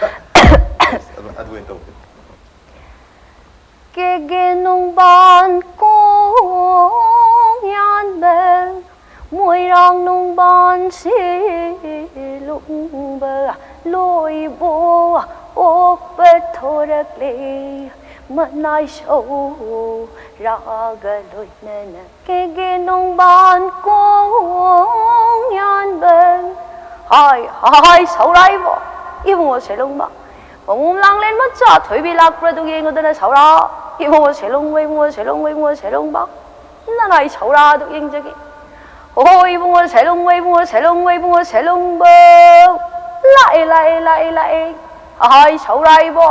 ꯑꯗꯨ, ꯑꯗꯨ ꯑꯣꯏꯅ ꯇꯧꯕꯤꯌꯨ꯫ ꯀꯦꯒꯦ ꯅꯣꯡꯕꯥꯟ ꯀꯣꯡ ꯌꯥꯟꯕ, ꯃꯣꯏꯔꯥꯡ ꯅꯣꯡꯕꯥꯟꯁꯤ ꯂꯨꯡꯕ, ꯂꯣꯏꯕꯨ ꯑꯣꯛꯄ ꯊꯣꯔꯛꯂꯦ, ꯃꯅꯥꯏ ꯁꯧꯔꯥꯒ ꯂꯣꯏꯅꯅ꯫ ꯀꯦꯒꯦ ꯅꯣꯡꯕꯥꯟ ꯀꯣꯡ ꯍꯥꯏ, ꯍꯥꯏ, ꯁꯧꯔꯥ ꯏꯕꯣ, ꯏꯕꯨꯡꯉꯣ ꯁꯦꯂꯨꯡꯕ, ꯃꯃꯣꯝ ꯂꯥꯡꯂꯦꯟ ꯃꯆꯥ ꯊꯣꯏꯕꯤ ꯂꯥꯛꯄ꯭ꯔꯥꯗꯨ ꯌꯦꯡꯉꯨꯗꯅ ꯁꯧꯔꯥ꯫ ꯏꯕꯨꯡꯉꯣ ꯁꯦꯂꯨꯡꯕ, ꯏꯕꯨꯡꯉꯣ ꯁꯦꯂꯨꯡꯕ, ꯏꯕꯨꯡꯉꯣ ꯁꯦꯂꯨꯡꯕ, ꯅꯅꯥꯏ ꯁꯧꯔꯥꯗꯨ ꯌꯦꯡꯖꯒꯦ꯫ ꯍꯣ, ꯏꯕꯨꯡꯉꯣ ꯁꯦꯂꯨꯡꯕ, ꯏꯕꯨꯡꯉꯣ ꯁꯦꯂꯨꯡꯕ, ꯏꯕꯨꯡꯉꯣ ꯁꯦꯂꯨꯡꯕ, ꯂꯥꯛꯑꯦ, ꯂꯥꯛꯑꯦ, ꯂꯥꯛꯑꯦ, ꯂꯥꯛꯑꯦ꯫ ꯑꯍꯥꯏ ꯁꯧꯔꯥ ꯏꯕꯣ,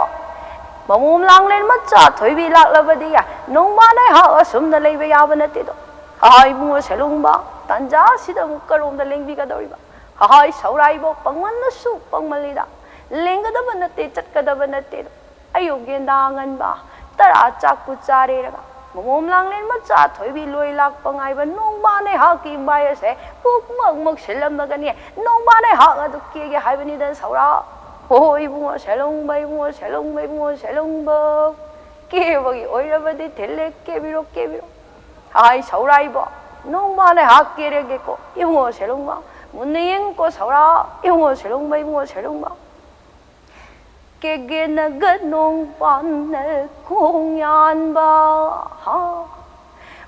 ꯃꯃꯣꯝ ꯂꯥꯡꯂꯦꯟ ꯃꯆꯥ ꯊꯣꯏꯕꯤ ꯂꯥꯛꯂꯕꯗꯤ ꯅꯣꯡꯕꯥꯟ ꯑꯩꯍꯥꯛ ꯑꯁꯨꯝꯅ ꯂꯩꯕ ꯌꯥꯕ ꯅꯠꯇꯦꯗꯣ꯫ ꯑꯍꯥꯏ ꯏꯕꯨꯡꯉꯣ ꯁꯦꯂꯨꯡꯕ, ꯇꯥꯟꯖꯥ ꯑꯁꯤꯗ ꯑꯃꯨꯛ ꯀꯔꯣꯝꯗ ꯂꯦꯡꯕꯤꯒꯗꯧꯔꯤꯕ? ꯑꯍꯥꯏ ꯁꯧꯔꯥ ꯏꯕꯣ, ꯄꯪꯃꯜꯂꯁꯨ ꯄꯪꯃꯜꯂꯤꯗ꯫ ꯂꯦꯡꯒꯗꯕ ꯅꯠꯇꯦ, ꯆꯠꯀꯗꯕ ꯅꯠꯇꯦꯗꯣ꯫ ꯑꯌꯨꯛ ꯌꯦꯟꯗꯥ ꯑꯉꯟꯕ, ꯇꯔꯥ ꯆꯥꯛꯄꯨ ꯆꯥꯔꯦꯔꯒ, ꯃꯃꯣꯝ ꯂꯥꯡꯂꯦꯟ ꯃꯆꯥ ꯊꯣꯏꯕꯤ ꯂꯣꯏ ꯂꯥꯛꯄ ꯉꯥꯏꯕ ꯅꯣꯡꯕꯥꯟ ꯑꯩꯍꯥꯛꯀꯤ ꯏꯝꯕꯥꯏ ꯑꯁꯦ ꯄꯨꯛ ꯃꯛ ꯃꯛ ꯁꯤꯜꯂꯝꯂꯒꯅꯤ꯫ ꯅꯣꯡꯕꯥꯟ ꯑꯩꯍꯥꯛ ꯑꯗꯨ ꯀꯦꯒꯦ ꯍꯥꯏꯕꯅꯤꯗ ꯁꯧꯔꯥ꯫ ꯍꯣ, ꯏꯕꯨꯡꯉꯣ ꯁꯦꯂꯨꯡꯕ, ꯏꯕꯨꯡꯉꯣ ꯁꯦꯂꯨꯡꯕ, ꯏꯕꯨꯡꯉꯣ ꯁꯦꯂꯨꯡꯕ, ꯀꯦꯕꯒꯤ ꯑꯣꯏꯔꯕꯗꯤ ꯊꯤꯜꯂꯦ, ꯀꯦꯕꯤꯔꯣ, ꯀꯦꯕꯤꯔꯣ꯫ ꯍꯥꯏ ꯁꯧꯔꯥ ꯏꯕꯣ, ꯅꯣꯡꯕꯥꯟ ꯑꯩꯍꯥꯛ ꯀꯦꯔꯒꯦꯀꯣ, ꯏꯕꯨꯡꯉꯣ ꯁꯦꯂꯨꯡꯕ, ꯃꯨꯟꯅ ꯌꯦꯡꯉꯨꯀꯣ ꯁꯧꯔꯥ, ꯏꯕꯨꯡꯉꯣ ꯁꯦꯂꯨꯡꯕ, ꯏꯕꯨꯡꯉꯣ ꯁꯦꯂꯨꯡꯕ꯫ ꯀꯦꯒꯦꯅꯒ ꯅꯣꯡꯕꯥꯟꯅ ꯈꯣꯡ ꯌꯥꯟꯕ, ꯍꯥ,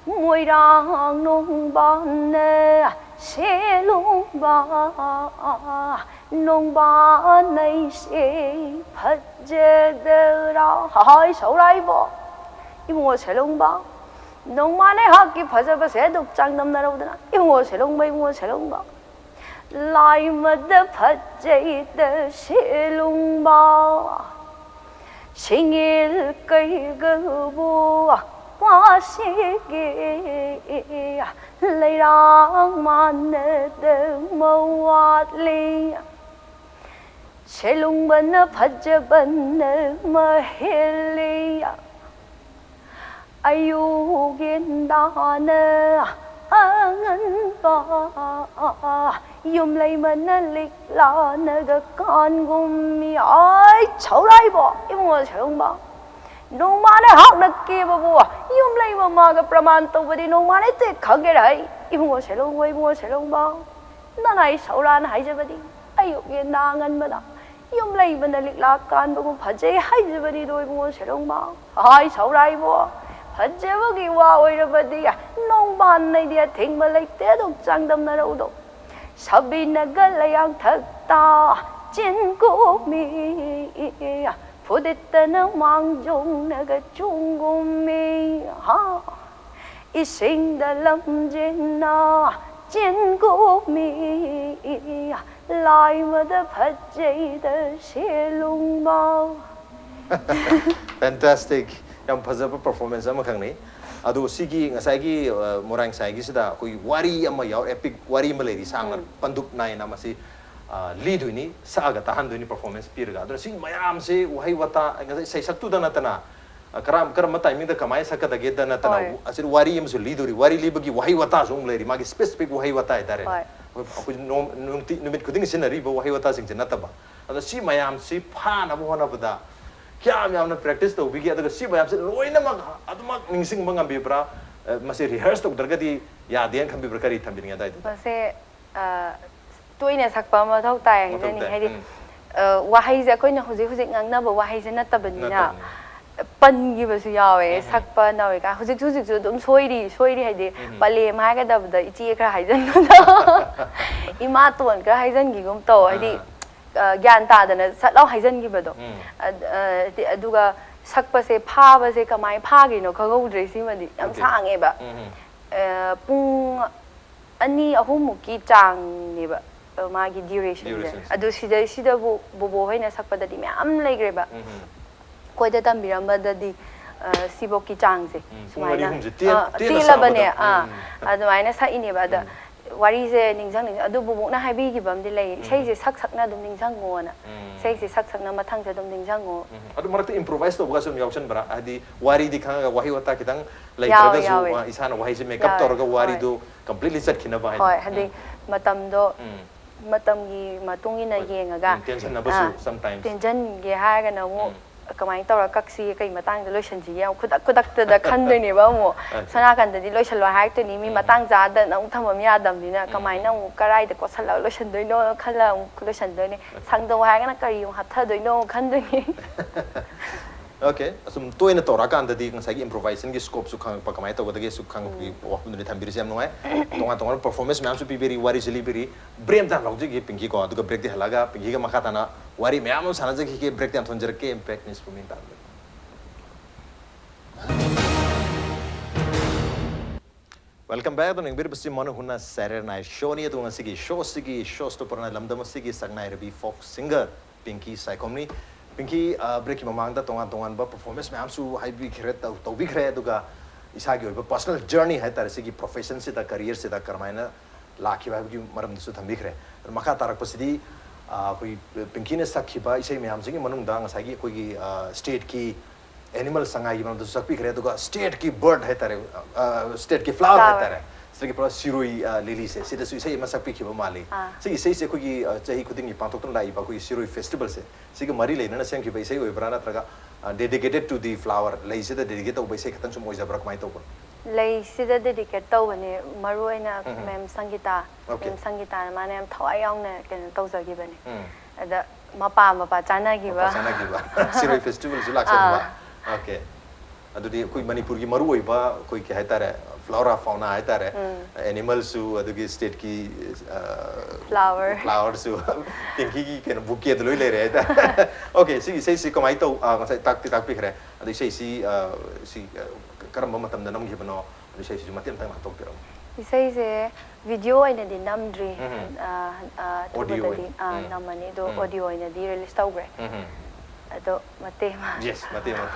ꯃꯣꯏꯔꯥꯡ ꯅꯣꯡꯕꯥꯟꯅ ꯁꯦꯂꯨꯡꯕ, ꯅꯣꯡꯕꯥꯟ ꯑꯩꯁꯦ ꯐꯖꯗꯔꯥ? ꯍꯥꯏ ꯁꯧꯔꯥ ꯏꯕꯣ, ꯏꯕꯨꯡꯉꯣ ꯁꯦꯂꯨꯡꯕ, ꯅꯣꯡꯕꯥꯟ ꯑꯩꯍꯥꯛꯀꯤ ꯐꯖꯕꯁꯦ ꯑꯗꯨꯛ ꯆꯥꯡꯗꯝꯅꯔꯧꯗꯅ, ꯏꯕꯨꯡꯉꯣ ꯁꯦꯂꯨꯡꯕ, ꯏꯕꯨꯡꯉꯣ ꯁꯦꯂꯨꯡꯕ꯫ ꯂꯥꯏꯃꯗ ꯐꯖꯩꯗ ꯁꯦꯂꯨꯡꯕ, ꯁꯤꯡꯉꯦꯜ ꯀꯩꯒꯕꯨ ꯄꯥꯁꯤꯒꯦ, ꯂꯩꯔꯥꯡ ꯃꯥꯟꯅꯗ ꯃꯋꯥꯠꯂꯤ꯫ ꯁꯦꯂꯨꯡꯕꯅ ꯐꯖꯕꯅ ꯃꯍꯦꯜꯂꯤ꯫ ꯑꯌꯨꯛ ꯌꯦꯟꯗꯥꯅ ꯑꯉꯟꯕ, ꯌꯨꯝꯂꯩꯃꯅ ꯂꯤꯛꯂꯥꯅꯒ ꯀꯥꯟꯒꯨꯝꯃꯤ꯫ ꯑꯩ ꯁꯧꯔꯥꯏꯕꯣ, ꯏꯕꯨꯡꯉꯣ ꯁꯦꯂꯨꯡꯕ, ꯅꯣꯡꯃꯥꯅ ꯍꯥꯛꯅ ꯀꯦꯕꯕꯨ ꯌꯨꯝꯂꯩ ꯃꯃꯥꯒ ꯄ꯭ꯔꯃꯥꯟ ꯇꯧꯕꯗꯤ ꯅꯣꯡꯃꯥꯅ ꯍꯦꯛꯇ ꯈꯪꯒꯦꯔꯥ ꯍꯩ? ꯏꯕꯨꯡꯉꯣ ꯁꯦꯂꯨꯡꯕ, ꯏꯕꯨꯡꯉꯣ ꯁꯦꯂꯨꯡꯕ, ꯅꯅꯥꯏ ꯁꯧꯔꯥꯅ ꯍꯥꯏꯖꯕꯗꯤ ꯑꯌꯨꯛ ꯌꯦꯟꯗꯥ ꯑꯉꯟꯕꯗ ꯌꯨꯝꯂꯩꯕꯅ ꯂꯤꯛꯂꯥ ꯀꯥꯟꯕꯒꯨꯝ ꯐꯖꯩ ꯍꯥꯏꯖꯕꯅꯤꯗꯣ ꯏꯕꯨꯡꯉꯣ ꯁꯦꯂꯨꯡꯕ꯫ ꯍꯥꯏ ꯁꯧꯔꯥꯏꯕꯣ, ꯐꯖꯕꯒꯤ ꯋꯥ ꯑꯣꯏꯔꯕꯗꯤ ꯅꯣꯡꯕꯥꯟ ꯅꯩꯗꯤ ꯑꯊꯤꯡꯕ ꯂꯩꯇꯦ ꯑꯗꯨꯝ ꯆꯥꯡꯗꯝꯅꯔꯧꯗꯣ꯫ ꯁꯥꯕꯤꯅꯒ ꯂꯩꯌꯥꯡꯊꯛꯇ ꯆꯤꯟꯒꯨꯝꯃꯤ, ꯐꯨꯗꯤꯠꯇꯅ ꯃꯥꯡꯖꯧꯅꯒ ꯆꯣꯡꯒꯨꯝꯃꯤ꯫ ꯍꯥ, ꯏꯁꯤꯡꯗ ꯂꯝꯖꯦꯟꯅ ꯆꯦꯟꯒꯨꯝꯃꯤ, ꯂꯥꯏꯃꯗ ꯐꯖꯩꯗ ꯁꯦꯂꯨꯡꯕ꯫ Fantastic. ꯌꯥꯝ ꯐꯖꯕ performance ꯑꯃꯈꯛꯅꯤ꯫ ꯑꯗꯣ ꯁꯤꯒꯤ ꯉꯁꯥꯏꯒꯤ ꯑ, ꯃꯣꯏꯔꯥꯡ ꯁꯥꯏꯒꯤꯁꯤꯗ ꯑꯩꯈꯣꯏꯒꯤ ꯋꯥꯔꯤ ꯑꯃ ꯌꯥꯎꯔꯦ, epic ꯋꯥꯔꯤ ꯑꯃ ꯂꯩꯔꯤ, ꯁꯥꯡꯅ ꯄꯟꯗꯨꯞ ꯅꯥꯏꯅ ꯃꯁꯤ ꯑ, ꯂꯤꯗꯣꯏꯅꯤ, ꯁꯛꯑꯒ ꯇꯥꯍꯟꯗꯣꯏꯅꯤ, performance ꯄꯤꯔꯒ꯫ ꯑꯗꯨꯅ ꯁꯤ ꯃꯌꯥꯝꯁꯤ ꯋꯥꯍꯩ ꯋꯥꯇꯥ, ꯉꯁꯥꯏ ꯏꯁꯩ ꯁꯛꯇꯨꯗ ꯅꯠꯇꯅ ꯑ, ꯀꯔꯝ ꯀꯔꯝꯕ timing ꯗ ꯀꯃꯥꯏꯅ ꯁꯛꯀꯗꯒꯦꯗ ꯅꯠꯇꯅ ꯍꯣꯏ꯫ ꯑꯁꯤ ꯋꯥꯔꯤ ꯑꯃꯁꯨ ꯂꯤꯗꯣꯔꯤ, ꯋꯥꯔꯤ ꯂꯤꯕꯒꯤ ꯋꯥꯍꯩ ꯋꯥꯇꯥꯁꯨ ꯑꯃꯨꯛ ꯂꯩꯔꯤ, ꯃꯥꯒꯤ specific ꯋꯥꯍꯩ ꯋꯥꯇꯥ ꯍꯥꯏꯇꯥꯔꯦ꯫ ꯍꯣꯏ꯫ ꯑꯩꯈꯣꯏ ꯑꯩꯈꯣꯏ ꯅꯣꯡ- ꯅꯨꯡꯇꯤ ꯅꯨꯃꯤꯠ ꯈꯨꯗꯤꯡꯒꯤ ꯁꯤꯖꯤꯟꯅꯔꯤꯕ ꯋꯥꯍꯩ ꯋꯥꯇꯥꯁꯤꯡꯁꯦ ꯅꯠꯇꯕ꯫ ꯑꯗꯣ ꯁꯤ ꯃꯌꯥꯝꯁꯤ ꯐꯥꯅꯕ ꯍꯣꯠꯅꯕꯗ ꯀꯌꯥꯝ ꯌꯥꯝꯅ practice ꯇꯧꯕꯤꯒꯦ, ꯑꯗꯨꯒ ꯁꯤ ꯃꯌꯥꯝꯁꯦ ꯂꯣꯏꯅꯃꯛ ꯑꯗꯨꯃꯛ ꯅꯤꯡꯁꯤꯡꯕ ꯉꯝꯕꯤꯕ꯭ꯔꯥ? ꯑ, ꯃꯁꯤ rehearse ꯇꯧꯗ꯭ꯔꯒꯗꯤ ꯌꯥꯗꯦꯅ ꯈꯟꯕꯤꯕ꯭ꯔꯥ? ꯀꯔꯤ ꯊꯝꯕꯤꯅꯤꯡꯉꯦ ꯑꯗꯨꯋꯥꯏꯗ? ꯃꯁꯦ ꯑ, ꯇꯣꯏꯅ ꯁꯛꯄ ꯑꯃ ꯃꯊꯧ ꯇꯥꯏ ꯃꯊꯧ ꯍꯥꯏꯖꯅꯤꯡꯉꯤ꯫ ꯇꯥꯏ꯫ ꯍꯥꯏꯗꯤ ꯎꯝ꯫ ꯑ, ꯋꯥꯍꯩꯁꯦ ꯑꯩꯈꯣꯏꯅ ꯍꯧꯖꯤꯛ ꯍꯧꯖꯤꯛ ꯉꯥꯡꯅꯕ ꯋꯥꯍꯩꯁꯦ ꯅꯠꯇꯕꯅꯤꯅ ꯅꯠꯇꯕꯅꯤ꯫ ꯄꯟꯈꯤꯕꯁꯨ ꯌꯥꯎꯋꯦ꯫ ꯎꯝ꯫ ꯁꯛꯄ ꯅꯧꯔꯤꯀꯥꯟ ꯍꯧꯖꯤꯛꯁꯨ ꯍꯧꯖꯤꯛꯁꯨ ꯑꯗꯨꯝ ꯁꯣꯏꯔꯤ ꯁꯣꯏꯔꯤ ꯍꯥꯏꯗꯤ ꯎꯝ꯫ ꯄꯂꯦꯝ ꯍꯥꯏꯒꯗꯕꯗ ꯏꯆꯦ ꯈꯔ ꯍꯥꯏꯖꯟꯕꯗꯣ, ꯏꯃꯥꯇꯣꯟ ꯈꯔ ꯍꯥꯏꯖꯟꯈꯤꯒꯨꯝ ꯇꯧ꯫ ꯍꯥꯏꯗꯤ ꯑꯥ꯫ ꯑ, ꯒ꯭ꯌꯥꯟ ꯇꯥꯗꯅ ꯁꯠ ꯂꯥꯎ ꯍꯥꯏꯖꯟꯈꯤꯕꯗꯣ꯫ ꯎꯝ꯫ ꯑꯗ, ꯑ, ꯍꯥꯏꯗꯤ ꯑꯗꯨꯒ ꯁꯛꯄꯁꯦ ꯐꯥꯕꯁꯦ ꯀꯃꯥꯏꯅ ꯐꯥꯈ꯭ꯔꯤꯅꯣ ꯈꯪꯍꯧꯗ꯭ꯔꯦ꯫ ꯁꯤꯃꯗꯤ ꯌꯥꯝ Okay. ꯁꯥꯡꯉꯦꯕ꯫ ꯎꯝ, ꯎꯝ꯫ ꯑ, ꯄꯨꯡ ꯑꯅꯤ ꯑꯍꯨꯝꯃꯨꯛꯀꯤ ꯆꯥꯡꯅꯦꯕ, ꯑ, ꯃꯥꯒꯤ duration ꯁꯦ꯫ Duration ꯁꯦ꯫ ꯑꯗꯨ ꯁꯤꯗꯩꯁꯤꯗꯕꯨ ꯕꯣꯕꯣ ꯍꯣꯏꯅ ꯁꯛꯄꯗꯗꯤ ꯃꯌꯥꯝ ꯂꯩꯈ꯭ꯔꯦꯕ꯫ ꯎꯝ, ꯎꯝ꯫ ꯑꯩꯈꯣꯏꯗ ꯇꯝꯕꯤꯔꯝꯕꯗꯗꯤ ꯑ, ꯁꯤꯐꯧꯀꯤ ꯆꯥꯡꯁꯦ ꯎꯝ, ꯄꯨꯡ ꯁꯨꯃꯥꯏꯅ ꯑꯅꯤ ꯑꯍꯨꯝꯁꯦ ꯇꯦꯟ- ꯑ, ꯇꯦꯟꯅ ꯇꯦꯜꯂꯕꯅꯦ꯫ ꯁꯥꯕꯗ꯫ ꯑꯥ, ꯎꯝ꯫ ꯑꯗꯨꯃꯥꯏꯅ ꯁꯛꯏꯅꯦꯕ꯫ ꯑꯗ ꯎꯝ꯫ ꯋꯥꯔꯤꯁꯦ ꯅꯤꯡꯁꯤꯡ ꯅꯤꯡꯁꯤꯡ ꯑꯗꯨ ꯕꯣꯕꯣꯛꯅ ꯍꯥꯏꯕꯤꯈꯤꯕ ꯑꯃꯗꯤ ꯂꯩ, ꯎꯝ꯫ "ꯏꯁꯩꯁꯦ ꯁꯛ ꯁꯛꯅ ꯑꯗꯨꯝ ꯅꯤꯡꯁꯤꯡꯉꯣꯅ꯫ ꯎꯝ꯫ ꯏꯁꯩꯁꯦ ꯁꯛ ꯁꯛꯅ ꯃꯊꯪꯁꯦ ꯑꯗꯨꯝ ꯅꯤꯡꯁꯤꯡꯉꯣ"꯫ ꯎꯝ꯫ ꯑꯗꯨ ꯃꯔꯛꯇ improvise ꯇꯧꯕꯒꯁꯨ ꯑꯗꯨꯝ ꯌꯥꯎꯁꯟꯕ꯭ꯔꯥ? ꯍꯥꯏꯗꯤ ꯋꯥꯔꯤꯗꯤ ꯈꯪꯉꯒ ꯋꯥꯍꯩ ꯋꯥꯇꯥ ꯈꯤꯇꯪ ꯂꯩꯇ꯭ꯔꯒꯁꯨ, ꯌꯥꯎꯋꯦ꯫ ꯑ, ꯏꯁꯥꯅ ꯋꯥꯍꯩꯁꯦ make up ꯌꯥꯎꯋꯦ, ꯇꯧꯔꯒ ꯍꯣꯏ꯫ ꯋꯥꯔꯤꯗꯨ completely ꯆꯠꯈꯤꯅꯕ ꯍꯥꯏꯗꯤ꯫ ꯍꯣꯏ, ꯍꯥꯏꯗꯤ ꯎꯝ꯫ ꯃꯇꯝꯗꯣ ꯎꯝ꯫ ꯃꯇꯝꯒꯤ ꯃꯇꯨꯡ ꯏꯟꯅ ꯍꯣꯏ꯫ ꯌꯦꯡꯉꯒ, ꯎꯝ, ꯇꯦꯟꯁꯟꯅꯕꯁꯨ ꯑꯥ, sometimes꯫ ꯇꯦꯟꯁꯟꯒꯦ ꯍꯥꯏꯔꯒꯅ ꯑꯃꯨꯛ ꯎꯝ꯫ ꯀꯃꯥꯏꯅ ꯇꯧꯔ ꯀꯛꯁꯤꯒꯦ, ꯀꯩ ꯃꯇꯥꯡꯗ ꯂꯣꯏꯁꯤꯟꯁꯤꯒꯦ, ꯌꯥꯝ ꯈꯨꯗꯛ ꯈꯨꯗꯛꯇꯗ ꯈꯟꯗꯣꯏꯅꯦꯕ ꯑꯃꯨꯛ꯫ ꯑꯠꯆꯥ꯫ ꯁꯣꯝ ꯅꯥꯀꯟꯗꯗꯤ ꯂꯣꯏꯁꯤꯜꯂꯣ ꯍꯥꯏꯔꯛꯇꯣꯏꯅꯤ, ꯃꯤ ꯎꯝ꯫ ꯃꯇꯥꯡ ꯆꯥꯗꯅ ꯑꯃꯨꯛ ꯊꯝꯐꯝ ꯌꯥꯗꯕꯅꯤꯅ꯫ ꯎꯝ꯫ ꯀꯃꯥꯏꯅ ꯑꯃꯨꯛ ꯀꯔꯥꯏꯗ ꯀꯣꯠꯁꯜꯂꯒ ꯂꯣꯏꯁꯤꯟꯗꯣꯏꯅꯣ ꯈꯜꯂꯒ ꯑꯃꯨꯛ ꯂꯣꯏꯁꯤꯟꯗꯣꯏꯅꯦ꯫ ꯑꯠꯆꯥ꯫ ꯁꯪꯗꯧ ꯍꯥꯏꯔꯒꯅ ꯀꯔꯤ ꯑꯃꯨꯛ ꯍꯥꯞꯊꯗꯣꯏꯅꯣ ꯑꯃꯨꯛ ꯈꯟꯗꯣꯏꯅꯤ꯫ ꯑꯣꯀꯦ, ꯑꯁꯨꯝ ꯇꯣꯏꯅ ꯇꯧꯔꯛꯑꯀꯥꯟꯗꯗꯤ ꯉꯁꯥꯏꯒꯤ improvisationꯒꯤ scopeꯁꯨ ꯈꯪꯉꯛꯄ, ꯀꯃꯥꯏꯅ ꯇꯧꯒꯗꯒꯦꯁꯨ ꯈꯪꯉꯛꯄꯒꯤ ꯋꯥꯐꯝꯗꯨꯅꯤ ꯊꯝꯕꯤꯔꯤꯁꯦ꯫ ꯌꯥꯝ ꯅꯨꯡꯉꯥꯏ꯫ ꯇꯣꯉꯥꯟ ꯇꯣꯉꯥꯟꯕ performance ꯃꯌꯥꯝꯁꯨ ꯄꯤꯕꯤꯔꯤ, ꯋꯥꯔꯤꯁꯨ ꯂꯤꯕꯤꯔꯤ꯫ Break ꯑꯝꯇ ꯂꯧꯖꯒꯦ ꯄꯤꯡꯀꯤꯀꯣ, ꯑꯗꯨꯒ breakꯇꯤ ꯍꯜꯂꯛꯑꯒ ꯄꯤꯡꯀꯤꯒ ꯃꯈꯥ ꯇꯥꯅ ꯋꯥꯔꯤ ꯃꯌꯥꯝ ꯑꯃ ꯁꯥꯟꯅꯖꯈꯤꯒꯦ꯫ Breakꯇꯤ ꯌꯥꯝ ꯊꯣꯟꯖꯔꯛꯀꯦ꯫ Impact News ꯄꯨꯛꯅꯤꯡ ꯇꯥꯍꯟꯕꯤꯌꯨ꯫ Welcome back. ꯑꯗꯨꯅ ꯌꯦꯡꯕꯤꯔꯤꯕꯁꯤ ꯃꯅꯨ ꯍꯨꯅ Saturday Night Showꯅꯤ꯫ ꯑꯗꯨꯒ ꯉꯁꯤꯒꯤ showꯁꯤꯒꯤ show stopperꯅ ꯂꯝꯗꯝ ꯑꯁꯤꯒꯤ ꯁꯛꯅꯥꯏꯔꯕꯤ folk singer ꯄꯤꯡꯀꯤ ꯁꯥꯏꯈꯣꯝꯅꯤ꯫ ꯄꯤꯡꯀꯤ, ꯑ, breakꯀꯤ ꯃꯃꯥꯡꯗ ꯇꯣꯉꯥꯟ ꯇꯣꯉꯥꯟꯕ performance ꯃꯌꯥꯝꯁꯨ ꯍꯥꯏꯕꯤꯈ꯭ꯔꯦ, ꯇꯧ-, ꯇꯧꯕꯤꯈ꯭ꯔꯦ꯫ ꯑꯗꯨꯒ ꯏꯁꯥꯒꯤ ꯑꯣꯏꯕ personal journey ꯍꯥꯏꯇꯥꯔꯦ, ꯁꯤꯒꯤ professionꯁꯤꯗ, careerꯁꯤꯗ ꯀꯔꯝꯍꯥꯏꯅ ꯂꯥꯛꯈꯤꯕ ꯍꯥꯏꯕꯒꯤ ꯃꯔꯝꯗꯁꯨ ꯊꯝꯕꯤꯈ꯭ꯔꯦ꯫ ꯑꯗꯨ ꯃꯈꯥ ꯇꯥꯔꯛꯄꯁꯤꯗꯤ, ꯑ, ꯑꯩꯈꯣꯏ ꯄꯤꯡꯀꯤꯅ ꯁꯛꯈꯤꯕ ꯏꯁꯩ ꯃꯌꯥꯝꯁꯤꯒꯤ ꯃꯅꯨꯡꯗ ꯉꯁꯥꯏꯒꯤ ꯑꯩꯈꯣꯏꯒꯤ, ꯑ, stateꯀꯤ animal ꯁꯉꯥꯏꯒꯤ ꯃꯔꯝꯗꯁꯨ ꯁꯛꯄꯤꯈ꯭ꯔꯦ, ꯑꯗꯨꯒ stateꯀꯤ bird ꯍꯥꯏꯇꯥꯔꯦ, ꯑ, stateꯀꯤ flower flower. ꯍꯥꯏꯇꯥꯔꯦ, stateꯀꯤ flower ꯁꯤꯔꯣꯏ, ꯑ, lilyꯁꯦ, ꯁꯤꯗꯁꯨ ꯏꯁꯩ ꯑꯃ ꯁꯛꯄꯤꯈꯤꯕ ꯃꯥꯜꯂꯤ꯫ ꯑꯥ꯫ ꯁꯤꯒꯤ ꯏꯁꯩꯁꯦ ꯑꯩꯈꯣꯏꯒꯤ, ꯑ, ꯆꯍꯤ ꯈꯨꯗꯤꯡꯒꯤ ꯄꯥꯡꯊꯣꯛꯇꯨꯅ ꯂꯥꯛꯏꯕ ꯑꯩꯈꯣꯏꯒꯤ ꯁꯤꯔꯣꯏ festivalꯁꯦ, ꯁꯤꯒ ꯃꯔꯤ ꯂꯩꯅꯅ ꯁꯦꯝꯈꯤꯕ ꯏꯁꯩ ꯑꯣꯏꯕ꯭ꯔꯥ, ꯅꯠꯇ꯭ꯔꯒ, ꯑ, dedicated to the flower, ꯂꯩꯁꯤꯗ dedicate ꯇꯧꯕ ꯏꯁꯩ ꯈꯛꯇꯪ ꯁꯨꯝ ꯑꯣꯏꯖꯕ꯭ꯔꯥ, ꯀꯃꯥꯏꯅ ꯇꯧꯕꯅꯣ? ꯂꯩꯁꯤꯗ dedicate ꯇꯧꯕꯅꯦ, ꯃꯔꯨ ꯑꯣꯏꯅ ꯎꯝ, ꯎꯝ꯫ Ma'am ꯁꯪꯒꯤꯇꯥ, Okay. Ma'am ꯁꯪꯒꯤꯇꯥꯅ ꯃꯥꯅ ꯌꯥꯝ ꯊꯋꯥꯏ ꯌꯥꯎꯅ ꯀꯩꯅꯣ ꯇꯧꯖꯈꯤꯕꯅꯦ꯫ ꯎꯝ꯫ ꯑꯗ ꯃꯄꯥ ꯃꯄꯥ ꯆꯥꯅꯈꯤꯕ꯫ ꯃꯄꯥ ꯆꯥꯅꯈꯤꯕ꯫ ꯁꯤꯔꯣꯏ festivalꯁꯨ ꯂꯥꯛꯆꯈꯤꯕ꯫ ꯑꯥ꯫ Okay꯫ ꯑꯗꯨꯗꯤ ꯑꯩꯈꯣꯏ ꯃꯅꯤꯄꯨꯔꯒꯤ ꯃꯔꯨꯑꯣꯏꯕ ꯑꯩꯈꯣꯏ ꯀꯩ ꯍꯥꯏꯇꯥꯔꯦ, flora fauna ꯍꯥꯏꯇꯥꯔꯦ, ꯎꯝ꯫ Animalꯁꯨ, ꯑꯗꯨꯒꯤ stateꯀꯤ, ꯑ, Flower꯫ Flowerꯁꯨ, ꯄꯤꯡꯀꯤꯒꯤ ꯀꯩꯅꯣ bouquetꯗ ꯂꯣꯏ ꯂꯩꯔꯦ ꯍꯥꯏꯇꯥꯔꯦ꯫ Okay, ꯁꯤꯒꯤ ꯏꯁꯩꯁꯤ ꯀꯃꯥꯏꯅ ꯇꯧ-, ꯑ, ꯉꯁꯥꯏ ꯇꯥꯛꯇꯤ ꯇꯥꯛꯄꯤꯈ꯭ꯔꯦ꯫ ꯑꯗꯣ ꯏꯁꯩꯁꯤ, ꯑ, ꯁꯤ, ꯑ, ꯀꯔꯝꯕ ꯃꯇꯝꯗ ꯅꯝꯈꯤꯕꯅꯣ? ꯑꯗꯨ ꯏꯁꯩꯁꯤꯁꯨ ꯃꯇꯦꯛ ꯑꯃꯇꯪ ꯉꯥꯛꯊꯣꯛꯄꯤꯔꯛꯎ꯫ ꯏꯁꯩꯁꯦ video ꯑꯣꯏꯅꯗꯤ ꯅꯝꯗ꯭ꯔꯤ꯫ ꯎꯝ꯫ ꯑ, ꯑ, Audioꯗꯗꯤ, ꯑꯣꯏꯅ꯫ ꯑ, ꯎꯝ꯫ ꯅꯝꯃꯅꯤ, ꯑꯗꯣ ꯎꯝ꯫ Audio ꯑꯣꯏꯅꯗꯤ release ꯇꯧꯈ꯭ꯔꯦ꯫ ꯎꯝ꯫ ꯑꯗꯣ ꯃꯇꯦꯛ ꯑꯃ꯫ Yes, ꯃꯇꯦꯛ ꯑꯃ꯫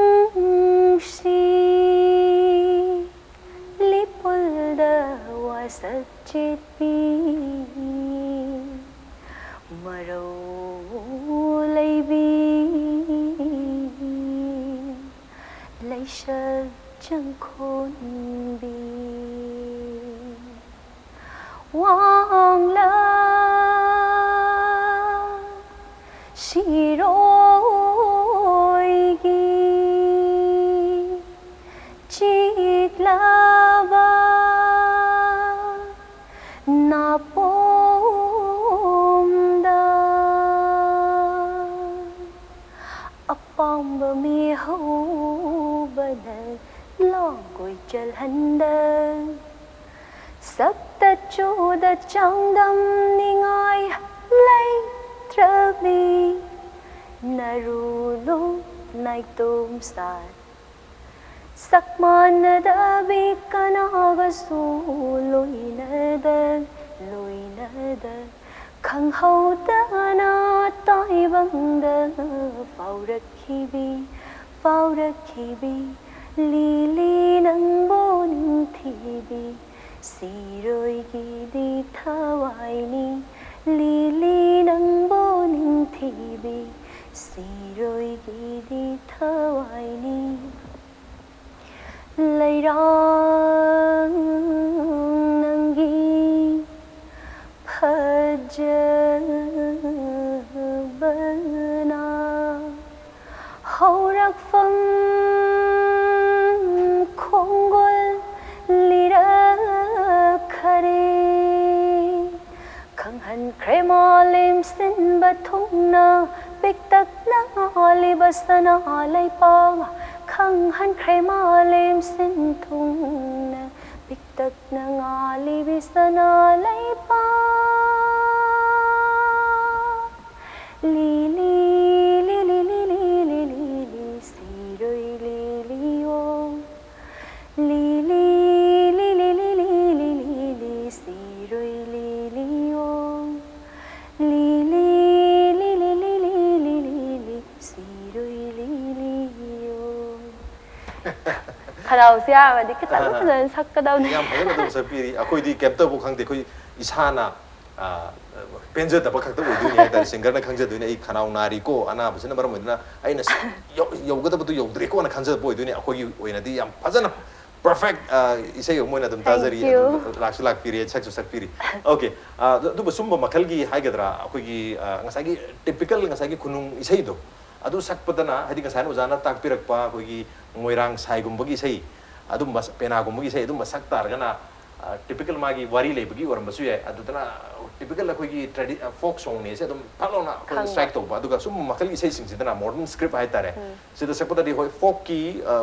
ꯅꯨꯡꯁꯤ ꯂꯤꯄꯨꯜꯗ ꯋꯥꯁꯛ ꯆꯦꯠꯄꯤ ꯃꯔꯧ ꯂꯩꯕꯤ ꯂꯩꯁꯛ ꯆꯪꯈꯣꯟꯕꯤ ꯋꯥꯡꯂ ꯁꯤꯔꯣꯏꯒꯤ ꯆꯤꯛꯂꯕ ꯅꯥꯄꯣꯝ ꯃꯤꯍꯧꯕꯅ ꯂꯣꯡꯒꯣꯏ ꯆꯜꯍꯟꯗ ꯁꯛꯇ ꯆꯨꯗ ꯆꯥꯡꯗꯝꯅꯤꯡꯉꯥꯏ ꯂꯩꯇ꯭ꯔꯕꯤ ꯅꯔꯨꯂꯨ ꯅꯥꯏꯇꯣꯝ ꯁꯥꯠ ꯁꯛ ꯃꯥꯟꯅꯗꯕꯤ ꯀꯅꯥꯒꯁꯨ ꯂꯣꯏꯅꯗ ꯂꯣꯏꯅꯗ ꯈꯪꯍꯧꯗꯅ ꯇꯥꯏꯕꯪꯗ ꯐꯥꯎꯔꯛꯈꯤꯕꯤ ꯐꯥꯎꯔꯛꯈꯤꯕꯤ ꯂꯤꯂꯤ ꯅꯪꯕꯨ ꯅꯤꯡꯊꯤꯕꯤ ꯁꯤꯔꯣꯏꯒꯤꯗꯤ ꯊꯋꯥꯏꯅꯤ ꯂꯤꯂꯤ ꯅꯪꯕꯨ ꯅꯤꯡꯊꯤꯕꯤ ꯁꯤꯔꯣꯏꯒꯤꯗꯤ ꯊꯋꯥꯏꯅꯤ ꯂꯩꯔꯥꯡ ꯅꯪꯒꯤ ꯐꯖꯕꯅ ꯍꯧꯔꯛꯐꯝ ꯈꯣꯡꯒꯨꯜ ꯂꯤꯔꯛꯈꯔꯦ ꯈꯪꯍꯟꯈ꯭ꯔꯦ ꯃꯥꯂꯦꯝ ꯁꯤꯟꯕ ꯊꯨꯡꯅ ꯄꯤꯛꯇꯛꯅ ꯉꯥꯜꯂꯤꯕ ꯁꯅꯥ ꯂꯩꯄꯥꯛ ꯈꯪꯍꯟꯈ꯭ꯔꯦ ꯃꯥꯂꯦꯝ ꯁꯤꯟ ꯊꯨꯡꯅ ꯄꯤꯛꯇꯛꯅ ꯉꯥꯜꯂꯤꯕꯤ ꯁꯅꯥ ꯂꯩꯄꯥꯛ ꯂꯤꯂꯤ ꯂꯤꯂꯤ ꯂꯤꯂꯤ ꯂꯤꯂꯤ ꯁꯤꯔꯣꯏ ꯂꯤꯂꯤꯌꯣ ꯂꯤꯂꯤ ꯂꯤꯂꯤ ꯂꯤꯂꯤ ꯂꯤꯂꯤ ꯁꯤꯔꯣꯏ ꯂꯤꯂꯤꯌꯣ ꯂꯤꯂꯤ ꯂꯤꯂꯤ ꯂꯤꯂꯤ ꯂꯤꯂꯤ ꯁꯤꯔꯣꯏ ꯂꯤꯂꯤꯌꯣ ꯈꯅꯥꯎꯁꯦ ꯌꯥꯔꯝꯃꯗꯤ ꯈꯤꯇꯪ ꯐꯖꯅ ꯁꯛꯀꯗꯕꯅꯤ ꯌꯥꯝ ꯐꯖꯅ ꯑꯗꯨꯝ ꯁꯛꯄꯤꯔꯤ ꯑꯩꯈꯣꯏꯗꯤ ꯀꯩꯝꯇꯕꯨ ꯈꯪꯗꯦ ꯑꯩꯈꯣꯏ ꯏꯁꯥꯅ ꯑ, ꯄꯦꯟꯖꯗꯕ ꯈꯛꯇ ꯑꯣꯏꯗꯣꯏꯅꯤ ꯍꯥꯏꯇꯥꯔꯦ ꯁꯤꯡꯒꯔꯅ ꯈꯪꯖꯗꯣꯏꯅꯤ ꯑꯩ ꯈꯅꯥꯎ ꯅꯥꯔꯤꯀꯣ ꯑꯅꯥꯕꯁꯤꯅ ꯃꯔꯝ ꯑꯣꯏꯗꯨꯅ ꯑꯩꯅ ꯁ- ꯌꯧ- ꯌꯧꯒꯗꯕꯗꯨ ꯌꯧꯗ꯭ꯔꯦꯀꯣꯅ ꯈꯟꯖꯕ ꯑꯣꯏꯗꯣꯏꯅꯤ ꯑꯩꯈꯣꯏꯒꯤ ꯑꯣꯏꯅꯗꯤ ꯌꯥꯝ ꯐꯖꯅ ꯄꯔꯐꯦꯛ ꯏꯁꯩ ꯑꯃ ꯑꯣꯏꯅ ꯑꯗꯨꯝ Thank ꯇꯥꯖꯔꯤ you. ꯑꯗꯨꯝ ꯂꯥꯛꯁꯨ ꯂꯥꯛꯄꯤꯔꯦ ꯁꯛꯁꯨ ꯁꯛꯄꯤꯔꯤ ꯑꯣꯀꯦ ꯑꯗꯨꯕꯨ ꯁꯨꯝꯕ ꯃꯈꯜꯒꯤ ꯍꯥꯏꯒꯗ꯭ꯔꯥ ꯑꯩꯈꯣꯏꯒꯤ ꯑ, ꯉꯁꯥꯏꯒꯤ ꯇꯤꯄꯤꯀꯦꯜ ꯉꯁꯥꯏꯒꯤ ꯈꯨꯅꯨꯡ ꯏꯁꯩꯗꯣ ꯑꯗꯨ ꯁꯛꯄꯗꯅ ꯍꯥꯏꯗꯤ ꯉꯁꯥꯏꯅ ꯑꯣꯖꯥꯅ ꯇꯥꯛꯄꯤꯔꯛꯄ ꯑꯩꯈꯣꯏꯒꯤ ꯃꯣꯏꯔꯥꯡ ꯁꯥꯏꯒꯨꯝꯕꯒꯤ ꯏꯁꯩ ꯑꯗꯨꯝꯕ ꯄꯦꯅꯥꯒꯨꯝꯕꯒꯤ ꯏꯁꯩ ꯑꯗꯨꯝꯕ ꯁꯛ ꯇꯥꯔꯒꯅ ꯇꯤꯄꯤꯀꯦꯜ ꯃꯥꯒꯤ ꯋꯥꯔꯤ ꯂꯩꯕꯒꯤ ꯑꯣꯏꯔꯝꯕꯁꯨ ꯌꯥꯏ ꯑꯗꯨꯗꯅ ꯇꯤꯄꯤꯀꯦꯜ ꯑꯩꯈꯣꯏꯒꯤ ꯇ꯭ꯔꯦꯗꯤ ꯐꯣꯛ ꯁꯣꯡꯅꯦꯁꯦ ꯑꯗꯨꯝ ꯐꯠ ꯂꯥꯎꯅ ꯑꯩꯈꯣꯏꯅ ꯈꯪꯕ꯫ ꯁ꯭ꯇ꯭ꯔꯥꯏꯛ ꯇꯧꯕ꯫ ꯑꯗꯨꯒ ꯁꯨꯝ ꯃꯈꯜꯒꯤ ꯏꯁꯩꯁꯤꯡꯁꯤꯗꯅ ꯃꯣꯗꯔꯟ ꯁ꯭ꯀ꯭ꯔꯤꯞ ꯍꯥꯏꯇꯥꯔꯦ, ꯁꯤꯗ ꯁꯛꯄꯗꯗꯤ ꯍꯣꯏ ꯐꯣꯛꯀꯤ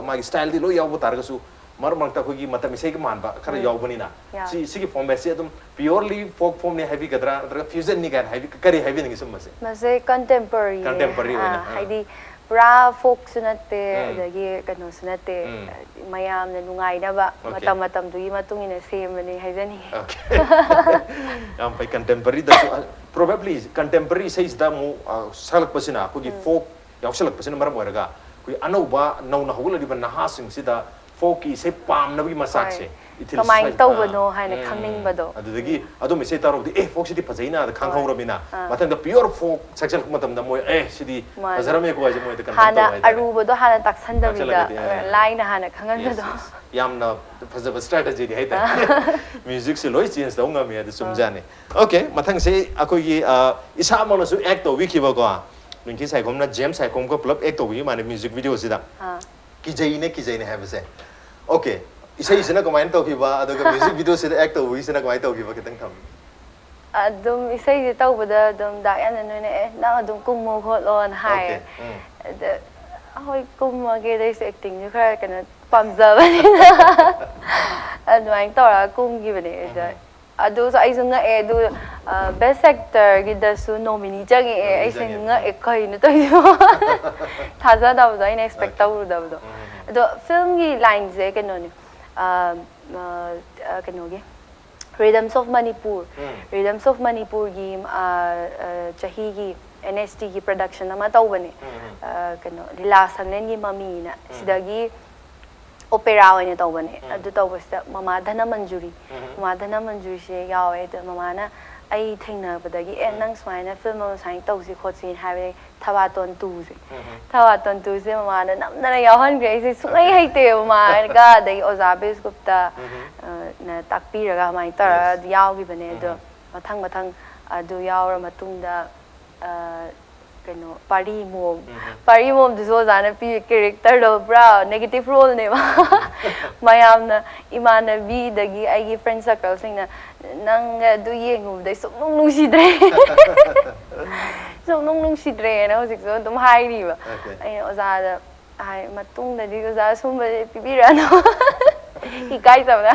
ꯃꯥꯒꯤ ꯁ꯭ꯇꯥꯏꯜꯗꯤ ꯂꯣꯏ ꯌꯥꯎꯕ ꯇꯥꯔꯒꯁꯨ ꯃꯔꯛ ꯃꯔꯛꯇ ꯑꯩꯈꯣꯏꯒꯤ ꯃꯇꯝ ꯏꯁꯩꯒ ꯃꯥꯟꯕ ꯈꯔ ꯌꯥꯎꯕꯅꯤꯅ ꯌꯥꯎ꯫ ꯁꯤ ꯁꯤꯒꯤ ꯐꯣꯔꯃꯦꯠꯁꯤ ꯑꯗꯨꯝ ꯄꯤꯌꯣꯔꯂꯤ ꯐꯣꯛ ꯐꯣꯝꯅꯦ ꯍꯥꯏꯕꯤꯒꯗ꯭ꯔꯥ ꯅꯠꯇ꯭ꯔꯒ ꯐ꯭ꯌꯨꯖꯟꯅꯤ ꯀꯥꯏꯅ ꯍꯥꯏꯕꯤ ꯀꯔꯤ ꯍꯥꯏꯕꯤꯅꯤꯡꯉꯤ ꯁꯨꯝꯕꯁꯦ? ꯃꯁꯦ ꯀꯟꯇꯦꯝꯄꯔꯔꯤ ꯀꯟꯇꯦꯝꯄꯔꯔꯤ ꯑꯣꯏꯅ, ꯑꯥ꯫ ꯍꯥꯏꯗꯤ ꯄꯨꯔꯥ ꯐꯣꯛꯁꯨ ꯅꯠꯇꯦ ꯎꯝ꯫ ꯑꯗꯒꯤ ꯀꯩꯅꯣꯁꯨ ꯅꯠꯇꯦ ꯎꯝ꯫ ꯃꯌꯥꯝꯅ ꯅꯨꯡꯉꯥꯏꯅꯕ Okay. ꯃꯇꯝ ꯃꯇꯝꯗꯨꯒꯤ ꯃꯇꯨꯡ ꯏꯟꯅ ꯁꯦꯝꯕꯅꯤ ꯍꯥꯏꯖꯅꯤꯡꯉꯤ꯫ Okay. ꯌꯥꯝ ꯐꯩ꯫ ꯀꯟꯇꯦꯝꯄꯔꯔꯤꯗꯁꯨ ꯄ꯭ꯔꯣꯕꯦꯕ꯭ꯂꯤ ꯀꯟꯇꯦꯝꯄꯔꯔꯤ ꯏꯁꯩꯁꯤꯗ ꯑꯃꯨꯛ ꯑ, ꯁꯛꯂꯛꯄꯁꯤꯅ ꯑꯩꯈꯣꯏꯒꯤ ꯐꯣꯛ ꯌꯥꯎꯁꯜꯂꯛꯄꯁꯤꯅ ꯃꯔꯝ ꯑꯣꯏꯔꯒ ꯑꯩꯈꯣꯏ ꯑꯅꯧꯕ ꯅꯧꯅ ꯍꯧꯒꯠꯂꯛꯂꯤꯕ ꯅꯍꯥꯁꯤꯡꯁꯤꯗ ꯐꯣꯛꯀꯤ ꯏꯁꯩ ꯄꯥꯝꯅꯕꯒꯤ ꯃꯆꯥꯛꯁꯦ ꯍꯣꯏ꯫ ꯏꯊꯤꯜ ꯀꯃꯥꯏꯅ ꯁ꯭ꯋꯥꯏ-, ꯇꯧꯕꯅꯣ ꯑꯥ, ꯍꯥꯏꯅ ꯎꯝ, ꯈꯪꯅꯤꯡꯕꯗꯣ꯫ ꯑꯗꯨꯗꯒꯤ ꯑꯗꯨꯝꯕ ꯏꯁꯩ ꯇꯥꯔꯨꯕꯗꯤ ꯑꯦ ꯐꯣꯛꯁꯤꯗꯤ ꯐꯖꯩꯅ ꯑꯗ ꯍꯣꯏ꯫ ꯈꯪꯍꯧꯔꯕꯅꯤꯅ ꯑꯥ꯫ ꯃꯊꯪꯗ ꯄꯤꯌꯣꯔ ꯐꯣꯛ ꯁꯛꯆꯜꯂꯛꯄ ꯃꯇꯝꯗ ꯃꯣꯏ ꯑꯦ ꯁꯤꯗꯤ ꯃꯥꯅꯦ꯫ ꯐꯖꯔꯝꯃꯦꯀꯣ ꯍꯥꯏꯁꯦ ꯃꯣꯏꯗ ꯀꯟꯐꯥꯔꯝ ꯍꯥꯟꯅ ꯇꯧꯕ ꯍꯥꯏꯇꯥꯔꯦ꯫ ꯑꯔꯨꯕꯗꯣ ꯍꯥꯟꯅ ꯇꯥꯛꯁꯟꯗꯕꯤꯗ ꯇꯥꯛꯁꯜꯂꯒꯗꯤ, ꯑꯥ꯫ ꯂꯥꯏꯅ ꯍꯥꯟꯅ Yes, ꯈꯪꯍꯟꯕꯗꯣ꯫ yes. ꯌꯥꯝꯅ ꯐꯖꯕ ꯁ꯭ꯇ꯭ꯔꯥꯇꯦꯖꯤꯅꯤ ꯍꯥꯏꯇꯥꯔꯦ꯫ ꯃ꯭ꯌꯨꯖꯤꯛꯁꯦ ꯂꯣꯏ ꯆꯦꯟꯖ ꯇꯧ ꯉꯝꯃꯤ ꯑꯗꯨ ꯆꯨꯝꯖꯥꯠꯅꯤ꯫ ꯑꯣꯀꯦ, ꯃꯊꯪꯁꯦ ꯑꯩꯈꯣꯏꯒꯤ ꯑ, ꯏꯁꯥꯃꯛꯅꯁꯨ ꯑꯦꯛ ꯇꯧꯕꯤꯈꯤꯕꯀꯣ, ꯅꯨꯡꯊꯤ ꯁꯥꯏꯈꯣꯝꯅ ꯖꯦꯝꯁ ꯁꯥꯏꯈꯣꯝꯒ ꯄꯨꯂꯞ ꯑꯦꯛ ꯇꯧꯕꯤꯈꯤꯕ ꯃꯥꯅꯦ ꯃ꯭ꯌꯨꯖꯤꯛ ꯚꯤꯗꯤꯑꯣꯁꯤꯗ꯫ ꯑꯥ꯫ ꯀꯤꯖꯩꯅꯦ ꯀꯤꯖꯩꯅꯦ ꯍꯥꯏꯕꯁꯦ꯫ ꯑꯣꯀꯦ, ꯏꯁꯩꯁꯤꯅ ꯀꯃꯥꯏꯅ ꯇꯧꯈꯤꯕ ꯑꯗꯨꯒ ꯃ꯭ꯌꯨꯖꯤꯛ ꯚꯤꯗꯤꯑꯣꯁꯤꯗ ꯑꯦꯛ ꯇꯧꯕꯒꯤꯁꯤꯅ ꯀꯃꯥꯏꯅ ꯇꯧꯈꯤꯕ ꯈꯤꯇꯪ ꯊꯝꯕꯤꯌꯨ꯫ ꯑꯗꯨꯝ ꯏꯁꯩꯁꯦ ꯇꯧꯕꯗ ꯑꯗꯨꯝ ꯗꯥꯛ ꯌꯥꯅ ꯅꯣꯏꯅ ꯑꯦ ꯅꯪ ꯑꯗꯨꯝ ꯀꯨꯝꯃꯣ ꯈꯣꯠꯂꯣꯅ ꯍꯥꯏꯌꯦ꯫ Okay, ꯎꯝ꯫ ꯑꯗ ꯍꯣꯏ ꯀꯨꯝꯃꯒꯦ ꯑꯗꯩꯁꯨ ꯑꯦꯛꯇꯤꯡꯁꯨ ꯈꯔ ꯀꯩꯅꯣ ꯄꯥꯝꯖꯕꯅꯤꯅ ꯑꯗꯨꯃꯥꯏꯅ ꯇꯧꯔꯒ ꯀꯨꯝꯈꯤꯕꯅꯦ꯫ ꯑꯗ ꯑꯗꯨꯁꯨ ꯑꯩꯁꯨ ꯉꯛꯑꯦ꯫ ꯑꯗꯨ ꯕꯦꯁ ꯑꯦꯛꯇꯔꯒꯤꯗꯁꯨ ꯅꯣꯃꯤꯅꯤ ꯆꯪꯉꯛꯑꯦ꯫ ꯅꯣꯃꯤꯅꯤ ꯑꯩꯁꯦ ꯆꯪꯉꯛꯑꯦ꯫ ꯉꯛꯑꯦ ꯀꯩꯅꯣ ꯇꯧꯔꯤꯁꯤꯕꯣ꯫ ꯊꯥꯖꯗꯕꯗꯣ ꯑꯩꯅ ꯑꯦꯛꯁꯄꯦꯛ Okay. ꯇꯧꯔꯨꯗꯕꯗꯣ꯫ ꯎꯝ, ꯎꯝ, ꯎꯝ꯫ ꯑꯗꯣ ꯐꯤꯂꯝꯒꯤ ꯂꯥꯏꯟꯁꯦ ꯀꯩꯅꯣꯅꯦ꯫ ꯑ, ꯑ, ꯑ, ꯀꯩꯅꯣꯒꯤ Rhythms of Manipur꯫ Um. Rhythms of Manipurꯒꯤ ꯑ, ꯑ, ꯆꯍꯤꯒꯤ ꯑꯦꯟ ꯑꯦꯁ ꯇꯤꯒꯤ ꯄ꯭ꯔꯗꯛꯁꯟ ꯑꯃ ꯇꯧꯕꯅꯦ꯫ ꯎꯝ, ꯎꯝ꯫ ꯑ, ꯀꯩꯅꯣ ꯂꯤꯂꯥ ꯁꯪꯂꯦꯟꯒꯤ ꯃꯃꯤꯅ꯫ ꯎꯝ꯫ ꯁꯤꯗꯒꯤ ꯑꯣꯄꯦꯔꯥ ꯑꯣꯏꯅ ꯇꯧꯕꯅꯦ꯫ ꯎꯝ꯫ ꯑꯗꯨ ꯇꯧꯕꯁꯤꯗ ꯃꯃꯥ ꯙꯅꯃꯟꯖꯨꯔꯤ꯫ ꯎꯝ꯫ ꯃꯃꯥ ꯙꯅꯃꯟꯖꯨꯔꯤꯁꯦ ꯌꯥꯎꯋꯦ꯫ ꯑꯗꯣ ꯃꯃꯥꯅ ꯑꯩ ꯊꯦꯡꯅꯕꯗꯒꯤ ꯑꯦ ꯎꯝ꯫ ꯅꯪ ꯁꯨꯃꯥꯏꯅ ꯐꯤꯂꯝ ꯑꯃ ꯁꯨꯃꯥꯏꯅ ꯇꯧꯁꯤ ꯈꯣꯠꯁꯤꯅ ꯍꯥꯏꯕꯗꯒꯤ ꯊꯕꯥꯇꯣꯟ ꯇꯨꯁꯦ꯫ ꯎꯝ꯫ ꯊꯕꯥꯇꯣꯟ ꯇꯨꯁꯦ ꯃꯃꯥꯅ ꯅꯝꯗꯅ ꯌꯥꯎꯍꯟꯈ꯭ꯔꯦ꯫ ꯑꯩꯁꯦ ꯁꯨꯡꯍꯩ ꯍꯩꯇꯦꯕ ꯃꯃꯥꯒ ꯑꯗꯒꯤ ꯑꯣꯖꯥ ꯕꯤꯁꯀꯨꯞꯇ ꯎꯝ꯫ ꯑ, ꯅ ꯇꯥꯛꯄꯤꯔꯒ ꯑꯗꯨꯃꯥꯏꯅ ꯇꯧꯔꯒ Yes. ꯑꯗꯨ ꯌꯥꯎꯈꯤꯕꯅꯦ꯫ ꯑꯗꯣ ꯎꯝ꯫ ꯃꯊꯪ ꯃꯊꯪ ꯑꯗꯨ ꯌꯥꯎꯔ ꯃꯇꯨꯡꯗ ꯑ, ꯀꯩꯅꯣ ꯄꯥꯔꯤ ꯃꯣꯝ, ꯄꯥꯔꯤ ꯃꯣꯝꯗꯨꯁꯨ ꯑꯣꯖꯥꯅ ꯄꯤꯕ ꯀꯦꯔꯦꯛꯇꯔꯗꯣ ꯄꯨꯔꯥ ꯅꯦꯒꯦꯇꯤꯞ ꯔꯣꯜꯅꯦꯕ꯫ ꯃꯌꯥꯝꯅ, ꯏꯃꯥꯟꯅꯕꯤꯗꯒꯤ ꯑꯩꯒꯤ ꯐ꯭ꯔꯦꯟ ꯁꯔꯀꯜꯁꯤꯡꯅ, "ꯅꯪ ꯑꯗꯨ ꯌꯦꯡꯉꯨꯕꯗꯩ ꯁꯨꯡꯅꯨꯡ ꯅꯨꯡꯁꯤꯗ꯭ꯔꯦ, ꯁꯨꯡꯅꯨꯡ ꯅꯨꯡꯁꯤꯗ꯭ꯔꯦꯅ" ꯍꯧꯖꯤꯛꯁꯨ ꯑꯗꯨꯝ ꯍꯥꯏꯔꯤꯕ꯫ ꯑꯩꯅ ꯑꯣꯖꯥꯗ ꯍꯥꯏ, "ꯃꯇꯨꯡꯗꯗꯤ ꯑꯣꯖꯥ ꯁꯨꯝꯕꯁꯦ ꯄꯤꯕꯤꯔꯛꯑꯅꯨ", ꯏꯀꯥꯏꯖꯕꯅ꯫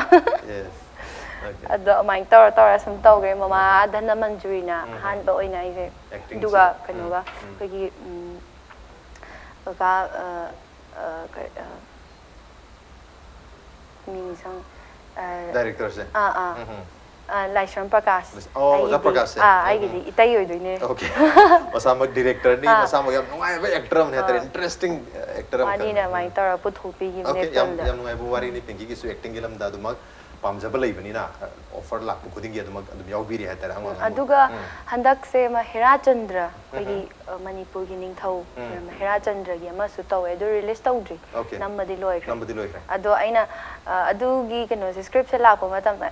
ꯑꯗꯣ ꯑꯗꯨꯃꯥꯏꯅ ꯇꯧꯔ ꯇꯧꯔ ꯁꯨꯝ ꯇꯧꯈ꯭ꯔꯦ꯫ ꯃꯃꯥ ꯙꯅꯃꯟꯖꯨꯔꯤꯅ ꯑꯍꯥꯟꯕ ꯑꯣꯏꯅ ꯑꯩꯁꯦ, ꯑꯗꯨꯒ ꯀꯩꯅꯣꯒ, ꯑꯩꯈꯣꯏꯒꯤ ꯎꯝ, ꯀꯀꯥ, ꯑ, ꯑ, ꯀ-, ꯑ, ꯃꯤꯡ ꯁꯪ, ꯑ, ꯗꯥꯏꯔꯦꯛꯇꯔꯁꯦ? ꯑꯥ, ꯑꯥ꯫ ꯑ, ꯂꯥꯏꯁ꯭ꯔꯝ ꯄ꯭ꯔꯀꯥꯁ꯫ ꯑꯣ, ꯑꯣꯖꯥ ꯑꯩꯒꯤꯗꯤ, ꯄ꯭ꯔꯀꯥꯁꯁꯦ? ꯑꯥ, ꯑꯩꯒꯤꯗꯤ ꯏꯇꯩ ꯑꯣꯏꯗꯣꯏꯅꯦ꯫ ꯑꯣꯀꯦ꯫ ꯃꯁꯥꯃꯛ ꯗꯤꯔꯦꯛꯇꯔꯅꯤ, ꯑꯥ꯫ ꯃꯁꯥꯃꯛ ꯌꯥꯝ ꯅꯨꯡꯉꯥꯏꯕ ꯑꯦꯛꯇꯔ ꯑꯃꯅꯤ ꯍꯥꯏꯇꯥꯔꯦ, ꯑꯥ꯫ ꯏꯟꯇꯔꯦꯁꯇꯤꯡ ꯑꯦꯛꯇꯔ ꯑꯃꯈꯛꯅꯤ꯫ ꯃꯥꯅꯤꯅ ꯑꯗꯨꯃꯥꯏꯅ ꯇꯧꯔꯒ ꯄꯨꯊꯣꯛꯄꯤꯈꯤꯕꯅꯦ ꯑꯣꯀꯦ, ꯌꯥꯝ, ꯐꯤꯜꯝꯗ꯫ ꯌꯥꯝ ꯅꯨꯡꯉꯥꯏꯕ ꯋꯥꯔꯤꯅꯤ꯫ ꯄꯤꯡꯀꯤꯒꯤꯁꯨ ꯑꯦꯛꯇꯤꯡꯒꯤ ꯂꯝꯗ ꯑꯗꯨꯃꯛ ꯄꯥꯝꯖꯕ ꯂꯩꯕꯅꯤꯅ, ꯑꯣꯐꯔ ꯂꯥꯛꯄ ꯈꯨꯗꯤꯡꯒꯤ ꯑꯗꯨꯃꯛ ꯑꯗꯨꯝ ꯌꯥꯎꯕꯤꯔꯤ ꯍꯥꯏꯇꯥꯔꯦ, ꯑꯉꯥꯡ ꯎꯝ, ꯑꯉꯥꯡꯕ꯫ ꯑꯗꯨꯒ ꯎꯝ꯫ ꯍꯟꯗꯛꯁꯦ ꯑꯃ ꯍꯦꯔꯥꯆꯟꯗ꯭ꯔ, ꯑꯩꯈꯣꯏꯒꯤ, ꯎꯝ꯫ ꯑ, ꯃꯅꯤꯄꯨꯔꯒꯤ ꯅꯤꯡꯊꯧ ꯎꯝ꯫ ꯑꯣꯏꯔꯝꯕ ꯍꯦꯔꯥꯆꯟꯗ꯭ꯔꯒꯤ ꯑꯃꯁꯨ ꯇꯧꯋꯦ, ꯑꯗꯨ ꯔꯤꯂꯤꯁ ꯇꯧꯗ꯭ꯔꯤ꯫ ꯑꯣꯀꯦ꯫ ꯅꯝꯕꯗꯤ ꯂꯣꯏꯈ꯭ꯔꯦ꯫ ꯅꯝꯕꯗꯤ ꯂꯣꯏꯈ꯭ꯔꯦ꯫ ꯑꯗꯣ ꯑꯩꯅ, ꯑ, ꯑꯗꯨꯒꯤ ꯀꯩꯅꯣꯁꯦ, ꯁ꯭ꯀ꯭ꯔꯤꯞꯁꯦ ꯂꯥꯛꯄ ꯃꯇꯝꯗ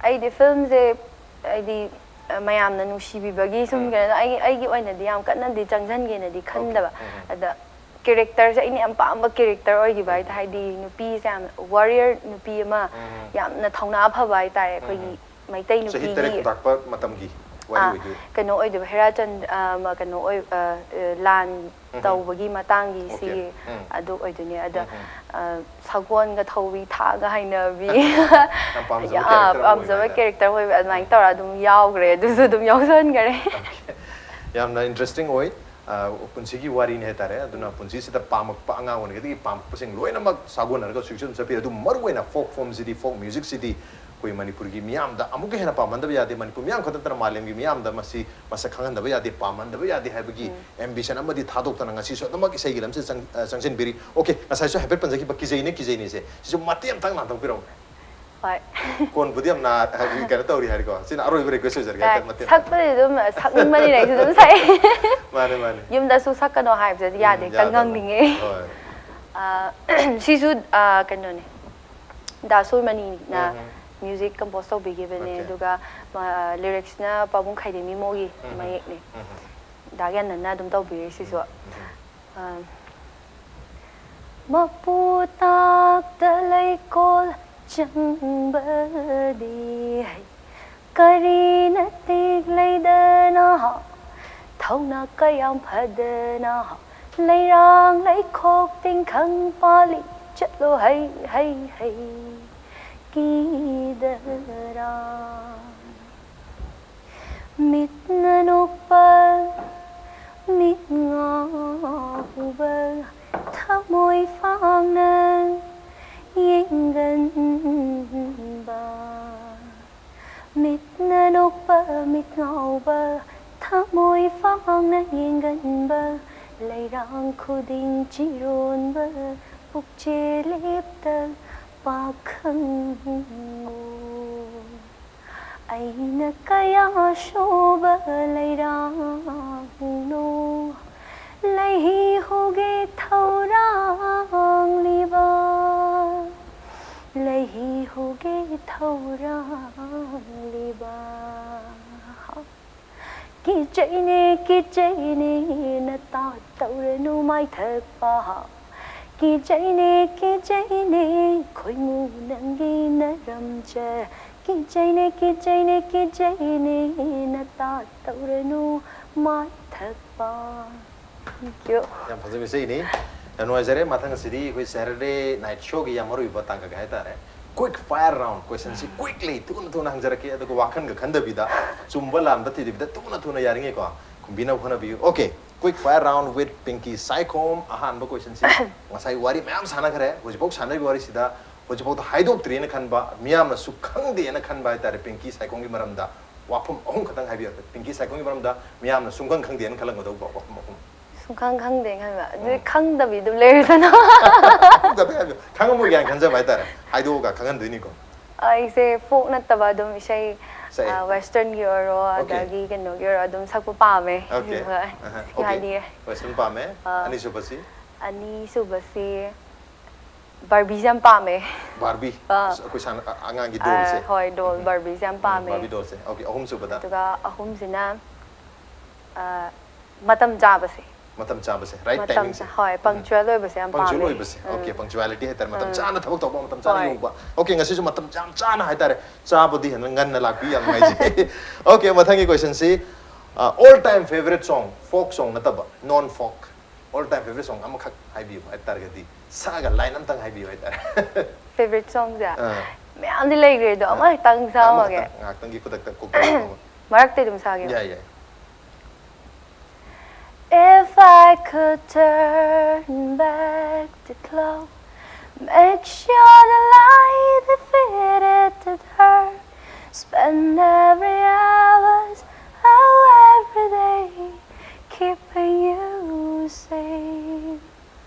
ꯑꯩꯗꯤ ꯐꯤꯜꯝꯁꯦ, ꯑꯩꯗꯤ, ꯑ, ꯃꯌꯥꯝꯅ ꯅꯨꯡꯁꯤꯕꯤꯕꯒꯤ ꯁꯨꯝ ꯎꯝ꯫ ꯀꯩꯅꯣ, ꯑꯩ, ꯑꯩꯒꯤ ꯑꯣꯏꯅꯗꯤ ꯌꯥꯝ ꯀꯟꯅꯗꯤ ꯆꯪꯁꯤꯟꯒꯦꯅꯗꯤ ꯑꯣꯀꯦ꯫ ꯈꯟꯗꯕ꯫ ꯎꯝ, ꯎꯝ꯫ ꯑꯗ ꯀꯦꯔꯦꯛꯇꯔꯁꯦ ꯑꯩꯅ ꯌꯥꯝ ꯄꯥꯝꯕ ꯀꯦꯔꯦꯛꯇꯔ ꯑꯣꯏꯈꯤꯕ ꯍꯥꯏꯇꯥꯔꯦ, ꯍꯥꯏꯗꯤ ꯅꯨꯄꯤꯁꯦ ꯌꯥꯝ ꯋꯥꯔꯤꯌꯔ ꯅꯨꯄꯤ ꯑꯃ, ꯎꯝ꯫ ꯌꯥꯝꯅ ꯊꯧꯅꯥ ꯐꯕ ꯍꯥꯏꯇꯥꯔꯦ, ꯎꯝ, ꯑꯩꯈꯣꯏꯒꯤ ꯎꯝ꯫ ꯃꯩꯇꯩ ꯆꯍꯤ ꯅꯨꯄꯤꯒꯤ꯫ ꯇꯔꯦꯠ ꯈꯨꯟꯇꯥꯛꯄ ꯃꯇꯝꯒꯤ ꯋꯥꯔꯤ ꯑꯥ, ꯑꯣꯏꯗꯣꯏ꯫ ꯀꯩꯅꯣ ꯑꯣꯏꯗꯣꯏꯕ, ꯍꯦꯔꯥꯆꯟ-, ꯑ, ꯃ-, ꯀꯩꯅꯣ ꯑꯣꯏ-, ꯑ, ꯑ, ꯂꯥꯟ ꯎꯝ꯫ ꯇꯧꯕꯒꯤ ꯃꯇꯥꯡꯒꯤ ꯑꯣꯀꯦ꯫ ꯁꯤꯒꯤ ꯎꯝ꯫ ꯑꯗꯨ ꯑꯣꯏꯗꯣꯏꯅꯦ꯫ ꯑꯗ, ꯎꯝ, ꯎꯝ꯫ ꯑ, ꯁꯒꯣꯜꯒ ꯊꯧꯕꯤ, ꯊꯥꯒ ꯍꯥꯏꯅꯕꯤ꯫ ꯌꯥꯝ ꯄꯥꯝꯖꯕ ꯌꯥꯝ ꯀꯦꯔꯦꯛꯇꯔ ꯑꯃ ꯑꯣꯏꯕ ꯄꯥꯝꯖꯕ ꯍꯥꯏꯇꯥꯔꯦ꯫ ꯀꯦꯔꯦꯛꯇꯔ ꯑꯣꯏꯕ ꯑꯗꯨꯃꯥꯏꯅ ꯎꯝ꯫ ꯇꯧꯔ ꯑꯗꯨꯝ ꯌꯥꯎꯈ꯭ꯔꯦ, ꯑꯗꯨꯁꯨ ꯎꯝ꯫ ꯑꯗꯨꯝ ꯌꯥꯎꯁꯟꯈꯔꯦ꯫ ꯑꯣꯀꯦ꯫ ꯌꯥꯝꯅ ꯏꯟꯇꯔꯦꯁꯇꯤꯡ ꯑꯣꯏ꯫ ꯑ, ꯄꯨꯟꯁꯤꯒꯤ ꯋꯥꯔꯤꯅꯤ ꯍꯥꯏꯇꯥꯔꯦ꯫ ꯑꯗꯨꯅ ꯎꯝ꯫ ꯄꯨꯟꯁꯤꯁꯤꯗ ꯄꯥꯝꯃꯛꯄ ꯑꯉꯥꯡ ꯑꯣꯏꯔꯤꯉꯩꯗꯒꯤ ꯄꯥꯝꯃꯛꯄꯁꯤꯡ ꯂꯣꯏꯅꯃꯛ ꯁꯥꯒꯣꯟꯅꯔꯒ ꯍꯧꯖꯤꯛꯁꯨ ꯑꯗꯨꯝ ꯆꯠꯄꯤꯔꯦ꯫ ꯑꯗꯨ ꯃꯔꯨꯑꯣꯏꯅ ꯐꯣꯛ ꯐꯣꯝꯁꯤꯗꯤ, ꯐꯣꯛ ꯃ꯭ꯌꯨꯖꯤꯛꯁꯤꯗꯤ ꯑꯩꯈꯣꯏ ꯃꯅꯤꯄꯨꯔꯒꯤ ꯃꯤꯌꯥꯝꯗ ꯑꯃꯨꯛꯀ ꯍꯦꯟꯅ ꯄꯥꯝꯍꯟꯗꯕ ꯌꯥꯗꯦ꯫ ꯃꯅꯤꯄꯨꯔ ꯃꯤꯌꯥꯝ ꯈꯛꯇ ꯅꯠꯇꯅ ꯃꯥꯂꯦꯝꯒꯤ ꯃꯤꯌꯥꯝꯗ ꯃꯁꯤ ꯃꯁꯛ ꯈꯪꯍꯟꯗꯕ ꯌꯥꯗꯦ, ꯄꯥꯝꯍꯟꯗꯕ ꯌꯥꯗꯦ ꯍꯥꯏꯕꯒꯤ ꯎꯝ꯫ ꯑꯦꯝꯕꯤꯁꯟ ꯑꯃꯗꯤ ꯊꯥꯗꯣꯛꯇꯅ ꯉꯁꯤꯁꯨ ꯑꯗꯨꯃꯛ ꯏꯁꯩꯒꯤ ꯂꯝꯁꯤꯗ ꯆꯪ-, ꯑ, ꯆꯪꯁꯤꯟꯕꯤꯔꯤ꯫ ꯑꯣꯀꯦ, ꯉꯁꯥꯏꯁꯨ ꯍꯥꯏꯐꯦꯠ ꯄꯟꯖꯈꯤꯕ ꯀꯤꯖꯩꯅꯦ ꯀꯤꯖꯩꯅꯦꯁꯦ, ꯁꯤꯁꯨ ꯃꯇꯦꯛ ꯑꯃꯇꯪ ꯅꯥꯟꯊꯣꯛꯄꯤꯔꯛꯎꯅꯦ꯫ ꯍꯣꯏ꯫ ꯀꯣꯟꯕꯨꯗꯤ ꯌꯥꯝ ꯅꯥ-, ꯍꯥꯏꯗꯤ ꯀꯩꯅꯣ ꯇꯧꯔꯤ ꯍꯥꯏꯔꯦꯀꯣ꯫ ꯁꯤꯅ ꯑꯔꯣꯏꯕ ꯔꯤꯀ꯭ꯋꯦꯁ ꯑꯣꯏꯖꯔꯒꯦ ꯍꯥꯏꯇꯥꯔꯦ, ꯃꯇꯦꯛ ꯑꯃꯇꯪ꯫ ꯁꯛꯄꯗꯤ ꯑꯗꯨꯝ, ꯑ, ꯁꯛꯅꯤꯡꯕꯅꯤꯅ ꯑꯩꯁꯨ ꯑꯗꯨꯝ ꯁꯛꯑꯦ꯫ ꯃꯥꯅꯦ, ꯃꯥꯅꯦ꯫ ꯌꯨꯝꯗꯁꯨ ꯁꯛꯀꯅꯣ ꯍꯥꯏꯕꯁꯦ ꯎꯝ, ꯌꯥꯗꯦ, ꯌꯥꯗꯕꯅꯦ꯫ ꯀꯪꯉꯪꯅꯤꯡꯉꯦ꯫ ꯍꯣꯏ꯫ ꯑ, ꯁꯤꯁꯨ, ꯑ, ꯀꯩꯅꯣꯅꯦ, ꯗꯥ ꯁꯣꯏꯃꯅꯤꯅ ꯎꯝ, ꯎꯝ꯫ ꯃ꯭ꯌꯨꯖꯤꯛ ꯀꯝꯄꯣꯁ ꯇꯧꯕꯤꯈꯤꯕꯅꯦ, ꯑꯣꯀꯦ꯫ ꯑꯗꯨꯒ ꯃ-, ꯂꯤꯔꯤꯛꯁꯅ ꯄꯥꯕꯨꯡ ꯈꯥꯏꯗꯦꯃꯤ ꯃꯣꯒꯤ ꯎꯝ, ꯎꯝ꯫ ꯃꯌꯦꯛꯅꯦ꯫ ꯎꯝ, ꯎꯝ꯫ ꯗꯥ ꯒ꯭ꯌꯥꯅꯟꯅ ꯑꯗꯨꯝ ꯇꯧꯕꯤꯔꯤ ꯁꯤꯁꯨ꯫ ꯑ, ꯃꯄꯨ ꯇꯥꯛꯇ ꯂꯩꯀꯣꯜ ꯆꯪꯕꯗꯤ ꯍꯩ꯫ ꯀꯔꯤ ꯅꯇꯤꯛ ꯂꯩꯗꯅ, ꯊꯧꯅ ꯀꯌꯥꯝ ꯐꯗꯅ, ꯂꯩꯔꯥꯡ ꯂꯩꯈꯣꯛ ꯇꯤꯡꯈꯪ ꯄꯥꯜꯂꯤ ꯆꯠꯂꯣ ꯍꯩ ꯍꯩ ꯍꯩ꯫ ꯀꯤꯗꯔꯥ? ꯃꯤꯠꯅ ꯅꯣꯛꯄ ꯃꯤꯠ ꯉꯥꯎꯕ ꯊꯃꯣꯏ ꯐꯥꯡꯅ ꯌꯦꯡꯒꯟꯕ꯫ ꯃꯤꯠꯅ ꯅꯣꯛꯄ ꯃꯤꯠ ꯉꯥꯎꯕ ꯊꯃꯣꯏ ꯐꯥꯡꯅ ꯌꯦꯡꯒꯟꯕ꯫ ꯂꯩꯔꯥꯡ ꯈꯨꯗꯤꯡ ꯆꯤꯔꯣꯟꯕ ꯄꯨꯛꯆꯦꯜ ꯂꯦꯞꯇ ꯄꯥꯈꯪꯉꯨ꯫ ꯑꯩꯅ ꯀꯌꯥ ꯁꯨꯕ ꯂꯩꯔꯥꯡꯅꯣ ꯂꯩꯍꯤ ꯍꯨꯒꯦ ꯊꯧꯔꯥꯡꯂꯤꯕ, ꯂꯩꯍꯤ ꯍꯨꯒꯦ ꯊꯧꯔꯥꯡꯂꯤꯕ꯫ ꯀꯤꯖꯩꯅꯦ ꯀꯤꯖꯩꯅꯦ ꯅꯇꯥ ꯇꯧꯔꯅꯨ ꯃꯥꯏꯊꯛꯄ꯫ ꯀꯤꯖꯩꯅꯦ ꯀꯤꯖꯩꯅꯦ ꯈꯣꯏꯃꯨ ꯅꯪꯒꯤ ꯅꯔꯝꯆ꯫ ꯀꯤꯖꯩꯅꯦ ꯀꯤꯖꯩꯅꯦ ꯀꯤꯖꯩꯅꯦ ꯅꯇꯥ ꯇꯧꯔꯅꯨ ꯃꯥꯏꯊꯛꯄ꯫ Thank you. ꯌꯥꯝ ꯐꯖꯕ ꯏꯁꯩꯅꯤ꯫ ꯌꯥꯝ ꯅꯨꯡꯉꯥꯏꯖꯔꯦ꯫ ꯃꯊꯪ ꯑꯁꯤꯗꯤ ꯑꯩꯈꯣꯏ Saturday night showꯒꯤ ꯌꯥꯝ ꯃꯔꯨꯑꯣꯏꯕ ꯇꯥꯡꯀꯛ ꯍꯥꯏꯇꯥꯔꯦ꯫ Quick fire round questionꯁꯤ quickly ꯊꯨꯅ ꯊꯨꯅ ꯍꯪꯖꯔꯛꯀꯦ꯫ ꯑꯗꯨꯒ ꯋꯥꯈꯜꯒ ꯈꯟꯗꯕꯤꯗ, ꯆꯨꯝꯕ ꯂꯥꯟꯕ ꯊꯤꯗꯕꯤꯗ ꯊꯨꯅ ꯊꯨꯅ ꯌꯥꯔꯤꯉꯩꯀꯣ ꯈꯨꯝꯕꯤꯅꯕ ꯍꯣꯠꯅꯕꯤꯌꯨ꯫ Okay, quick fire round with Pinky Saikhom꯫ ꯑꯍꯥꯟꯕ questionꯁꯤ ꯉꯁꯥꯏ ꯋꯥꯔꯤ ꯃꯌꯥꯝ ꯁꯥꯟꯅꯈ꯭ꯔꯦ꯫ ꯍꯧꯖꯤꯛꯐꯥꯎ ꯁꯥꯟꯅꯔꯤꯕ ꯋꯥꯔꯤꯁꯤꯗ ꯍꯧꯖꯤꯛꯐꯥꯎꯗ ꯍꯥꯏꯗꯣꯛꯇ꯭ꯔꯤꯅ ꯈꯟꯕ, ꯃꯤꯌꯥꯝꯅꯁꯨ ꯈꯪꯗꯦꯅ ꯈꯟꯕ ꯍꯥꯏꯇꯥꯔꯦ, ꯄꯤꯡꯀꯤ ꯁꯥꯏꯈꯣꯝꯒꯤ ꯃꯔꯝꯗ ꯋꯥꯐꯝ ꯑꯍꯨꯝ ꯈꯛꯇꯪ ꯍꯥꯏꯕꯤꯌꯨ꯫ ꯄꯤꯡꯀꯤ ꯁꯥꯏꯈꯣꯝꯒꯤ ꯃꯔꯝꯗ ꯃꯤꯌꯥꯝꯅ ꯁꯨꯡꯈꯪ ꯈꯪꯗꯦꯅ ꯈꯜꯂꯝꯒꯗꯧꯕ ꯋꯥꯐꯝ ꯑꯍꯨꯝ꯫ ꯁꯨꯡꯈꯪ ꯈꯪꯗꯦ ꯈꯟꯕ꯫ ꯑꯗꯨꯗꯤ ꯈꯪꯗꯕꯤ ꯑꯗꯨꯝ ꯂꯩꯔꯦꯗꯅ꯫ ꯈꯪꯗꯕ ꯍꯥꯏꯕ, ꯈꯪꯉꯝꯃꯣꯏ ꯀꯥꯏꯅ ꯈꯟꯖꯕ ꯍꯥꯏꯇꯥꯔꯦ꯫ ꯍꯥꯏꯗꯣꯛꯑꯒ ꯈꯪꯍꯟꯗꯣꯏꯅꯤꯀꯣ꯫ ꯑꯩꯁꯦ ꯐꯣꯛ ꯅꯠꯇꯕ ꯑꯗꯨꯝ ꯏꯁꯩ ꯁꯛꯑꯦ꯫ ꯋꯦꯁꯇꯔꯟꯒꯤ ꯑꯣꯏꯔꯣ Okay. ꯑꯗꯒꯤ ꯀꯩꯅꯣꯒꯤ ꯑꯣꯏꯔꯣ ꯑꯗꯨꯝ ꯁꯛꯄ ꯄꯥꯝꯃꯦ꯫ Okay. ꯑꯗꯨꯒ ꯑꯍ, ꯁꯤ okay. ꯍꯥꯏꯅꯤꯡꯉꯦ꯫ Western ꯄꯥꯝꯃꯦ꯫ ꯑꯥ꯫ ꯑꯅꯤꯁꯨꯕꯁꯤ? ꯑꯅꯤꯁꯨꯕꯁꯤ ꯕꯥꯔꯕꯤꯁꯦ ꯌꯥꯝ ꯄꯥꯝꯃꯦ꯫ ꯕꯥꯔꯕꯤ꯫ ꯑꯥ꯫ ꯑꯩꯈꯣꯏ ꯁꯥꯟꯅ-, ꯑ-, ꯑꯉꯥꯡꯒꯤ ꯗꯣꯜꯁꯦ꯫ ꯑꯥ, ꯍꯣꯏ, ꯗꯣꯜ, ꯕꯥꯔꯕꯤꯁꯦ ꯌꯥꯝ ꯄꯥꯝꯃꯦ꯫ ꯕꯥꯔꯕꯤ ꯗꯣꯜꯁꯦ꯫ Okay, ꯑꯍꯨꯝꯁꯨꯕꯗ? ꯑꯗꯨꯒ ꯑꯍꯨꯝꯁꯤꯅ ꯑ, ꯃꯇꯝ ꯆꯥꯕꯁꯦ꯫ ꯃꯇꯝ ꯆꯥꯕꯁꯦ, right ꯃꯇꯝ timing ꯁꯦ꯫ ꯆꯥ- ꯍꯣꯏ, punctual ꯑꯣꯏꯕꯁꯦ ꯌꯥꯝ Punctual ꯄꯥꯝꯃꯦ꯫ ꯑꯣꯏꯕꯁꯦ꯫ Okay, punctuality ꯍꯥꯏꯇꯥꯔꯦ, ꯃꯇꯝ ꯎꯝ꯫ ꯆꯥꯅ ꯊꯕꯛ ꯇꯧꯕ, ꯃꯇꯝ ꯆꯥꯅ ꯍꯣꯏ꯫ ꯌꯧꯕ꯫ Okay, ꯉꯁꯤꯁꯨ ꯃꯇꯝ ꯌꯥꯝ ꯆꯥꯅ ꯍꯥꯏꯇꯥꯔꯦ, ꯆꯥꯕꯗꯤ ꯍꯦꯟꯅ ꯉꯟꯅ ꯂꯥꯛꯄꯤ, ꯌꯥꯝ ꯅꯨꯡꯉꯥꯏꯖꯩ꯫ Okay, ꯃꯊꯪꯒꯤ question ꯁꯤ, ꯑ, all time favourite song, folk song ꯅꯠꯇꯕ, non folk, all time favourite song ꯑꯃꯈꯛ ꯍꯥꯏꯕꯤꯌꯨ ꯍꯥꯏꯇꯥꯔꯒꯗꯤ, ꯁꯛꯑꯒ line ꯑꯝꯇꯪ ꯍꯥꯏꯕꯤꯌꯨ ꯍꯥꯏꯇꯥꯔꯦ꯫ Favorite song ꯁꯦ ꯑꯥ꯫ ꯃꯌꯥꯝꯗꯤ ꯂꯩꯈ꯭ꯔꯦ ꯑꯗꯣ, ꯑꯃꯈꯛꯇꯪ ꯁꯥꯃꯒꯦ꯫ ꯑꯃꯈꯛꯇꯪ, ꯉꯥꯏꯍꯥꯛꯇꯪꯒꯤ ꯈꯨꯗꯛꯇ ꯀꯣꯛ ꯇꯧꯔꯛꯄ ꯑꯃ꯫ ꯃꯔꯛꯇ ꯑꯗꯨꯝ ꯁꯥꯒꯦ꯫ ꯌꯥꯏ, ꯌꯥꯏ꯫ If I could turn back the clock, make sure the light that faded to her, spend every hours of every day keeping you safe.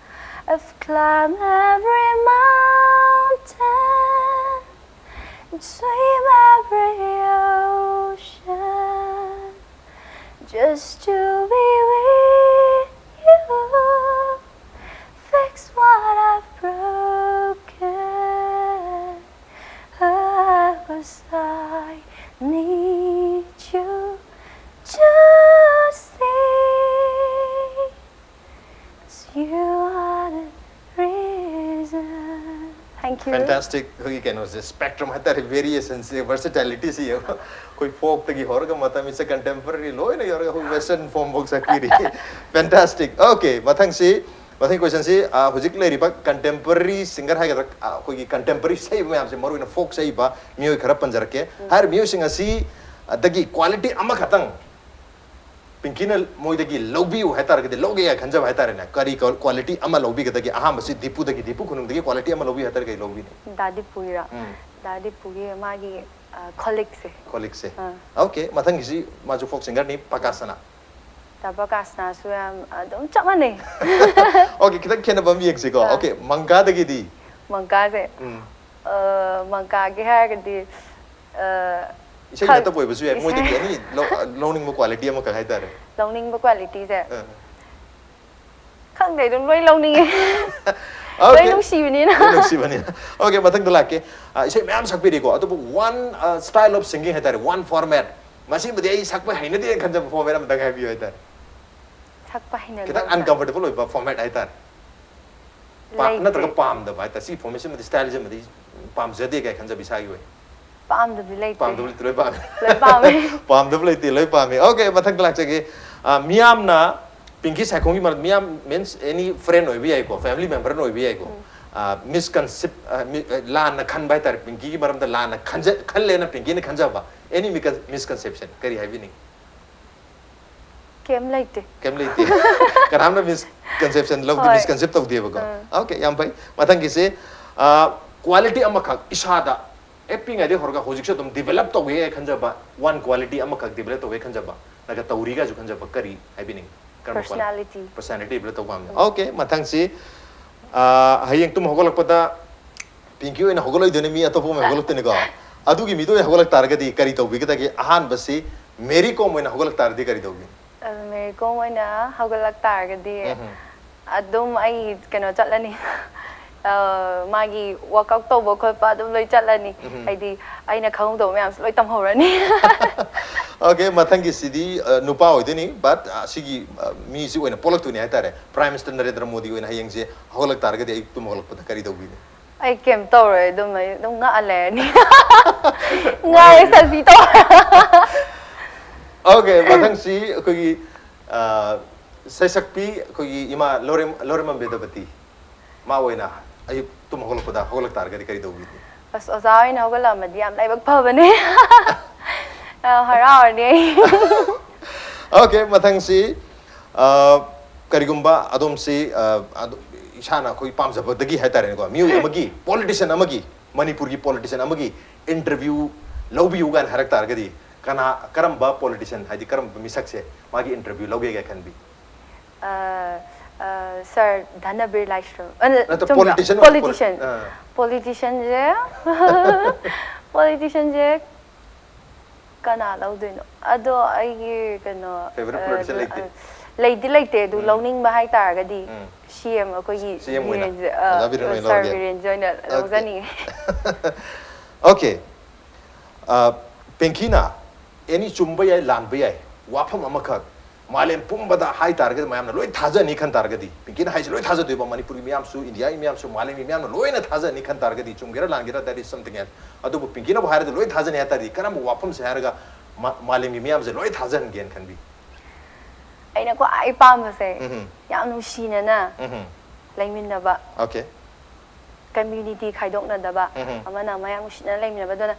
I've climbed every mountain and swim every ocean just to be with you. Fix what I've broken. Oh, 'cause I need you to stay. 'Cause you are the reason. Thank you. Fantastic. ꯑꯩꯈꯣꯏꯒꯤ ꯀꯩꯅꯣꯁꯦ, spectrum ꯍꯥꯏꯇꯥꯔꯦ, variation ꯁꯦ, versatility ꯁꯤ ꯌꯦꯡꯉꯣ꯫ ꯑꯩꯈꯣꯏ folk ꯇꯒꯤ ꯍꯧꯔꯒ ꯃꯇꯝ ꯏꯁ contemporary ꯂꯣꯏꯅ ꯌꯧꯔꯒ ꯑꯩꯈꯣꯏ western form ꯐꯥꯎ ꯁꯛꯄꯤꯔꯤ꯫ Fantastic. Okay, ꯃꯊꯪꯁꯤ, ꯃꯊꯪꯒꯤ question ꯁꯤ, ꯑ, ꯍꯧꯖꯤꯛ ꯂꯩꯔꯤꯕ contemporary singer ꯍꯥꯏꯒꯗ꯭ꯔꯥ, ꯑ, ꯑꯩꯈꯣꯏꯒꯤ contemporary ꯁꯛꯏꯕ ꯃꯌꯥꯝꯁꯦ, ꯃꯔꯨꯑꯣꯏꯅ folk ꯁꯛꯏꯕ ꯃꯤꯑꯣꯏ ꯈꯔ ꯄꯟꯖꯔꯛꯀꯦ꯫ ꯍꯥꯏꯔꯤꯕ ꯃꯤꯑꯣꯏꯁꯤꯡ ꯑꯁꯤ, ꯑꯗꯒꯤ quality ꯑꯃꯈꯛꯇꯪ ꯄꯤꯡꯀꯤꯅ ꯃꯣꯏꯗꯒꯤ ꯂꯧꯕꯤꯌꯨ ꯍꯥꯏꯇꯥꯔꯒꯗꯤ, ꯂꯧꯒꯦ ꯍꯥꯏ ꯈꯟꯖꯕ ꯍꯥꯏꯇꯥꯔꯦꯅꯦ, ꯀꯔꯤ quality ꯑꯃ ꯂꯧꯕꯤꯒꯗꯒꯦ? ꯑꯍꯥꯟꯕꯁꯤ ꯗꯤꯄꯨꯗꯒꯤ, ꯗꯤꯄꯨ ꯈꯨꯅꯨꯡꯗꯒꯤ quality ꯑꯃ ꯂꯧꯕꯤꯌꯨ ꯍꯥꯏꯇꯥꯔꯒꯗꯤ, ꯀꯔꯤ ꯂꯧꯕꯤꯅꯤ? ꯗꯥ ꯗꯤꯄꯨꯒꯤꯔꯣ? ꯎꯝ꯫ ꯗꯥ ꯗꯤꯄꯨꯒꯤ ꯃꯥꯒꯤ, ꯑ, ꯈꯣꯂꯤꯛꯁꯦ꯫ ꯈꯣꯂꯤꯛꯁꯦ꯫ ꯑꯥ꯫ Okay, ꯃꯊꯪꯒꯤꯁꯤ ꯃꯥꯁꯨ folk singer ꯅꯤ, ꯄ꯭ꯔꯀꯥꯁꯅ꯫ ꯗꯥ ꯄ꯭ꯔꯀꯥꯁꯅꯥꯁꯨ ꯌꯥꯝ ꯑꯗꯨꯝ ꯆꯞ ꯃꯥꯟꯅꯩ꯫ Okay, ꯈꯤꯇꯪ ꯈꯦꯠꯅꯕ ꯑꯃ ꯌꯦꯡꯁꯤꯀꯣ꯫ ꯑꯥ꯫ Okay, ꯃꯪꯀꯥꯗꯒꯤꯗꯤ? ꯃꯪꯀꯥꯁꯦ, ꯎꯝ꯫ ꯑ, ꯃꯪꯀꯥꯒꯤ ꯍꯥꯏꯔꯒꯗꯤ, ꯑ, ꯏꯁꯩ ꯈꯪ- ꯅꯠꯇꯕ ꯑꯣꯏꯕꯁꯨ ꯌꯥꯏ, ꯏꯁꯩ- ꯃꯣꯏꯗꯒꯤ any ꯂꯧ-, ꯂꯧꯅꯤꯡꯕ quality ꯑꯃꯈꯛ ꯍꯥꯏꯇꯥꯔꯦ꯫ ꯂꯧꯅꯤꯡꯕ quality ꯁꯦ, ꯑꯥ꯫ ꯈꯪꯗꯦ, ꯑꯗꯨꯝ ꯂꯣꯏ ꯂꯧꯅꯤꯡꯉꯦ꯫ Okay. ꯂꯣꯏ ꯅꯨꯡꯁꯤꯕꯅꯤꯅ꯫ ꯂꯣꯏ ꯅꯨꯡꯁꯤꯕꯅꯤꯅ꯫ Okay, ꯃꯊꯪꯗ ꯂꯥꯛꯀꯦ꯫ ꯑ, ꯏꯁꯩ ꯃꯌꯥꯝ ꯁꯛꯄꯤꯔꯤꯀꯣ, ꯑꯗꯨꯕꯨ one, ꯑ, style of singing ꯍꯥꯏꯇꯥꯔꯦ, one format, ꯃꯁꯤꯃꯗꯤ ꯑꯩ ꯁꯛꯄ ꯍꯩꯅꯗꯦꯅ ꯈꯟꯖꯕ format ꯑꯃꯇꯪ ꯍꯥꯏꯕꯤꯌꯨ ꯍꯥꯏꯇꯥꯔꯦ꯫ ꯁꯛꯄ ꯍꯩꯅꯗꯕ ꯈꯤꯇꯪ ꯁꯛ- uncomfortable ꯑꯣꯏꯕ format ꯍꯥꯏꯇꯥꯔꯦ꯫ ꯄꯥ- ꯂꯩꯇꯦ꯫ ꯅꯠꯇ꯭ꯔꯒ ꯄꯥꯝꯗꯕ ꯍꯥꯏꯇꯥꯔꯦ, ꯁꯤ format ꯁꯤꯃꯗꯤ style ꯁꯤꯃꯗꯤ ꯄꯥꯝꯖꯗꯦ ꯀꯥꯏ ꯈꯟꯖꯕ ꯏꯁꯥꯒꯤ ꯑꯣꯏꯅ? ꯄꯥꯝꯗꯕꯗꯤ ꯂꯩꯇꯦ꯫ ꯄꯥꯝꯗꯕ ꯂꯩꯇꯦ, ꯂꯣꯏ ꯄꯥꯝꯃꯦ꯫ ꯂꯣꯏ ꯄꯥꯝꯃꯦ꯫ ꯄꯥꯝꯗꯕ ꯂꯩꯇꯦ, ꯂꯣꯏ ꯄꯥꯝꯃꯦ꯫ Okay, ꯃꯊꯪꯗ ꯂꯥꯛꯆꯒꯦ꯫ ꯑ, ꯃꯤꯌꯥꯝꯅ ꯄꯤꯡꯀꯤ ꯁꯥꯏꯈꯣꯝꯒꯤ ꯃꯔꯝ, ꯃꯤꯌꯥꯝ means any friend ꯑꯣꯏꯕ ꯌꯥꯏꯀꯣ, family member ꯑꯣꯏꯕ ꯌꯥꯏꯀꯣ, ꯃꯤꯁꯀꯟꯁꯤꯞ ꯂꯥꯟꯅ ꯈꯟꯕ ꯍꯥꯏꯇꯥꯔꯦ, ꯄꯤꯡꯀꯤꯒꯤ ꯃꯔꯝꯗ ꯂꯥꯟꯅ ꯈꯟꯖ ꯈꯜꯂꯦꯅ ꯄꯤꯡꯀꯤꯅ ꯈꯟꯖꯕ any misconception ꯀꯔꯤ ꯍꯥꯏꯕꯤꯅꯤꯡꯉꯤ? ꯀꯩꯝ ꯂꯩꯇꯦ꯫ ꯀꯩꯝ ꯂꯩꯇꯦ꯫ ꯀꯅꯥꯝꯅ misconception ꯂꯧꯗꯦ, ꯍꯣꯏ꯫ misconceive ꯇꯧꯗꯦꯕꯀꯣ꯫ ꯑꯥ꯫ Okay, ꯌꯥꯝ ꯐꯩ꯫ ꯃꯊꯪꯒꯤꯁꯦ, ꯑ, quality ꯑꯃꯈꯛ ꯏꯁꯥꯗ ꯍꯦꯛ ꯄꯤꯛꯏꯉꯩꯗꯒꯤ ꯍꯧꯔꯒ ꯍꯧꯖꯤꯛꯁꯨ ꯑꯗꯨꯝ develop ꯇꯧꯒꯦ ꯈꯟꯖꯕ, one quality ꯑꯃꯈꯛ develop ꯇꯧꯒꯦ ꯈꯟꯖꯕ, ꯅꯠꯇ꯭ꯔꯒ ꯇꯧꯔꯤꯒꯁꯨ ꯈꯟꯖꯕ ꯀꯔꯤ ꯍꯥꯏꯕꯤꯅꯤꯡꯉꯤ? ꯀꯔꯝꯕ quality? Personality꯫ Personality develop ꯇꯧꯕ ꯄꯥꯝꯃꯤ꯫ Okay, ꯃꯊꯪꯁꯤ, ꯑ, ꯍꯌꯦꯡ ꯇꯨꯝ ꯍꯧꯒꯠꯂꯛꯄꯗ ꯄꯤꯡꯀꯤ ꯑꯣꯏꯅ ꯍꯧꯒꯠꯂꯣꯏꯗꯣꯏꯅꯤ, ꯃꯤ ꯑꯇꯣꯞꯄ ꯑꯃ ꯍꯧꯒꯠꯂꯛꯇꯣꯏꯅꯤꯀꯣ꯫ ꯑꯗꯨꯒꯤ ꯃꯤꯗꯣ ꯑꯣꯏꯅ ꯍꯧꯒꯠꯂꯛ ꯇꯥꯔꯒꯗꯤ ꯀꯔꯤ ꯇꯧꯕꯤꯒꯗꯒꯦ? ꯑꯍꯥꯟꯕꯁꯤ ꯃꯦꯔꯤ ꯀꯣꯝ ꯑꯣꯏꯅ ꯍꯧꯒꯠꯂꯛ ꯇꯥꯔꯗꯤ ꯀꯔꯤ ꯇꯧꯕꯤ? ꯑꯗꯨ ꯃꯦꯔꯤ ꯀꯣꯝ ꯑꯣꯏꯅ ꯍꯧꯒꯠꯂꯛ ꯇꯥꯔꯒꯗꯤ ꯎꯝꯍꯨꯝ꯫ ꯑꯗꯨꯝ ꯑꯩ ꯀꯩꯅꯣ ꯆꯠꯂꯅꯤ꯫ ꯑ, ꯃꯥꯒꯤ workout ꯇꯧꯕ ꯈꯣꯠꯄ ꯑꯗꯨꯝ ꯂꯣꯏ ꯆꯠꯂꯅꯤ꯫ ꯎꯝꯍꯨꯝ꯫ ꯍꯥꯏꯗꯤ ꯑꯩꯅ ꯈꯪꯍꯧꯗꯕ ꯃꯌꯥꯝꯁꯨ ꯂꯣꯏ ꯇꯝꯍꯧꯔꯅꯤ꯫ Okay, ꯃꯊꯪꯒꯤꯁꯤꯗꯤ, ꯑ, ꯅꯨꯄꯥ ꯑꯣꯏꯗꯣꯏꯅꯤ, but, ꯑ, ꯁꯤꯒꯤ, ꯑ, ꯃꯤꯁꯤ ꯑꯣꯏꯅ ꯄꯣꯛꯂꯛꯇꯣꯏꯅꯤ ꯍꯥꯏꯇꯥꯔꯦ꯫ Prime Minister ꯅꯔꯦꯟꯗ꯭ꯔ ꯃꯣꯗꯤ ꯑꯣꯏꯅ ꯍꯌꯦꯡꯁꯦ ꯍꯧꯒꯠꯂꯛ ꯇꯥꯔꯒꯗꯤ ꯑꯌꯨꯛ ꯇꯨꯝ ꯍꯧꯒꯠꯂꯛꯄꯗ ꯀꯔꯤ ꯇꯧꯕꯤꯅꯤ? ꯑꯩ ꯀꯩꯝ ꯇꯧꯔꯣꯏ, ꯑꯗꯨꯝ ꯑꯩ ꯑꯗꯨꯝ ꯉꯛꯑ ꯂꯩꯔꯅꯤ꯫ ꯉꯛꯑꯦ, selfie ꯇꯧꯔ꯫ Okay, ꯃꯊꯪꯁꯤ ꯑꯩꯈꯣꯏꯒꯤ, ꯑ, ꯁꯩꯁꯛꯄꯤ ꯑꯩꯈꯣꯏꯒꯤ ꯏꯃꯥ ꯂꯧꯔꯦꯝ-, ꯂꯧꯔꯦꯝꯕꯝ ꯕꯦꯗꯄꯇꯤ, ꯃꯥ ꯑꯣꯏꯅ ꯑꯌꯨꯛ ꯇꯨꯝ ꯍꯧꯒꯠꯂꯛꯄꯗ ꯍꯧꯒꯠꯂꯛ ꯇꯥꯔꯒꯗꯤ ꯀꯔꯤ ꯇꯧꯕꯤꯅꯤ? ꯑꯁ, ꯑꯣꯖꯥ ꯑꯣꯏꯅ ꯍꯧꯒꯠꯂꯛꯑꯝꯃꯗꯤ ꯌꯥꯝ ꯂꯥꯏꯕꯛ ꯐꯕꯅꯦ꯫ ꯑ, ꯍꯔꯥꯎꯔꯅꯤ ꯑꯩ꯫ Okay, ꯃꯊꯪꯁꯤ, ꯑ, ꯀꯔꯤꯒꯨꯝꯕ ꯑꯗꯣꯝꯁꯤ, ꯑ, ꯑꯗꯣ-, ꯏꯁꯥꯅ ꯑꯩꯈꯣꯏ ꯄꯥꯝꯖꯕꯗꯒꯤ ꯍꯥꯏꯇꯥꯔꯦꯅꯦꯀꯣ, ꯃꯤꯑꯣꯏ ꯑꯃꯒꯤ, politician ꯑꯃꯒꯤ, ꯃꯅꯤꯄꯨꯔꯒꯤ politician ꯑꯃꯒꯤ interview ꯂꯧꯕꯤꯌꯨ ꯀꯥꯏꯅ ꯍꯥꯏꯔꯛ ꯇꯥꯔꯒꯗꯤ ꯀꯅꯥ, ꯀꯔꯝꯕ politician, ꯍꯥꯏꯗꯤ ꯀꯔꯝꯕ ꯃꯤꯁꯛꯁꯦ ꯃꯥꯒꯤ interview ꯂꯧꯒꯦ ꯀꯥꯏ ꯈꯟꯕꯤ? ꯑ, ꯑ, Sir ꯙꯅꯕꯤꯔ ꯂꯥꯏꯁ꯭ꯔꯝ꯫ ꯑ, ꯅꯠꯇꯦ, ꯆꯨꯝꯕ꯭ꯔꯥ? politician ꯑꯣꯏ-, Politician꯫ ꯑꯥ꯫ Politicianꯁꯦ, politicianꯁꯦ ꯀꯅꯥ ꯂꯧꯗꯣꯏꯅꯣ? ꯑꯗꯣ ꯑꯩꯒꯤ ꯀꯩꯅꯣ, Favorite ꯑ, politician ꯂꯩꯇꯦ? ꯑ, ꯂꯩꯗꯤ ꯂꯩꯇꯦ, ꯑꯗꯨ ꯎꯝ꯫ ꯂꯧꯅꯤꯡꯕ ꯍꯥꯏꯇꯥꯔꯒꯗꯤ ꯎꯝ꯫ C M ꯑꯩꯈꯣꯏꯒꯤ C M ꯑꯣꯏꯅ? ꯕꯤꯔꯦꯟꯖ-, ꯑ, ꯑꯣꯖꯥ ꯕꯤꯔꯦꯟ ꯑꯣꯏꯅ Sir ꯂꯧꯔꯒꯦ? ꯕꯤꯔꯦꯟꯖ ꯑꯣꯏꯅ Okay. ꯂꯧꯖꯅꯤꯡꯉꯦ꯫ Okay. ꯑ, ꯄꯦꯡꯀꯤꯅ any ꯆꯨꯝꯕ ꯌꯥꯏ, ꯂꯥꯟꯕ ꯌꯥꯏ, ꯋꯥꯐꯝ ꯑꯃꯈꯛ ꯃꯥꯂꯦꯝ ꯄꯨꯝꯕꯗ ꯍꯥꯏ ꯇꯥꯔꯒꯗꯤ ꯃꯌꯥꯝꯅ ꯂꯣꯏ ꯊꯥꯖꯅꯤ ꯈꯟ ꯇꯥꯔꯒꯗꯤ, ꯄꯤꯡꯀꯤꯅ ꯍꯥꯏꯁꯦ ꯂꯣꯏ ꯊꯥꯖꯗꯣꯏꯕ, ꯃꯅꯤꯄꯨꯔꯒꯤ ꯃꯤꯌꯥꯝꯁꯨ, ꯏꯟꯗꯤꯌꯥꯒꯤ ꯃꯤꯌꯥꯝꯁꯨ, ꯃꯥꯂꯦꯝꯒꯤ ꯃꯤꯌꯥꯝꯅ ꯂꯣꯏꯅ ꯊꯥꯖꯅꯤ ꯈꯟ ꯇꯥꯔꯒꯗꯤ, ꯆꯨꯝꯒꯦꯔꯥ ꯂꯥꯟꯒꯦꯔꯥ, that is something else. ꯑꯗꯨꯕꯨ ꯄꯤꯡꯀꯤꯅꯕꯨ ꯍꯥꯏꯔꯗꯤ ꯂꯣꯏ ꯊꯥꯖꯅꯤ ꯍꯥꯏ ꯇꯥꯔꯗꯤ, ꯀꯔꯝꯕ ꯋꯥꯐꯝꯁꯦ ꯍꯥꯏꯔꯒ ꯃꯥ-, ꯃꯥꯂꯦꯝꯒꯤ ꯃꯤꯌꯥꯝꯁꯦ ꯂꯣꯏ ꯊꯥꯖꯍꯟꯒꯦꯅ ꯈꯟꯕꯤ? ꯑꯩꯅ ꯈ꯭ꯋꯥꯏ ꯄꯥꯝꯕꯁꯦ ꯎꯝ ꯌꯥꯝ ꯅꯨꯡꯁꯤꯅꯅ ꯎꯝ ꯂꯩꯃꯤꯟꯅꯕ, ꯑꯣꯀꯦ. ꯀꯝꯃ꯭ꯌꯨꯅꯤꯇꯤ ꯈꯥꯏꯗꯣꯛꯅꯗꯕ, ꯎꯝ ꯑꯃꯅ ꯑꯃ ꯌꯥꯝ ꯅꯨꯡꯁꯤꯅ ꯂꯩꯃꯤꯟꯅꯕ꯫ ꯑꯗꯨꯅ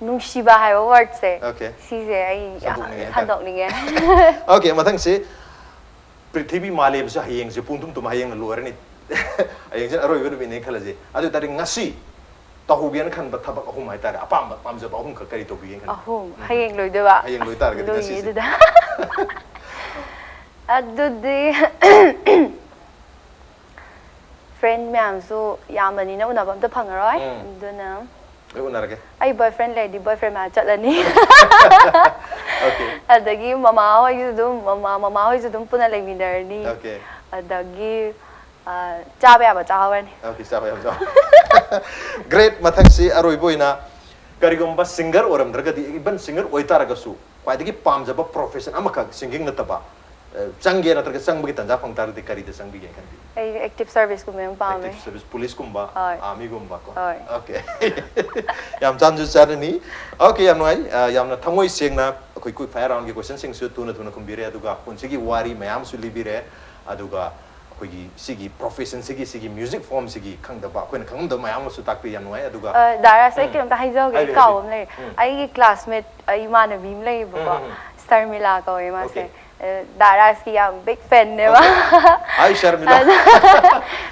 ꯅꯨꯡꯁꯤꯕ ꯍꯥꯏꯕ ꯋꯥꯔꯗꯁꯦ ꯑꯣꯀꯦ. ꯁꯤꯁꯦ ꯑꯩ ꯌꯥꯝ ꯁꯟꯗꯣꯛꯅꯤꯡꯉꯦ ꯍꯥꯏꯇꯥꯔꯦ. ꯁꯟꯗꯣꯛꯅꯤꯡꯉꯦ꯫ ꯑꯣꯀꯦ, ꯃꯊꯪꯁꯤ ꯄ꯭ꯔꯤꯊꯤꯕꯤ ꯃꯥꯂꯦꯝꯁꯨ ꯍꯌꯦꯡꯁꯦ ꯄꯨꯡ ꯇꯨꯝ ꯇꯨꯝ ꯍꯌꯦꯡꯅ ꯂꯣꯏꯔꯅꯤ꯫ ꯍꯌꯦꯡꯁꯦ ꯑꯔꯣꯏꯕ ꯅꯨꯃꯤꯠꯅꯦ ꯈꯜꯂꯁꯦ꯫ ꯑꯗꯨ ꯑꯣꯏ ꯇꯥꯔꯗꯤ ꯉꯁꯤ ꯇꯧꯍꯧꯒꯦꯅ ꯈꯟꯕ ꯊꯕꯛ ꯑꯍꯨꯝ ꯍꯥꯏꯇꯥꯔꯦ, ꯑꯄꯥꯝꯕ ꯄꯥꯝꯖꯕ ꯑꯍꯨꯝꯈꯛ ꯀꯔꯤ ꯇꯧꯕꯤꯒꯦꯅ ꯈꯟꯕ? ꯑꯍꯨꯝ ꯍꯌꯦꯡ ꯂꯣꯏꯗꯣꯏꯕ? ꯍꯌꯦꯡ ꯂꯣꯏꯇꯥꯔꯒꯗꯤ ꯂꯣꯏꯌꯦ ꯉꯁꯤꯁꯦ. ꯑꯗꯨꯗ꯫ ꯑꯗꯨꯗꯤ ꯐ꯭ꯔꯦꯟ ꯃꯌꯥꯝꯁꯨ ꯌꯥꯝꯕꯅꯤꯅ ꯎꯅꯕ ꯑꯝꯇ ꯐꯪꯉꯔꯣꯏ꯫ ꯎꯝ. ꯑꯗꯨꯅ ꯑꯩ ꯎꯅꯔꯒꯦ. ꯑꯩ ꯕꯣꯏ ꯐ꯭ꯔꯦꯟ ꯂꯩꯔꯗꯤ ꯕꯣꯏ ꯐ꯭ꯔꯦꯟ ꯃꯌꯥꯝ ꯆꯠꯂꯅꯤ꯫ ꯑꯣꯀꯦ. ꯑꯗꯒꯤ ꯃꯃꯥ ꯍꯣꯏꯁꯨ ꯑꯗꯨꯝ ꯃꯃꯥ ꯃꯃꯥ ꯍꯣꯏꯁꯨ ꯑꯗꯨꯝ ꯄꯨꯟꯅ ꯂꯩꯃꯤꯟꯅꯔꯅꯤ꯫ ꯑꯣꯀꯦ. ꯑꯗꯒꯤ ꯑ, ꯆꯥꯕ ꯌꯥꯕ ꯆꯥꯍꯧꯔꯅꯤ꯫ ꯑꯣꯀꯦ, ꯆꯥꯕ ꯌꯥꯕ ꯆꯥꯎ. ꯒ꯭ꯔꯦꯠ. ꯃꯊꯪꯁꯤ ꯑꯔꯣꯏꯕ ꯑꯣꯏꯅ ꯀꯔꯤꯒꯨꯝꯕ ꯁꯤꯡꯒꯔ ꯑꯣꯏꯔꯝꯗ꯭ꯔꯒꯗꯤ, ꯏꯚꯟ ꯁꯤꯡꯒꯔ ꯑꯣꯏꯇꯥꯔꯒꯁꯨ ꯈ꯭ꯋꯥꯏꯗꯒꯤ ꯄꯥꯝꯖꯕ ꯄ꯭ꯔꯣꯐꯦꯁꯟ ꯑꯃꯈꯛ ꯁꯤꯡꯒꯤꯡ ꯅꯠꯇꯕ ꯑ, ꯆꯪꯒꯦ ꯅꯠꯇ꯭ꯔꯒ ꯆꯪꯕꯒꯤ ꯇꯥꯟꯖꯥ ꯐꯪ ꯇꯥꯔꯒꯗꯤ ꯀꯔꯤꯗ ꯆꯪꯕꯤꯒꯦꯅ ꯈꯟꯕꯤ? ꯑꯩ ꯑꯦꯛꯇꯤꯚ ꯁꯔꯚꯤꯁꯀꯨꯝꯕ ꯌꯥꯝ ꯄꯥꯝꯃꯦ꯫ ꯑꯦꯛꯇꯤꯚ ꯁꯔꯚꯤꯁ, ꯄꯨꯂꯤꯁꯀꯨꯝꯕ, ꯍꯣꯏ. ꯑꯥꯔꯃꯤꯒꯨꯝꯕꯀꯣ. ꯍꯣꯏ. ꯑꯣꯀꯦ. ꯌꯥꯝ ꯆꯥꯟꯁꯨ ꯆꯥꯅꯅꯤ. ꯑꯣꯀꯦ, ꯌꯥꯝ ꯅꯨꯡꯉꯥꯏ. ꯑ, ꯌꯥꯝꯅ ꯊꯃꯣꯏ ꯁꯦꯡꯅ ꯑꯩꯈꯣꯏ quick fire roundꯒꯤ questionꯁꯤꯡꯁꯨ ꯊꯨꯅ ꯊꯨꯅ ꯈꯨꯝꯕꯤꯔꯦ, ꯑꯗꯨꯒ ꯄꯨꯟꯁꯤꯒꯤ ꯋꯥꯔꯤ ꯃꯌꯥꯝꯁꯨ ꯂꯤꯕꯤꯔꯦ, ꯑꯗꯨꯒ ꯑꯩꯈꯣꯏꯒꯤ ꯁꯤꯒꯤ ꯄ꯭ꯔꯣꯐꯦꯁꯟꯁꯤꯒꯤ, ꯁꯤꯒꯤ ꯃ꯭ꯌꯨꯖꯤꯛ ꯐꯣꯔꯝꯁꯤꯒꯤ ꯈꯪꯗꯕ, ꯑꯩꯈꯣꯏꯅ ꯈꯪꯉꯝꯗꯕ ꯃꯌꯥꯝ ꯑꯃꯁꯨ ꯇꯥꯛꯄꯤ꯫ ꯌꯥꯝ ꯅꯨꯡꯉꯥꯏ꯫ ꯑꯗꯨꯒ ꯑ, ꯗꯥ ꯔꯥꯖ, ꯑꯩ ꯎꯝ. ꯀꯩꯅꯣꯝꯇ ꯍꯥꯏꯖꯍꯧꯒꯦ, ꯑꯩ ꯍꯥꯏꯕꯤꯌꯨ, ꯀꯥꯎꯕ ꯍꯥꯏꯕꯤꯌꯨ. ꯑꯃ ꯂꯩꯔꯦ꯫ ꯎꯝ. ꯑꯩꯒꯤ ꯀ꯭ꯂꯥꯁꯃꯦꯠ, ꯑꯩ ꯏꯃꯥꯟꯅꯕꯤ ꯑꯃ ꯂꯩꯌꯦꯕꯀꯣ, ꯎꯝ, ꯎꯝ, ꯎꯝ. ꯁꯔꯃꯤꯂꯥ ꯀꯧꯋꯦ ꯃꯥꯁꯦ꯫ ꯑꯣꯀꯦ. ꯑ, ꯗꯥ ꯔꯥꯖꯀꯤ ꯌꯥꯝ ꯕꯤꯛ ꯐꯦꯟꯅꯦꯕ꯫ ꯍꯥꯏ, ꯁꯔꯃꯤꯂꯥ. ꯑꯗꯣ,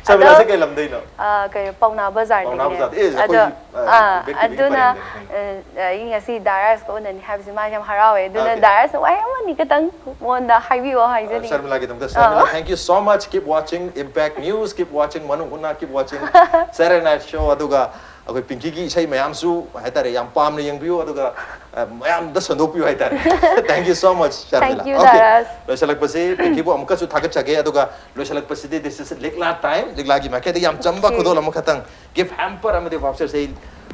ꯁꯔꯃꯤꯂꯥꯁꯦ ꯑꯗꯣ, ꯀꯩ ꯂꯝꯗꯩꯅꯣ? ꯑ, ꯀꯩꯅꯣ, ꯄꯥꯎꯅꯥ ꯕꯖꯥꯔꯗꯒꯤꯅꯦ꯫ ꯄꯥꯎꯅꯥ ꯕꯖꯥꯔ. ꯑꯦ, ꯑꯗꯣ, ꯑꯩꯈꯣꯏ, ꯑ, ꯑꯥ, ꯕꯦꯛꯀꯤ ꯕꯦꯛꯀꯤ ꯑꯗꯨꯅ, ꯄꯔꯦꯡꯗꯅꯤ. ꯎꯝ. ꯑ, ꯑ, ꯑꯩ ꯉꯁꯤ ꯗꯥ ꯔꯥꯖꯀ ꯎꯅꯅꯤ ꯍꯥꯏꯕꯁꯦ ꯃꯥ ꯌꯥꯝ ꯍꯔꯥꯎꯋꯦ꯫ ꯑꯗꯨꯅ ꯑꯣꯀꯦ. ꯗꯥ ꯔꯥꯖꯅ ꯋꯥꯍꯩ ꯑꯃꯅꯤ ꯈꯛꯇꯪ ꯃꯉꯣꯟꯗ ꯍꯥꯏꯕꯤꯌꯣ ꯍꯥꯏꯖꯅꯤꯡꯉꯤ꯫ ꯁꯔꯃꯤꯂꯥꯒꯤꯗꯃꯛꯇ, ꯑꯥ. Sharmila, thank you so much, keep watching Impact News, keep watching ꯃꯅꯨꯡ ꯍꯨꯠꯅ, keep watching Saturday Night Show, ꯑꯗꯨꯒ ꯑꯩꯈꯣꯏ ꯄꯤꯡꯀꯤꯒꯤ ꯏꯁꯩ ꯃꯌꯥꯝꯁꯨ ꯍꯥꯏꯇꯥꯔꯦ ꯌꯥꯝ ꯄꯥꯝꯅ ꯌꯦꯡꯕꯤꯌꯨ, ꯑꯗꯨꯒ ꯑ, ꯃꯌꯥꯝꯗ ꯁꯟꯗꯣꯛꯄꯤꯌꯨ ꯍꯥꯏꯇꯥꯔꯦ. Thank you so much, Sharmila. Thank you, Okay. ꯗꯥ ꯔꯥꯖ. ꯂꯣꯏꯁꯤꯜꯂꯛꯄꯁꯤ ꯄꯤꯡꯀꯤꯕꯨ ꯑꯃꯨꯛꯀꯁꯨ ꯊꯥꯒꯠꯆꯒꯦ, ꯑꯗꯨꯒ ꯂꯣꯏꯁꯤꯜꯂꯛꯄꯁꯤꯗꯤ this is ꯂꯤꯛꯂꯥ time, ꯂꯤꯛꯂꯥꯒꯤ ꯃꯥꯏꯀꯩꯗ ꯌꯥꯝ ꯆꯝꯕ Okay. ꯈꯨꯗꯣꯜ ꯑꯃꯈꯛꯇꯪ, gift hamper ꯑꯃꯗꯤ vouchers ꯑꯩ,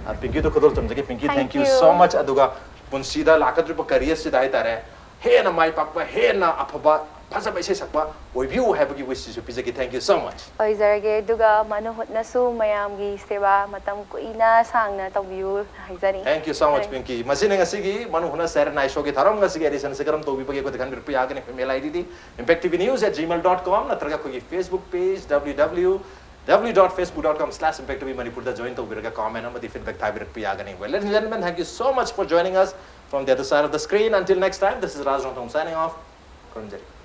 ꯑ, ꯄꯤꯡꯀꯤꯗ ꯈꯨꯗꯣꯜ ꯆꯝꯖꯒꯦ. ꯄꯤꯡꯀꯤ, Thank thank you you. so much. ꯑꯗꯨꯒ ꯄꯨꯟꯁꯤꯗ ꯂꯥꯛꯀꯗꯧꯔꯤꯕ career ꯁꯤꯗ ꯍꯥꯏꯇꯥꯔꯦ, ꯍꯦꯟꯅ ꯃꯥꯏ ꯄꯥꯛꯄ, ꯍꯦꯟꯅ ꯑꯐꯕ, ꯐꯖꯕ ꯏꯁꯩ ꯁꯛꯄ ꯑꯣꯏꯕꯤꯌꯨ ꯍꯥꯏꯕꯒꯤ wishꯁꯤꯁꯨ ꯄꯤꯖꯒꯦ꯫ Thank you so much. ꯑꯣꯏꯖꯔꯒꯦ꯫ ꯑꯗꯨꯒ ꯃꯅꯨ ꯍꯨꯠꯅꯁꯨ ꯃꯌꯥꯝꯒꯤ ꯁꯦꯕꯥ ꯃꯇꯝ ꯀꯨꯏꯅ ꯁꯥꯡꯅ ꯇꯧꯕꯤꯌꯨ ꯍꯥꯏꯖꯔꯤ꯫ Thank you so much, Pinky. ꯃꯁꯤꯅ ꯉꯁꯤꯒꯤ ꯃꯅꯨ ꯍꯨꯠꯅ ꯁꯦꯔꯦ ꯅꯥꯏ ꯁꯣꯒꯤ ꯊꯧꯔꯝ꯫ ꯉꯁꯤꯒꯤ editionꯁꯤ ꯀꯔꯝ ꯇꯧꯕꯤꯕꯒꯦ ꯑꯩꯈꯣꯏꯗ ꯈꯟꯕꯤꯔꯛꯄ ꯌꯥꯒꯅꯤ꯫ Email IDꯗꯤ impacttvnews at gmail dot com ꯅꯠꯇ꯭ꯔꯒ ꯑꯩꯈꯣꯏꯒꯤ Facebook page www dot facebook dot com slash impact tv manipurda join ꯇꯧꯕꯤꯔꯒ comment ꯑꯃꯗꯤ feedback ꯊꯥꯕꯤꯔꯛꯄ ꯌꯥꯒꯅꯤ꯫ Well, ladies and gentlemen, thank you so much for joining us from the other side of the screen. Until next time, this is Raj Rongthong signing off. ꯈꯨꯔꯨꯝꯖꯔꯤ꯫